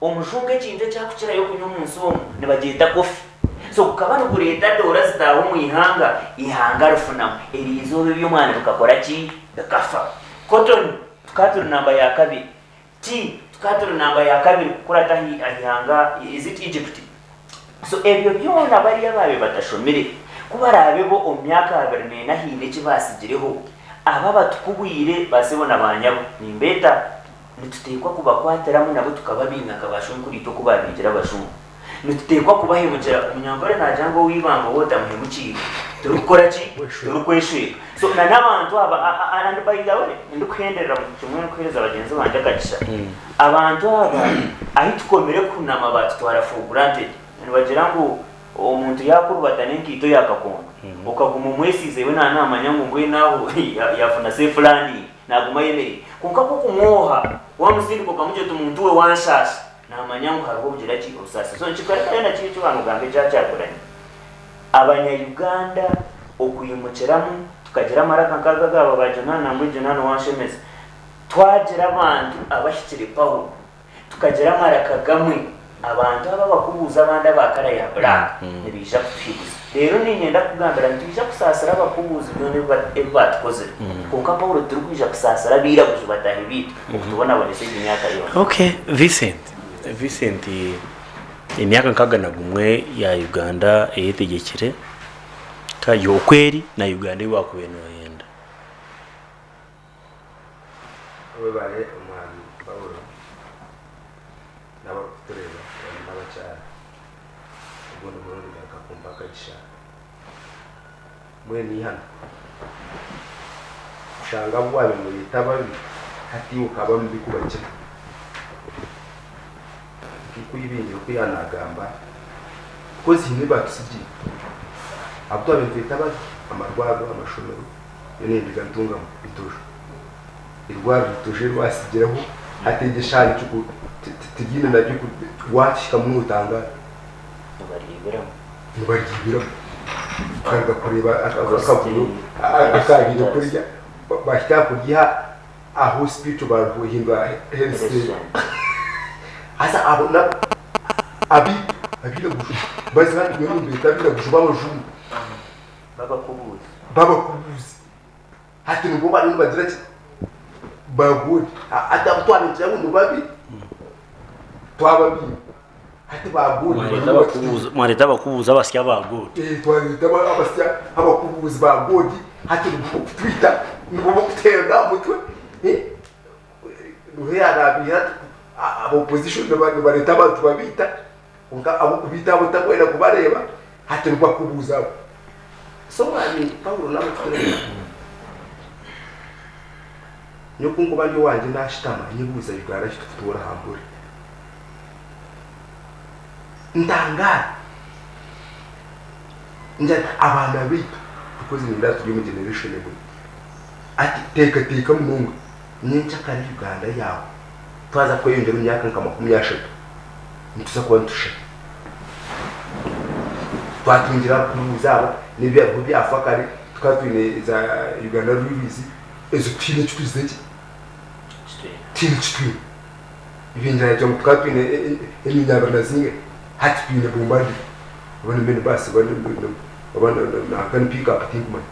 [SPEAKER 6] Omujungu ekintu eki arikukirayo kunywa omu nsi omu nibagyeta kofi. So gukaba nigureeta doora zitaaha omu ihanga, eihanga rifunamu. Eriizooba eby'omwani bikakora ki? Bikafa. Cotton tukaba turi namba ya kabiri. Tea tukaba turi namba ya kabiri kukurata aha ihanga, is it Egypt? So ebyo byona bariya abaabaire batashomire ku baraabe bo omu myaka 24 haine eki baatsigireho, abo abatukubwire ba sebo na ba nyabo nimbeeta. Nituteekwa kubakwatiramu nabo tukababinga nka baashwenkuriitwe oku baabingire abajungu. Nituteekwa kubahemukira. Omunyankore naagira ngu ow'eibanga ou otamuhemukiire, torikukora ki? Torikweshweka. So na n'abantu aba, and by the way, ndikuhenderera kimwe ndikuheereza bagyenzi bangye akagisha, abantu aba ahi tukomire kuhunama baatutwara for granted. Nibagira ngu omuntu yaakurubata n'enkaito ya kakondo, okaguma omwesiize we naaba naamanya ngu mbwenu aho yaafuna safe landing. Naaguma ayemereire. Kwonka ku okumwoha, waamusindika okamugira oti, Muntu we, wanshaasha, naamanya ngu hariho obugira ki? Obusaasi. So nikikwereka yoona kiri eki waanogamba ekya Kyagulanyi. Abanya-Uganda okwimukiramu tukagira amaraka nk'ago agaaba ba Jonani nangwa Jonani wanshemeza. Twagira abantu abahikire Paulo. Tukagira amaraka gamwe, abantu abo abakubuuza abandi aba kara ya black nibaija kutuhiguza. Reero niinyenda kukugambira nitwija kusaasira abakubuuzi byona ebi baatukozire, kwonka Paulo titurikwija kusaasira abairaguju bataahi baitu okutubonabonesa egi myaka yoona.
[SPEAKER 5] Okay, Vincent, Vincent, emyaka 61 ya Uganda eyetegyekire, ka oku eri na Uganda ei waakubaire nooyenda.
[SPEAKER 4] Webare omwami Paulo n'abarikutureeba abaami n'abakyara. Ogundi murundi garuka kumpa akagisha mbwenu eihano kushanga abu waabaire nooyeta babi hati iwe okaba mubi kubakira. Nk'oku Ibingira oku yaanagamba because haine ebi baatutsigiire abu twabaire nitweta babi amarwariro, amashomero. Nyowe nindiga Ntungamo Itojo. Eirwariro Itojo eri watsigireho hati egi eshaaha tiryine na waahikamu nootangaara.
[SPEAKER 6] Nibaryibiramu.
[SPEAKER 4] Nibaryibiramu. Okaruga kureeba akavuyo akaabaire kuriya baahika aha kuryiha aha hospital baarihindura health centre. Haza abo abairaguju, nyowe nimbeeta abairaguju b'abajungu.
[SPEAKER 6] Babakubuuza.
[SPEAKER 4] Babakubuuzi hati nibwo bariyo nibagira ki ba God hati abu twabingira ngu ni babi twababiiba hati ba God
[SPEAKER 5] Mwareeta abakubuuzi abasya ba God.
[SPEAKER 4] Twareeta abasya abakubuuzi ba God hati nibwo bokutwita nibwo bokuteerana aha mutwe Ruhe yanabiiha ati aba opposition nibareeta abantu babiita kwonka abokubiita abo takwenda kubareeba hati nibwo akubuuza abo. So mwami Paulo nabakutureeba nyowe kunkuba ndi owangye nashutama nyebuuza Uganda kitukutuura aha mburi ntangaara ngira nti abaana baitu because nindeeba turi omu generation emwe ati teekateeka munonga. Nyenkyakare Uganda yaawe twaza kweyongyera omu myaka nka 30 nituza kuba nitushushana. Twatungira abakubuuzi aba n'ebyariho byafa kare tukaba twine za Uganda Railways ezo tihaine eki tugize ki? Tihaine eki twine. Ebingira nagira ngu tukaba twine enyonyi abiri na zingahi hati twine Bombardier oba ni minibus oba nanka ni pick up tinkumanya.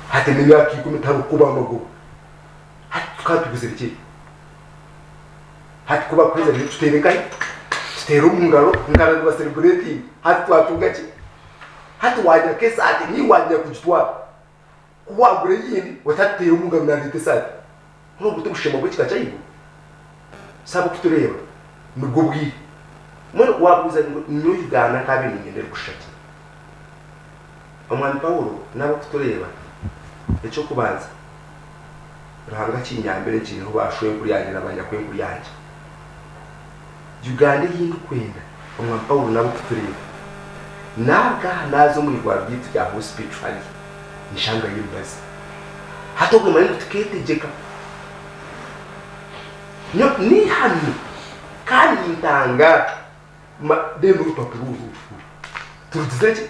[SPEAKER 4] Hati n'emyaka ikumi tihariho kuba amagoba. Hati tukaba tuguzire ki? Hati ku bakuheza rero tuteere nkahi? Tuteere omu ngaro nkana niba celebrating. Hati twatunga ki? Hati wanyaka esaati niiwe wanyaka kugitwara. Ku wagura eyindi oti hati teera omu ngaro nareeta esaati. Hoona obwo tibushema bw'ekika ky'ahaiguru? Si abarikutureeba nibwo bwire. Mbwenu waabuuza ngu nyowe Uganda nkaabaire niinyenda erikushusha ki? Omwami Paulo n'abarikutureeba, eky'okubanza, Ruhanga akinyambire nkiineho ba shwenkuru yangye na banyakwenkuru yangye. Uganda ei ndikwenda, Omwami Paulo n'abarikutureeba, naaruga aha naaza omu irwariro ryaitu rya hospital hariya, nshangayo emibazi. Hati obwo manye ngu tukeetegyeka. Nyowe n'eihano kandi nintangaara. Ma then orupapura oru oru turugize ki?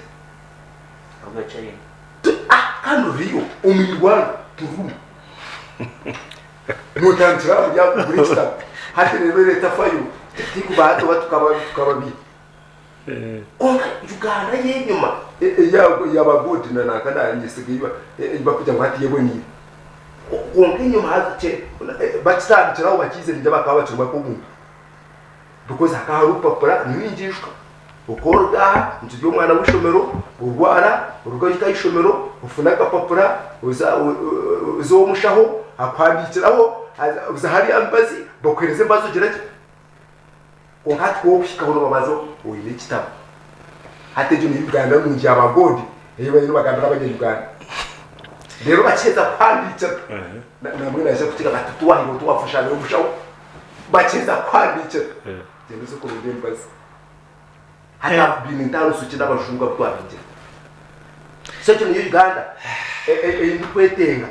[SPEAKER 6] Orwa China.
[SPEAKER 4] Tu ah kandi ruriyo omu irwariro tururimu. Notandikira aha muryango kugura ekitabo hati reero eretafayo tikubaasa oba tukaba tukababiiha. Kwonka Uganda y'enyima eyaba God na nanka nanyesiga ei bakugira ngu hati eboniire. Kwonka enyima haza bakitandikira aho bakiize ningira bakaba bakirimu ak'obuntu. Because hakaba hariho orupapura niingijuka oku oruga aha nti ori omwana w'eishomero orwara oruga ohika aha ishomero ofuna akapapura oza oza ow'omushaho akuhandiikiraho oza hariya emibazi bakuheereza emibazi ogira ki kwonka hati ku orikuhikaho nibabanza oine ekitabo hati egyo niyo Uganda nungi ya ba God ei bariyo nibagambira abanya Uganda reero bakiheza kukuhandiikira nambwenu naija kugira bati tiwahirwe tiwafasha omushaho Bakyeza kukuhandiikira, gyenda oze kuronda emibazi. Hati aho biine entaaniso ki n'abajungu abu twabingire? So egyo niyo Uganda ei ndikwetenga.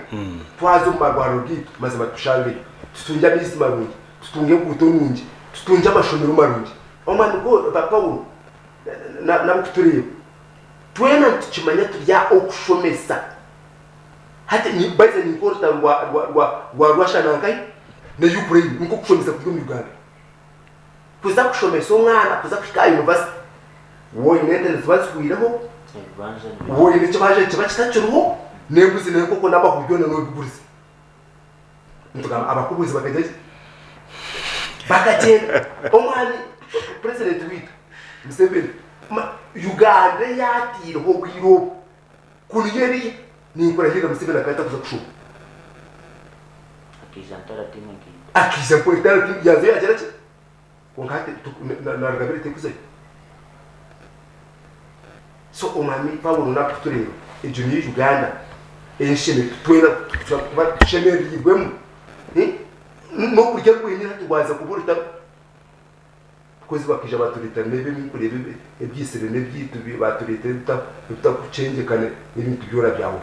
[SPEAKER 4] Twaza omu marwariro gaitu mazima tushangeyo, tutungye amaizi marungi, tutunge enguuto nungi, tutungye amashomero marungi. Omwami go Paulo n'abarikutureeba, twena nitukimanya turi aha okushomesa. Hati ni baize ni nk'orutaro rwa rwa rwa rwa Russia na nkahi na Ukraine nikwo okushomesa kuri omu Uganda. Kuza kushomesa omwana kuza kuhika aha university woine ente niziba zihwireho, woine ekibanja nikiba kitakiriho, n'embuzi n'enkoko n'amahuri byona nobiguriza. Nitugamba abakubuzi bakagira ki? Bakagyenda. Omwami president waitu Museveni Uganda eyateireho obwire obu Ku niyo eri, ninkurahirira Museveni akaba atakuza kushoma.
[SPEAKER 6] Akaija ntaratiine nkaita.
[SPEAKER 4] Akaija ntaratiine yaaza yaagira ki? Kwonka hati na Rugabire terikuzayo. So omwami Paulo nakutureeba egyo niyo Uganda eyeshemereire twena kuba tushemereirwemu. N'okurya rwenyine hati rwaza kuba orutaro. Because bakaija batureetera n'ebi ebinkureeba ebyitsire n'ebyaitu batureetera ebitakukyengeka n'ebintu byona byahwaho.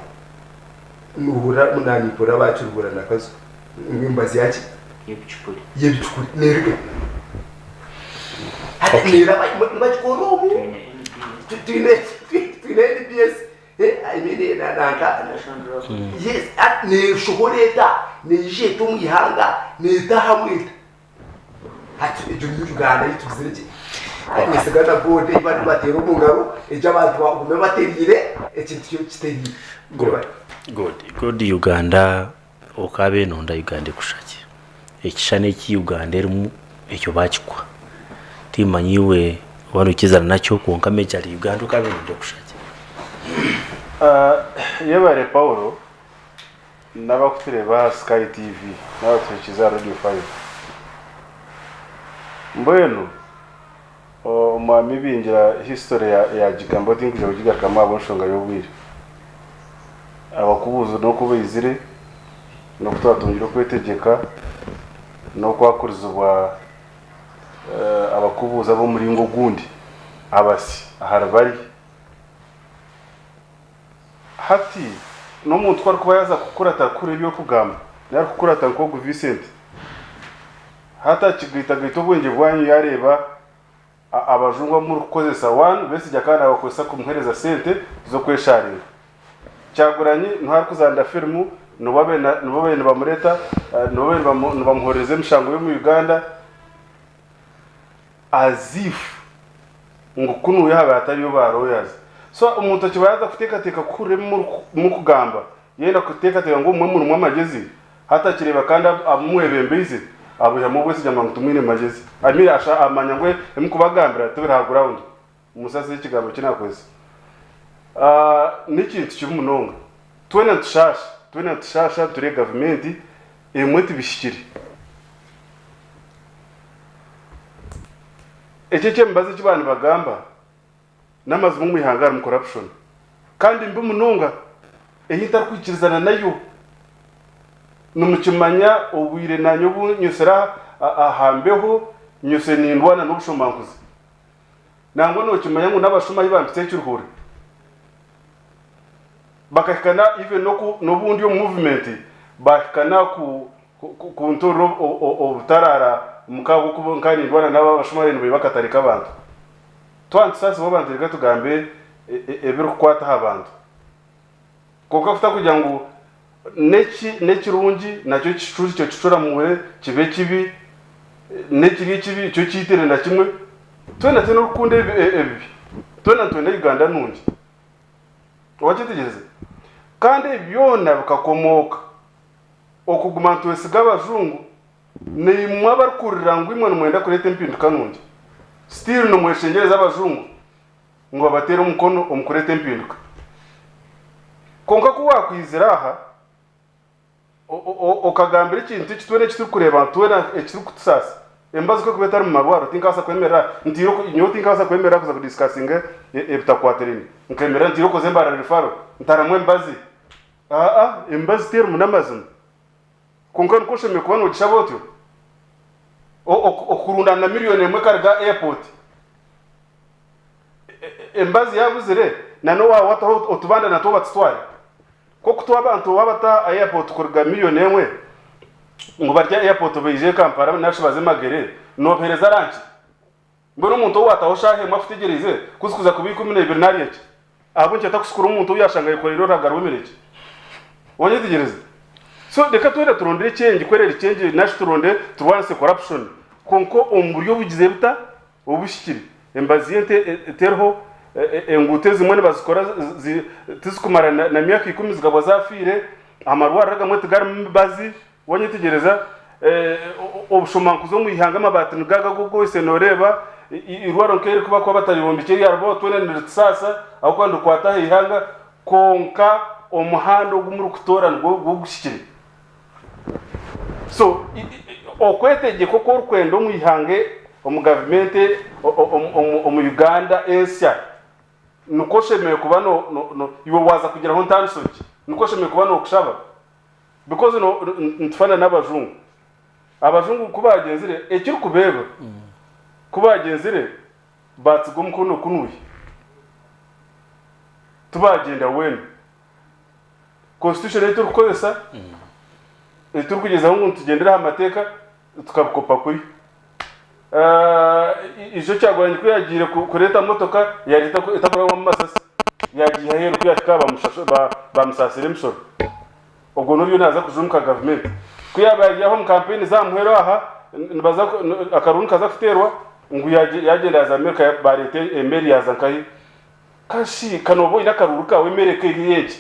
[SPEAKER 4] Nohurira naanye mpurira bakiruhura na Kazo ngu emibazi yaki?
[SPEAKER 6] Y'ebicupuri.
[SPEAKER 4] Y'ebicupuri neeruga hi? Hati neeraba nibagikora omu twine twine NBS I mean nanka yes neeshohora eta neija eta omu ihanga neetaahamu eta? Hati egyo niyo Uganda ei tugizire gye. Ninyesiga na board ei barimu nibateera omu ngaro egyo abantu bagume bateriire ekintu kyo kiteriire.
[SPEAKER 5] Good, good, good Uganda okaaba enonda Uganda ekushusha ki? Ekishushani eki Uganda erimu ekyo baakikuha. Timmanya iwe oba noikizana nakyo kwonka majorly Uganda okaaba enonda ekushusha ki?
[SPEAKER 8] Yebare Paulo n'abakutureeba aha Sky TV n'abatuhikize aha Radio 5. Mbwenu omwami Ibingira history yaagigamba tinkwija kugigarukamu ahabw'enshonga y'obwire. Abakubuuzi n'oku baizire, n'oku twatungire okwetegyeka, n'okwakurizibwa abakubuuzi ab'omuringo ogundi abasya ahari bari. Hati n'omuntu ku arikuba yaaza kukurata arikuhurira ebi orikugamba, nawe arikukurata nk'ogu Vincent. Hati akigaitagaita obwengye bwanyu yaareeba abajungu abu murikukozesa, one Besigye akaba naabakozesa kumuheereza sente z'okwesharinga. Kyagulanyi niho arikuzaanira firimu, nibo babaire nibamureeta, nibo babaire nibamuhorereza emishango y'omu Uganda as if ngu kunuya habaire hatariyo ba lawyers. So omuntu akiba yaaza kuteekateeka kuhurira ebi murikugamba, yayenda kuteekateeka ngu obumwe murimu amagezi, hati akireeba kandi abu mwebembeize abaihamu obwesigye amanya ngu timwine magyezi. I mean amanya ngu ebi murikubagambira tibiri aha ground. Musaasire ekigambo eki naakozesa. N'ekintu kibi munonga. Twena nitushaasha, twena nitushaasha nitureeba gavumenti emwe tibihikire. Eki eky'emibazi eki baaba nibagamba n'amazima omu ihanga harimu corruption kandi mbi munonga ei ntarikwikirizana nayo. Nimukimanya obwire naanye obu nyosire aha mbeho nyosire nindwana n'obushomankuzi. Nangwa nookimanya ngu n'abashuma ahi bampitsa ekiruhuure bakahika na even n'obu ndi omu movement baahika n'aha kuntoorera obutaraara omuka ahabw'okuba nkaba nindwana n'abo abashuma baabaire nibaiba akatare k'abantu. Twaba nitusaasibwa abantu reka tugambe ebirikukwata aha bantu. Kwonka kutakugira ngu n'ekirungi nakyo kicuramuure kibe kibi, n'ekiri ekibi kyo kiitire na kimwe. Twena twine orikukunda ebibi, twena nitwenda Uganda nungi. Wakyetegyereza? Kandi ebi byona bikakomooka okuguma nitwesiga abajungu naimwe abarikurira ngu imwe nimwenda kureeta empinduka nungi. Still nimweshengyereza abajungu ngu babateere omukono omu kureeta empinduka. Kwonka ku waakwizira aha okagambira ekintu eki twena eki turikureeba twena ekirikutusaasa, emibazi ku erikuba etari mu marwariro tinkabaasa kwemerera aha ntiire nyowe tinkabaasa kwemerera aha kuza kudisikasinga ebitakwatiraine. Nkemerera ntiire okuza Mbarara Referral ntaramu emibazi. Aa emibazi terimu n'amazima. Kwonka nikwo oshemereire kuba noogishaba otyo? Okurundana na miriyoni emwe ekaruga aha airport. Emibazi yabuzire na n'owawataho otubanda natwo batutware. Nk'oku abantu wabata aha airport kuruga miriyoni emwe ngu barye aha airport baije Kampala narishi baze Magere nobahereza ranki? Mbwenu omuntu ou wataho shaaha emwe akutegyereize kuzikuza kuba 12 nari eki? Ahabw'enki atakusikura omuntu ou yashanga ayekoreire oruhaga rw'eminekye? Wanyetegyereza? So reka twena turondere change ku ereri change narishi turonde turwanise corruption kwonka omu buryo obugize buta? Obuhikire. Emibazi y'ente teriho, enguuto ezimwe nibazikora tizikumara na myaka ikumi zikabwa zafiire, amarwariro agamwe tigarimu mibazi, wanyetegyereza, obushomankuzi omu ihanga amabaati nigo ago agu okwise noreeba, eirwariro nk'eri ku barikuba bataryombekire eryaribo twena niritusaasa ahabw'okuba nirikwata aha ihanga, kwonka omuhanda ogu murikutoora nigwo guhikire. So okwetegyeka oku orikwenda omu ihanga omu gavumenti omu Uganda ensya nikwo oshemereire kuba iwe waaza kugiraho ntaaniso ki? Nikwo oshemereire kuba nookushaba because nitufaanana n'abajungu. Abajungu ku baagyenzire ekirikubeeba ku baagyenzire baatsiga omukono kunuya tibaagyenda weena. Constitution ei turikukozesa, ei turikugyezaho ngu nitugyendera aha mateeka, tukabikopa kuri. Ijo Kyagulanyi ku yaagiire kureeta motoka, yaareeta etakurabwamu masasi, yaagiiha aheeru ku yaahika aha baamusaasira emishoro. Ogwo n'oriyo naaza kujumika gavumenti. Ku yaaba ari aho omu kampeyini z'aha muheru aha, nibaza akaruru nikaza kuteerwa. Ngu yagyenda yaaza America bareeta emeri yaaza nkahi? Kashi ka nooba oine akaruuru kaawe emeri eka eri egi.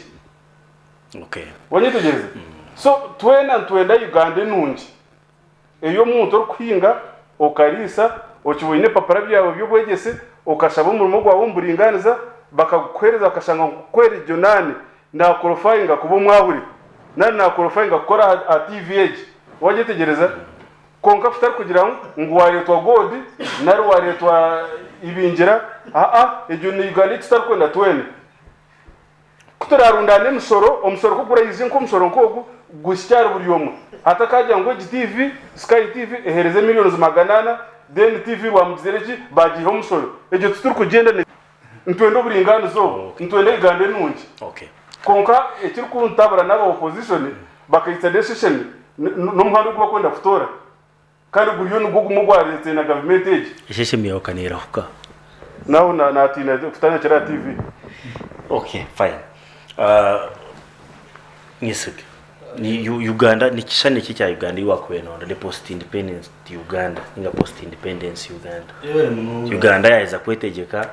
[SPEAKER 8] Wanyetegyereza? So twena nitwenda Uganda enungi ei omuntu orikuhinga okariisa okiba oine ebipapura byawe by'obwegyese okashaba omurimo gwawe omu buringaaniza bakagukuheereza bakashanga ngu kweri Jonani naakorofayinga kuba omwahuri nari naakorofayinga kukora aha TV egi. Wagyetegyereza? Kwonka kutari kugira ngu waareetwa God nari waareetwa Ibingira, aa, egyo ni Uganda ei tutarikwenda twena. Ku turaarundaane emishoro, omushoro ku guraije nk'omushoro nk'ogu, guhikye ahari buri omwe. Hatakaagira ngu egi TV, Sky TV eheereze millions 400, then TV Rwamugizire eki, baagiiha omushoro. Egyo titurikugyenda ne. Nitwenda oburingaaniza obu, nitwenda Uganda enungi. Kwonka ekirikuntabura n'aba opposition bakaitsa decision n'omuhanda ogu barikwenda kutoora kandi guriyo nigwo gumwe ogwareetsire na gavumenti egi.
[SPEAKER 5] Esheshemu yaawe ka neerahuka.
[SPEAKER 8] Naho naatiina kutandikira aha TV.
[SPEAKER 5] Okay, fine. Nyesiga, ni Uganda ni kishushani ki ekya Uganda ei waakubaire nooronda the post independence Uganda ninga post independence Uganda? Uganda yaaheza kwetegyeka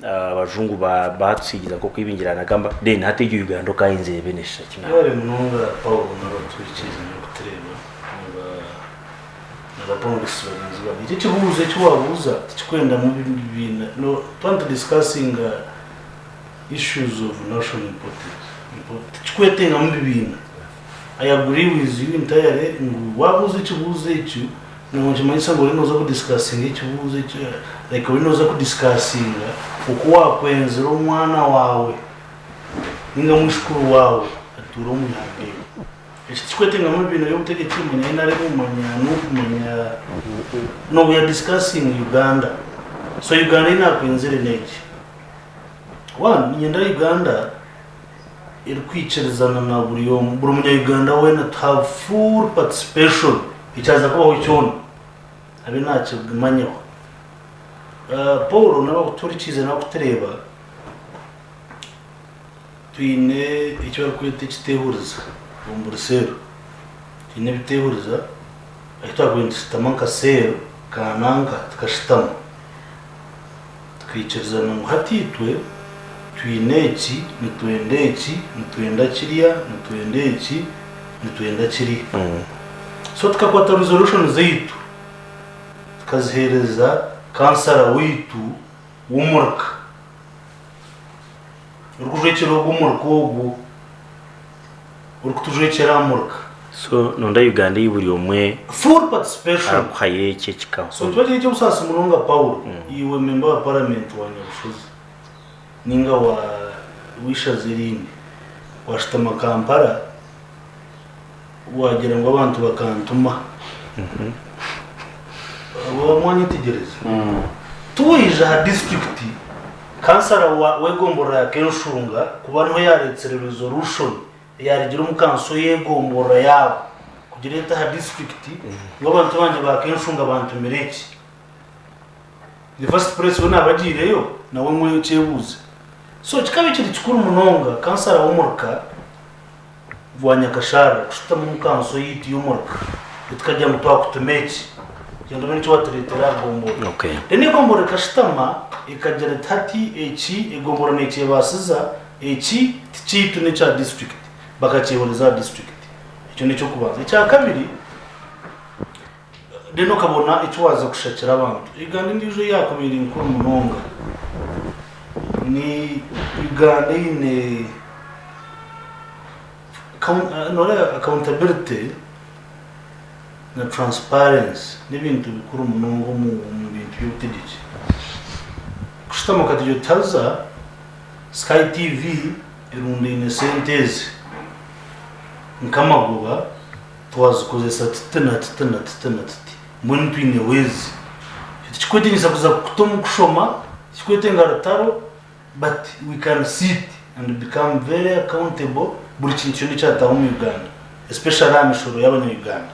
[SPEAKER 5] abajungu baatusiigiza nk'oku Ibingira naagamba, then hati egyo Uganda okaayenzire ebe neeshusha ki
[SPEAKER 10] Yebare munonga Paul n'abatuhurikiize n'okutureeba na bapangisi bagyenzi bangye. Eki ekibuuzo eki waabuuza tikikwendamu bibiina no twaba nitudisikasinga issues of national importance tikikwetengamu bibiina. I agree with you entirely ngu waabuuza ekibuuzo ekyo Nangwa nikimanyisa ngu oriyo nooza kudisikasinga ekibuuzo eki, like oriyo nooza kudisikasinga oku waakwenzire omwana waawe ninga mwishukuru waawe atuure omu ihanga eri. Eki tikikwetengamu ebibiina by'obutegyeki, manya NRM, manya NUP, manya no we are discussing Uganda. So Uganda ei naakwenzire n'egi. One, niinyenda Uganda erikwikirizana na buri omwe, buri munya-Uganda weena to have full participation. Ekyaza kubaho kyona abe nakimanyaho. Paul n'abakutuhurikiize n'abakutureeba twine eki barikweta ekiteehuriza omu buri seero. Twine ebiteehuriza ahu twakubaire nitushutama nka seero kananka tukashutama tukaikirizana ngu hati itwe twine eki, nitwenda eki, nitwenda kiriya, nitwenda eki, nitwenda kiriya. So tukakwata resolution zaitu tukazihereza kansara waitu w'omurika orikujwekyera ogwo omurika ogwo orikutujwekyera aha murika.
[SPEAKER 5] So nonda Uganda ei buri omwe
[SPEAKER 10] Full participation.
[SPEAKER 5] arikuhayo ekye kikaho.
[SPEAKER 10] So nikiba kiri eky'obusaasi munonga Paul, iwe member wa parliament wa Nyabushozi ninga wa w'eishaza erindi washutama Kampala Wagira ngu abantu bakantuma. Wamwanyetegyereza? Twija aha disiturikiti, kansara w'egomborora ya Kenshunga kuba niho yaaretsire resolution eyaaregire omu kanso y'egomborora yaabo kugireeta aha disiturikiti ngu abantu bangye ba Kenshunga bantumire eki. The first place we naaba agiireyo nawe mwe okyebuuze. So kikaba kiri kikuru munonga kansara w'omurika gwa Nyakasharara kushutama omu kanso yaitu y'omurika tukagira ngu twakutuma eki gyenda obe nikyo watureetera aha gomborora. Then egomborora ekashutama ekagira eti hati eki egomborora nekyebaasiza eki tikyaitu n'ekya disiturikiti bakakyehoreza aha disiturikiti. Ekyo n'eky'okubanza. Ekyakabiri then okabona eki waaza kushakira abantu. Uganda endiijo eyaakubaire nkuru munonga ni Uganda eine nooreeba accountability na transparency n'ebintu bikuru munonga omu bintu by'obutegyeki. Kushutama okatugira oti haza Sky TV erundaine sente ezi nk'amagoba Twazikozesa tuti na tuti na tuti na tuti. Mbwenu twine ways. Tikikwetengyesa kuza kuta omu kushoma, tikikwetenga rutaro but we can sit and become very accountable buri kintu kyona ekyataaha omu Uganda especially aha mishoro y'abanya Uganda.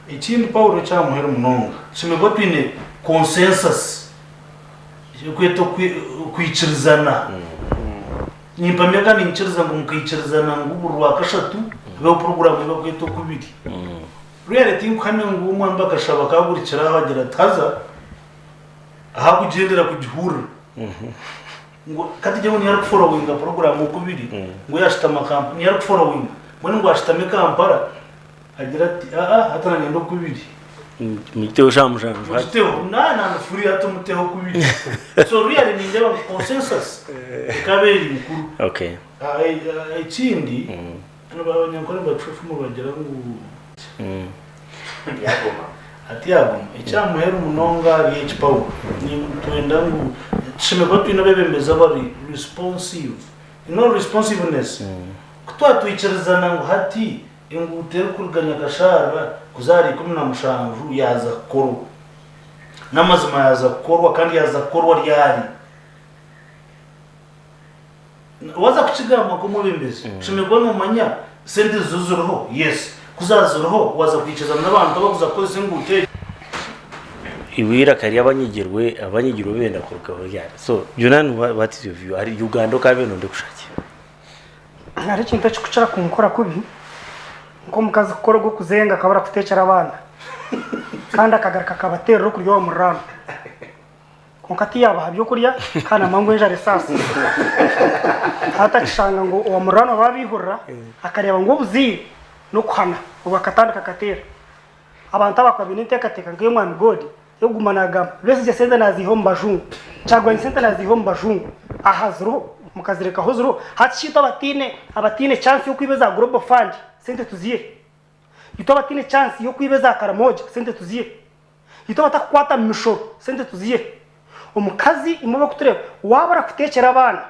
[SPEAKER 10] Ekindi Paulo eky'aha muheru munonga, tushemereire kuba twine consensus ekirikwetwa okwikirizana. Nimpamya kandi niinyikiriza ngu mukaikirizana ngu buri Rwakashatu habeho puroguraamu ei barikweta Okubiri. Really tinkuhamya ngu omwami Bakashaba akahagurukira aho agira ati haza Ahakugyendera kugihurira ngu katugire ngu niyo arikuforowinga puroguraamu oku biri ngu yaashutama Kampala niyo arikuforowinga mbwenu ngu ashutame Kampala agire ati aa hati nanyenda oku biri.
[SPEAKER 5] Mugiteho shaaha mushanju hati.
[SPEAKER 10] Mugiteho na na ni free hati muteho oku biri. So really nindeeba ngu consensus ekaba eri nkuru.
[SPEAKER 5] Okay.
[SPEAKER 10] Ekindi abanyankore nibacwa efumu bagira ngu. Ati yaguma. Ekyamuheru munonga ari eki Paulo, nitwenda ngu tushemereire kuba twine abebembezi abari responsive. You know responsiveness? Ku twatwikirizana ngu hati enguuto erikuruga Nyakasharara kuza ahari 17 yaaza kukorwa, n'amazima yaaza kukorwa kandi yaaza kukorwa ryari? Waaza kukigamba nk'omwebembezi, oshemereire kuba noomanya sente ezo ziriho, yes, ku zaaba ziriho waaza kwikirizana n'abantu abarikuza kukozesa enguuto egyo.
[SPEAKER 5] Iwe eiraka ry'abanyigirwe abanyigirwe benda kurugaho ryari so Junan what is your view ahari Uganda okaaba nonde kushaki?
[SPEAKER 1] Hariho ekintu ekirikukira kunkora kubi, nk'omukazi kukora ogw'okuzenga akaba arakuteekyera abaana kandi akagaruka akabateerera okurya owa muriraanwa. Kwonka tiyabaha byokurya kandi namanya ngu enjara esaasa. Hati akishanga ngu owa muriraanwa baabihurira akareeba ngu obuzaire n'okuhana obwo akatandika akateera. Abantu aba bakaba baine enteekateeka nk'ey'omwami God ey'okuguma naagamba Besigye sente naaziiha omu bajungu, Kyagulanyi sente naaziiha omu bajungu, aha ziriho mukazirekaho ziriho. Hati shi itwe abataine abataine chance y'okwiba eza Global Fund sente tuziihe? Itwe abataine chance y'okwiba eza Karamoja sente tuziihe? Itwe abatakukwata mu mishoro sente tuziihe? Omukazi imwe abarikutureeba waaba orakuteekyera abaana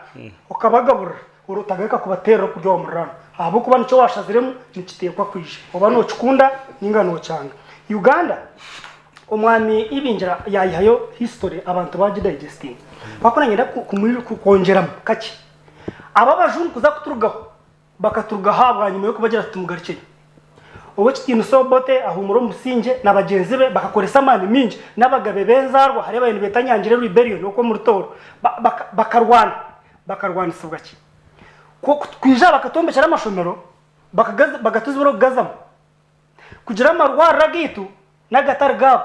[SPEAKER 1] okabagaburira otagaruka kubateerera okurya owa muriraanwa ahabw'okuba nikyo waashaziremu nikiteekwa kwija oba nookikunda nainga nookyanga. Uganda omwami Ibingira yaayihayo history abantu baagidigestinga kwonka niinyenda kwongyeramu kakye. Aba abajungu kuza kuturugaho Bakaturugaho aha bwanyima y'okubagira tuti mugarukyeyo. Ow'ekitiinisa Obote ahuumura omu busingye na bagyenzi be bakakoresa amaani maingi n'abagabe b'enzaarwa hariyo ababaire nibeeta Nyangire Rebellion okwo omuri Tooro bakarwana. Bakarwanisibwa ki? Kwija aha bakatwombekyera amashomero bagatuzibira okugazamu. Kugira amarwariro agaitu n'agatari gaabo.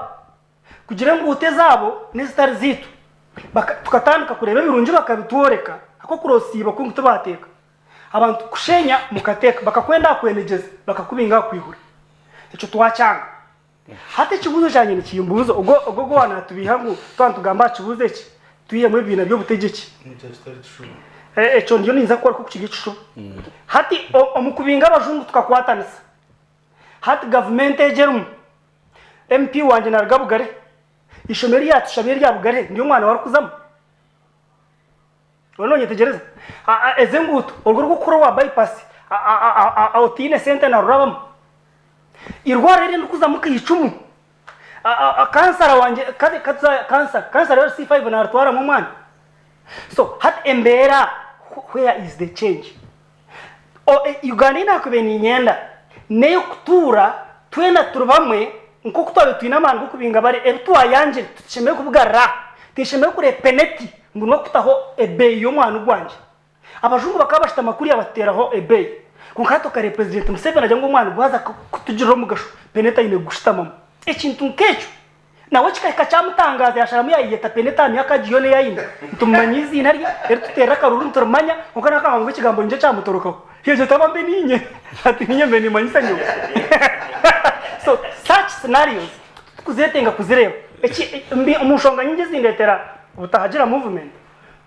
[SPEAKER 1] Kugira enguuto ezaabo n'ezitari zaitu. Tukatandika kureeba ebirungi bakabitworeka ahabw'okuroosiibwa kwonka tibaateeka. Abantu kushenya mukateeka bakakwenda aha kwenegyeza bakakubinga aha kwihura. Ekyo twakyanga. Hati ekibuuzo kyangye nikimbuuza ogwo ogwo ogu waanatubiiha ngu twaba nitugamba aha kibuuzo eki twihemu ebibiina by'obutegyeki. Ekyo ndiyo ninza kukora nk'oku kiri ekishuba. Hati omu kubinga abajungu tukakwatanisa. Hati gavumenti egi erimu MP wangye naruga Bugare, eishomero eri yaatushabire erya Bugare niryo omwana we arikuzamu. Oriyo nonyetegyereza? Ezi enguuto, orwo orw'okukora orwa bypass otaine sente narurabamu. Eirwariro eri ndikuzamu nka icumu, kansara wangye, kansara ya C5 naritwaramu omwana. So hati embeera, where is the change? Uganda ei naakubaire niinyenda n'ey'okutuura twena turi bamwe nk'oku twabaire twine amaani g'okubinga bari ebi twayangire titushemereire kubigarura. Tinshemereire kureeba peneti ngu n'okutaho ebeeyi y'omwani gwangye. Abajungu bakaba bashutama kuriya batuteeraho ebeeyi. Kwonka hati okareeba Purezidenti Museveni agira ngu omwani gwaza kutugirira omugasho, peneti aine kugushutamamu. Ekintu nk'ekyo Nawe kikahika kyamutangaaza yasharamu yayeyeta Peneta aha myaka egi yoona ei aine. Nitumumanya eiziina rye, erituteerera akaruru niturimanya, kwonka nawe akahanga ngu ekigambo niinye kyamutorokaho. Yaagira ati, Aba mbe niinye, ati niinye mbe nimmanyisa nyowe. So such scenarios titukuzeetenga kuzireeba. Eki, mbi, omu nshonga nyingi ezindeetera obutahagira movement,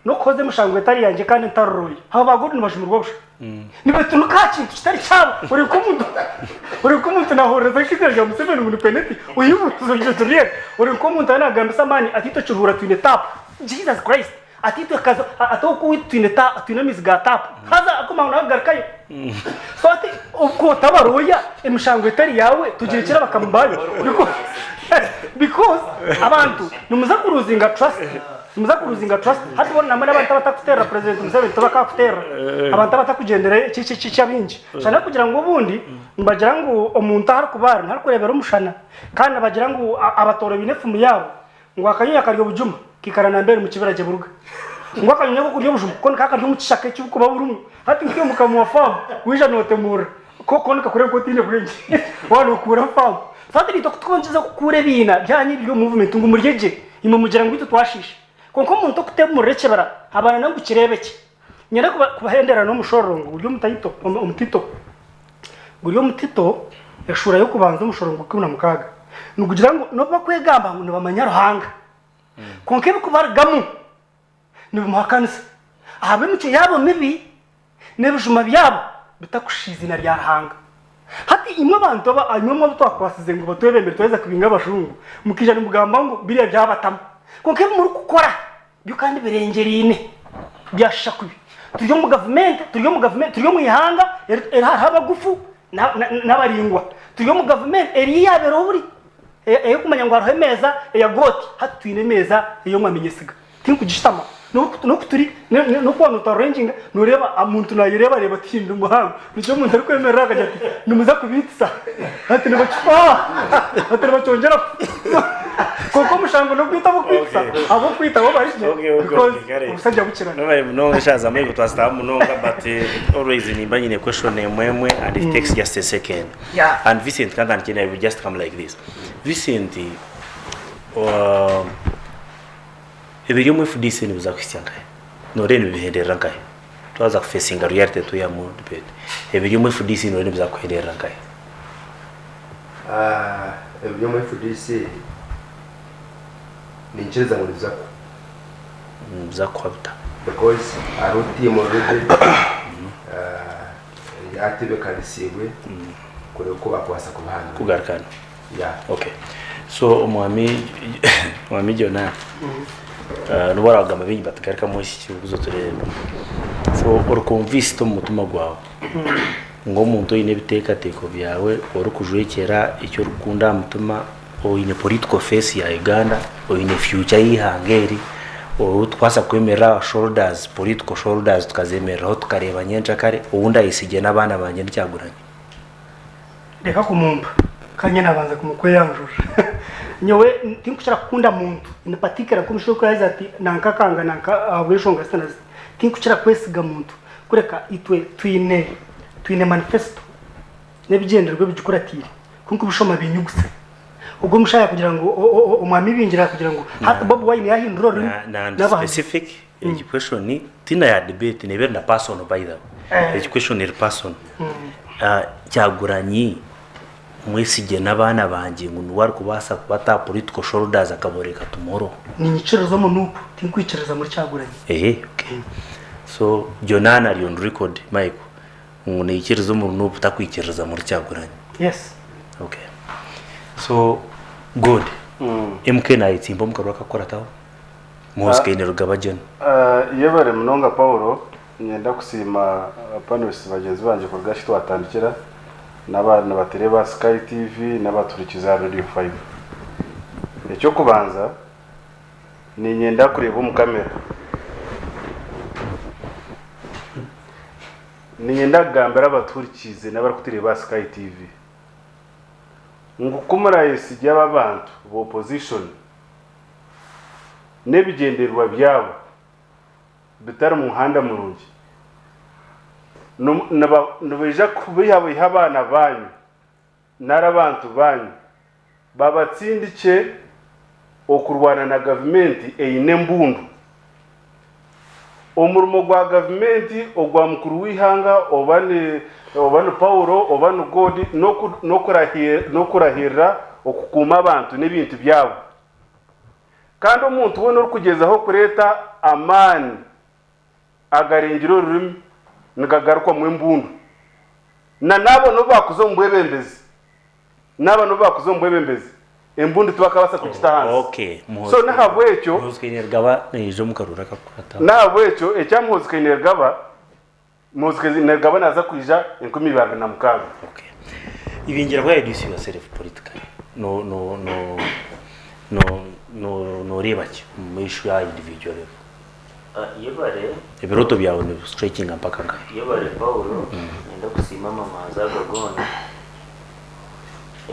[SPEAKER 1] n'okuhoza emishango etari yangye kandi ntari lawyer. Abo ba God nibajumirwa busha. Nibetunuka aha kintu kitari kyabo. Ori nk'omuntu ori nk'omuntu nahuririza nk'eizina rya Museveni ngu ni peneti, oyibuuza ori nk'omuntu ariyo nagambisa amaani ati itwe Kiruhura twine taapu. Jesus Christ! Ati itwe Kazo ati oku owaitu twine ta twine amaizi ga taapu. Haza akomaho nawe agarukayo. So ati ku otaba lawyer emishango etari yaawe tugirekyere abakama baayo because abantu nimuza kuruzinga trust. Nimuza kuruzinga trust hati boona nambwenu abantu abatakuterera president Museveni tibakakuterera abantu abatakugyendera kyabingi shana kugira ngu obundi nibagira ngu omuntu aharikuba ari niharikurebera omushana kandi nibagira ngu abatooro baine efumu yaabo ngu akanyonyi akarya obujuma kaikara nambere mukibira gye buruga ngu akanyonyi ako kurya obujuma ko nikaba kari omukishaka ekibukuba burimu hati nkiwe mukama wa faamu waija notemurra ko ko nikakureeba nkotaine bwengye waaba nokuura faamu so hati naitwe kutukuba nituza kukuura ebiina byanyu ebiri omu movement ngu murye gye. Imwe mugira ngu itwe twashiisha. Kwonka omuntu okutemurira ekibira aba nana ngu kireebekye. Niinyenda kubahendera n'omushororongo guri omutaito, omutito. Guri omutito eshuura y'okubanza omushororongo 16. Nigugira ngu n'obu bakwegamba ngu nibamanya Ruhanga, kwonka ebikubarugamu nibimuhakanisa. Ahabw'emicwe yaabo mibi n'ebijuma byabo bitakushusha eiziina rya Ruhanga. Hati imwe abantu aba, imwe abu twakwasize ngu batwebembere twaheza kubinga abajungu, mukaija nimugamba ngu biriya byabatamu. Kwonka ebi murikukora byo kandi birengyereine, byashusha kubi. Turi omu gavumenti, turi omu gavumenti, turi omu ihanga eri hariho abagufu n'abaraingwa. Turi omu gavumenti eri eyaabereho buri ey'okumanya ngu hariho emeeza eya gooti, hati twine emeeza ey'omwami Nyesiga. Tinkugishutama. N'oku turi, n'oku waaba notarenginga, nooreeba omuntu naayereebareeba ati ndi muhango. Nikyo omuntu arikwemerera akagira ati nimuza kubiitisa. Ati nibakifa, ati nibakyongyera kufa. Kwonka omushango n'ogwita ab'okwitisa, ab'okwita bo bari gye because obusajja bukirana.
[SPEAKER 5] Mwebare munonga eshaaha za Maigo twazitaho munonga but always nimba nyine question emwe emwe and it takes just a second.
[SPEAKER 1] Yeah.
[SPEAKER 5] And Vincent kantandikye nawe we just come like this. Vincent, Ebiri omu FDC nibiza kuhitsya nkahi? Noreeba nibihenderera nkahi? Twaza ku facinga reality twihamu debate. Ebiri omu FDC noreeba nibiza kuhenderera nkahi?
[SPEAKER 4] Ebiri omu FDC ninkiriza ngu nibiza kuhwa.
[SPEAKER 5] Nibiza kuhwa bita?
[SPEAKER 4] Because hariho team already yatebekanisiibwe kureeba oku bakubaasa kubihandura.
[SPEAKER 5] Kugarukana.
[SPEAKER 4] Yeah.
[SPEAKER 5] Okay. So omwami omwami Jonah n'obu oragamba bingi but garukamu eki kibuuzo tureebe. So ori convinced omu mutima gwawe ngu omuntu oine ebiteekateeko byawe orikujwekyera eki orikukunda aha mutima oine political face ya Uganda oine future y'eihanga eri ou tukubaasa kwemerera aha shoulders political shoulders tukazemereraho tukareeba nyencakare ou ndayesigye n'abaana bangye ni Kyagulanyi.
[SPEAKER 1] Reka kumumpa ka nyine nabanza kumukweyanjurira. Nyowe tinkukira kukunda muntu in particular nk'omushaija oku yagize ati nanka akanga nanka ahabw'enshonga ziti na ziti. Tinkukira kwesiga muntu kureka itwe twine twine manifesto n'ebigyendererwa ebigikuratiire ku nkubishoma binyigusa. Ogwo omushaija kugira ngu omwami Ibingira yakugira ngu hati Bobi Wine yahindura orurimi
[SPEAKER 5] Na and
[SPEAKER 1] n'abahandiiki.
[SPEAKER 5] specific egi question ti na ya debate neeba eri na personal by the way. Egi question eri personal. Kyagulanyi mwesigye n'abaana bangye ngu niwe arikubaasa kubata aha political shoulders akaboreka tomorrow.
[SPEAKER 1] Niinyikiriza omu Nup tinkwikiriza muri Kyagulanyi.
[SPEAKER 5] Ehe okay. So Jonana ari on record Michael ngu naikiriza omuri Nup takwikiririza muri Kyagulanyi.
[SPEAKER 1] Yes.
[SPEAKER 5] Okay. So good. MK nayetsimba omu karuru akakukurataho. Muhoozi Kainerugaba Gen.
[SPEAKER 8] Yebare munonga Paulo, Niinyenda kusiima panelists bagyenzi bangye kuruga ahi twatandikira, n'aba nibatereeba aha Sky TV n'abatuhurikize aha Radio Five. Eky'okubanza, niinyenda kureeba omu kamera. Niinyenda kugambira abatuhurikiize n'abarikutureeba aha Sky TV ngu ku murayesigye aba abantu ba opposition n'ebigyendererwa byabo, bitari mu muhanda murungi, nibaija kubeihabeiha abaana baanyu nari abantu baanyu babatsindikye okurwana na gavumenti eine embundu. Omurimo gwa gavumenti ogwa mukuru w'eihanga oba ni oba ni Paulo oba ni God n'okurahirira okukuuma abantu n'ebintu byabo. Kandi omuntu weena orikugyezaho kureeta amaani agarengire orurimi nigagarukwamu embundu. Na n'abo n'obu baakuza omu bwebembezi, n'aba n'obu baakuza omu bwebembezi, embundu tibakabaasa kugita ahansi.
[SPEAKER 5] Okay,
[SPEAKER 8] So n'ahabw'ekyo,
[SPEAKER 5] Muhoozi Kainerugaba naija omu karuru akakukurataho.
[SPEAKER 8] n'ahabw'ekyo ekya Muhoozi Kainerugaba, Muhoozi Kainerugaba naaza kwija 2026.
[SPEAKER 5] Okay. Ibingira why do you see yourself politically? No no no no no noreeba ki omu maisho ya individual level?
[SPEAKER 6] Yebare.
[SPEAKER 5] Ebirooto byawe nibi stretchinga mpaka nkahi?
[SPEAKER 6] Yebare Paulo, niinyenda kusiima amamanzi aga goona.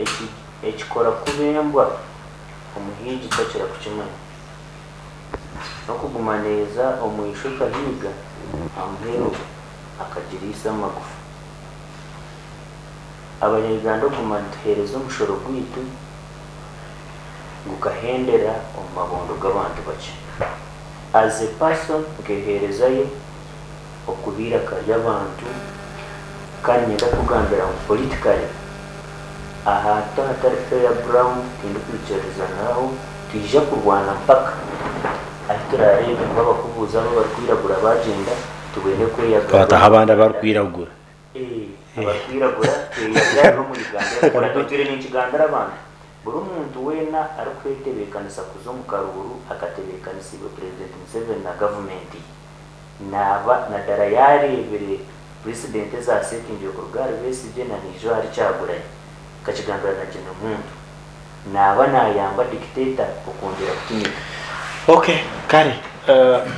[SPEAKER 6] Eki ekikora kubi embwa, omuhiigi takira kukimanya. N'okuguma neeza omu ishwa ekahiiga, aha muheru akagiriisa amagufa. Abanya-Uganda okuguma nituheereza omushoro gwaitu, Gukahendera omu mabondo g'abantu bakye. As a person nkeheerezayo okuba eiraka ry'abantu kandi niinyenda kukugambira ngu politically ahantu ahatari fair ground tindikwikiririza naho, twija kurwana mpaka ahi turaareebe ngu abakubuuzi abo abarikwiragura baagyenda tubwene kweyagarura
[SPEAKER 5] Twataho abandi abarikwiragura.
[SPEAKER 6] Abarikwiragura tweyagarure omu Uganda erikukora. Ntwire ninkigambira abantu, buri muntu weena arikwetebeekanisa kuza omu karuuru akatebeekanisiibwe Purezidenti Museveni na gavumenti ye, naaba nadara yaareebire purisidenti ezaaseetingire kuruga ahari Besigye na naija ahari Kyagulanyi, nkakigambira na Gen Muntu, naaba naayamba dictator okwongyera kutunyiga.
[SPEAKER 5] Okay, kare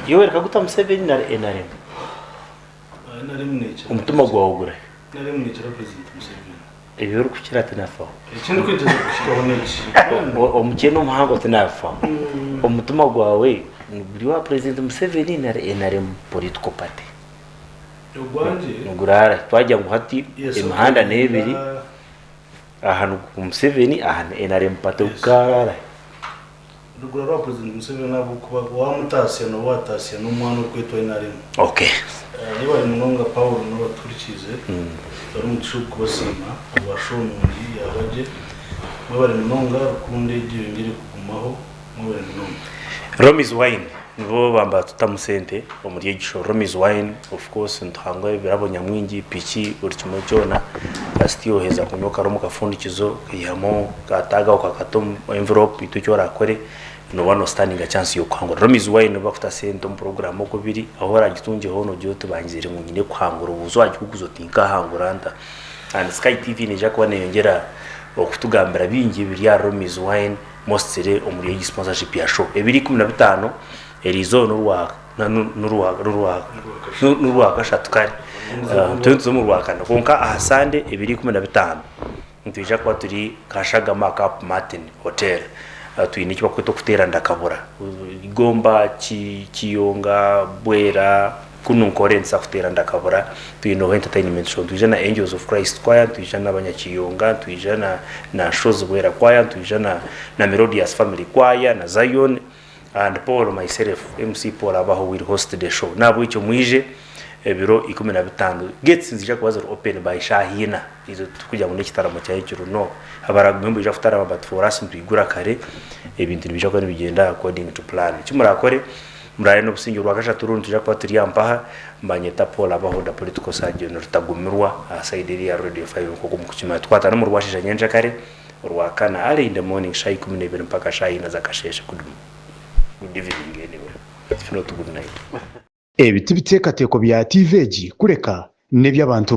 [SPEAKER 5] Yoweri Kaguta Museveni nari nrm? Omutima gwawe gurahi?
[SPEAKER 10] NRM nekira President Museveni.
[SPEAKER 5] Ebi orikukira tinafaho.
[SPEAKER 10] Ekindikugyeza kuhikaho neki.
[SPEAKER 5] Omukye n'omuhango tinabifaho. Omutima gwawe niguri owa President Museveni nari NRM political party?
[SPEAKER 10] Ogwangye.
[SPEAKER 5] Nigurara. Twagira ngu hati emihanda n'ebiri, aha ni Museveni aha ni NRM party gukarara.
[SPEAKER 10] Rugura rwa President Museveni ahabw'okuba wamutaasya nooba wataasya n'omwana orikwetwa NRM.
[SPEAKER 5] Okay.
[SPEAKER 10] Yebare munonga Paul n'abatuhurikiize. Twari omugisha ogu kubasiima ahabwa show nungi yaaba gye. Mwebare munonga rukundo egi eyongyere kugumaho. Mwebare munonga.
[SPEAKER 5] Rommy's Wine nibo bamba tutamu sente omuri egi show. Rommy's Wine of course nituhangwa ebirabo nyamwingi, piki, buri kimwe kyona. Kasita iwe oheza kunywa okara omu kafundikizo okaihamu ka tag okakata omu envelope itwe eki orakore nooba no standinga chance y'okuhangura. Rommy's Wine nibo bakuta sente omu program oku biri ahu oragitungye hoona ogire oti bangizire ngu nyine kuhangura obuuze owagikuguza oti nkahangura nta? And Sky TV neija kuba neyongyera okutugambira bingi ebiri ahari Rommy's Wine mostly omuri egi sponsorship ya show. Ebiro 15 eriizooba n'orwa n'orwakashatu kare turiyo nituza omu rwakana kwonka aha Sunday ebiro 15 nitwija kuba turi Kashagama Cap Martin Hotel twine eki barikweta okuteera ndakabura Gomba, Kiyonga, Bwera kunu Nkore nituza kuteera ndakabura twineho entertainment show nitwija na Angels of Christ choir nitwija n'abanyakiyonga nitwija na Nshozi Bwera choir nitwija na Melodious Family choir na Zion And Paul myself, MC Paul Abaho will host the show. Nahabwekyo mwije ebiro 15. Gates niziija kuba ziri open by shaaha ina. Itwe titukugira ngu n'ekitaramo kya ekiro no. Abaragume nibaija kutarama but for us nitwigura kare, ebintu nibiija kuba nibigyenda according to plan. Eki murakore, muraare n'obusingye. Orwakashatu oru nitwija kuba turi aha mpaha, mbanyeta Paul Abaho the political surgeon Rutagumirwa aha side eri eya Radio 5 nk'oku mukukimanya. Tukwatane omu Rwasheesha nyenkyakare. Orwakana early in the morning shaaha 12 mpaka shaaha ina z'akasheeshe good good evening anyway if not good night.
[SPEAKER 11] Ebi tibiteekateeko bya tiivi egi kureka n'eby'abantu boona.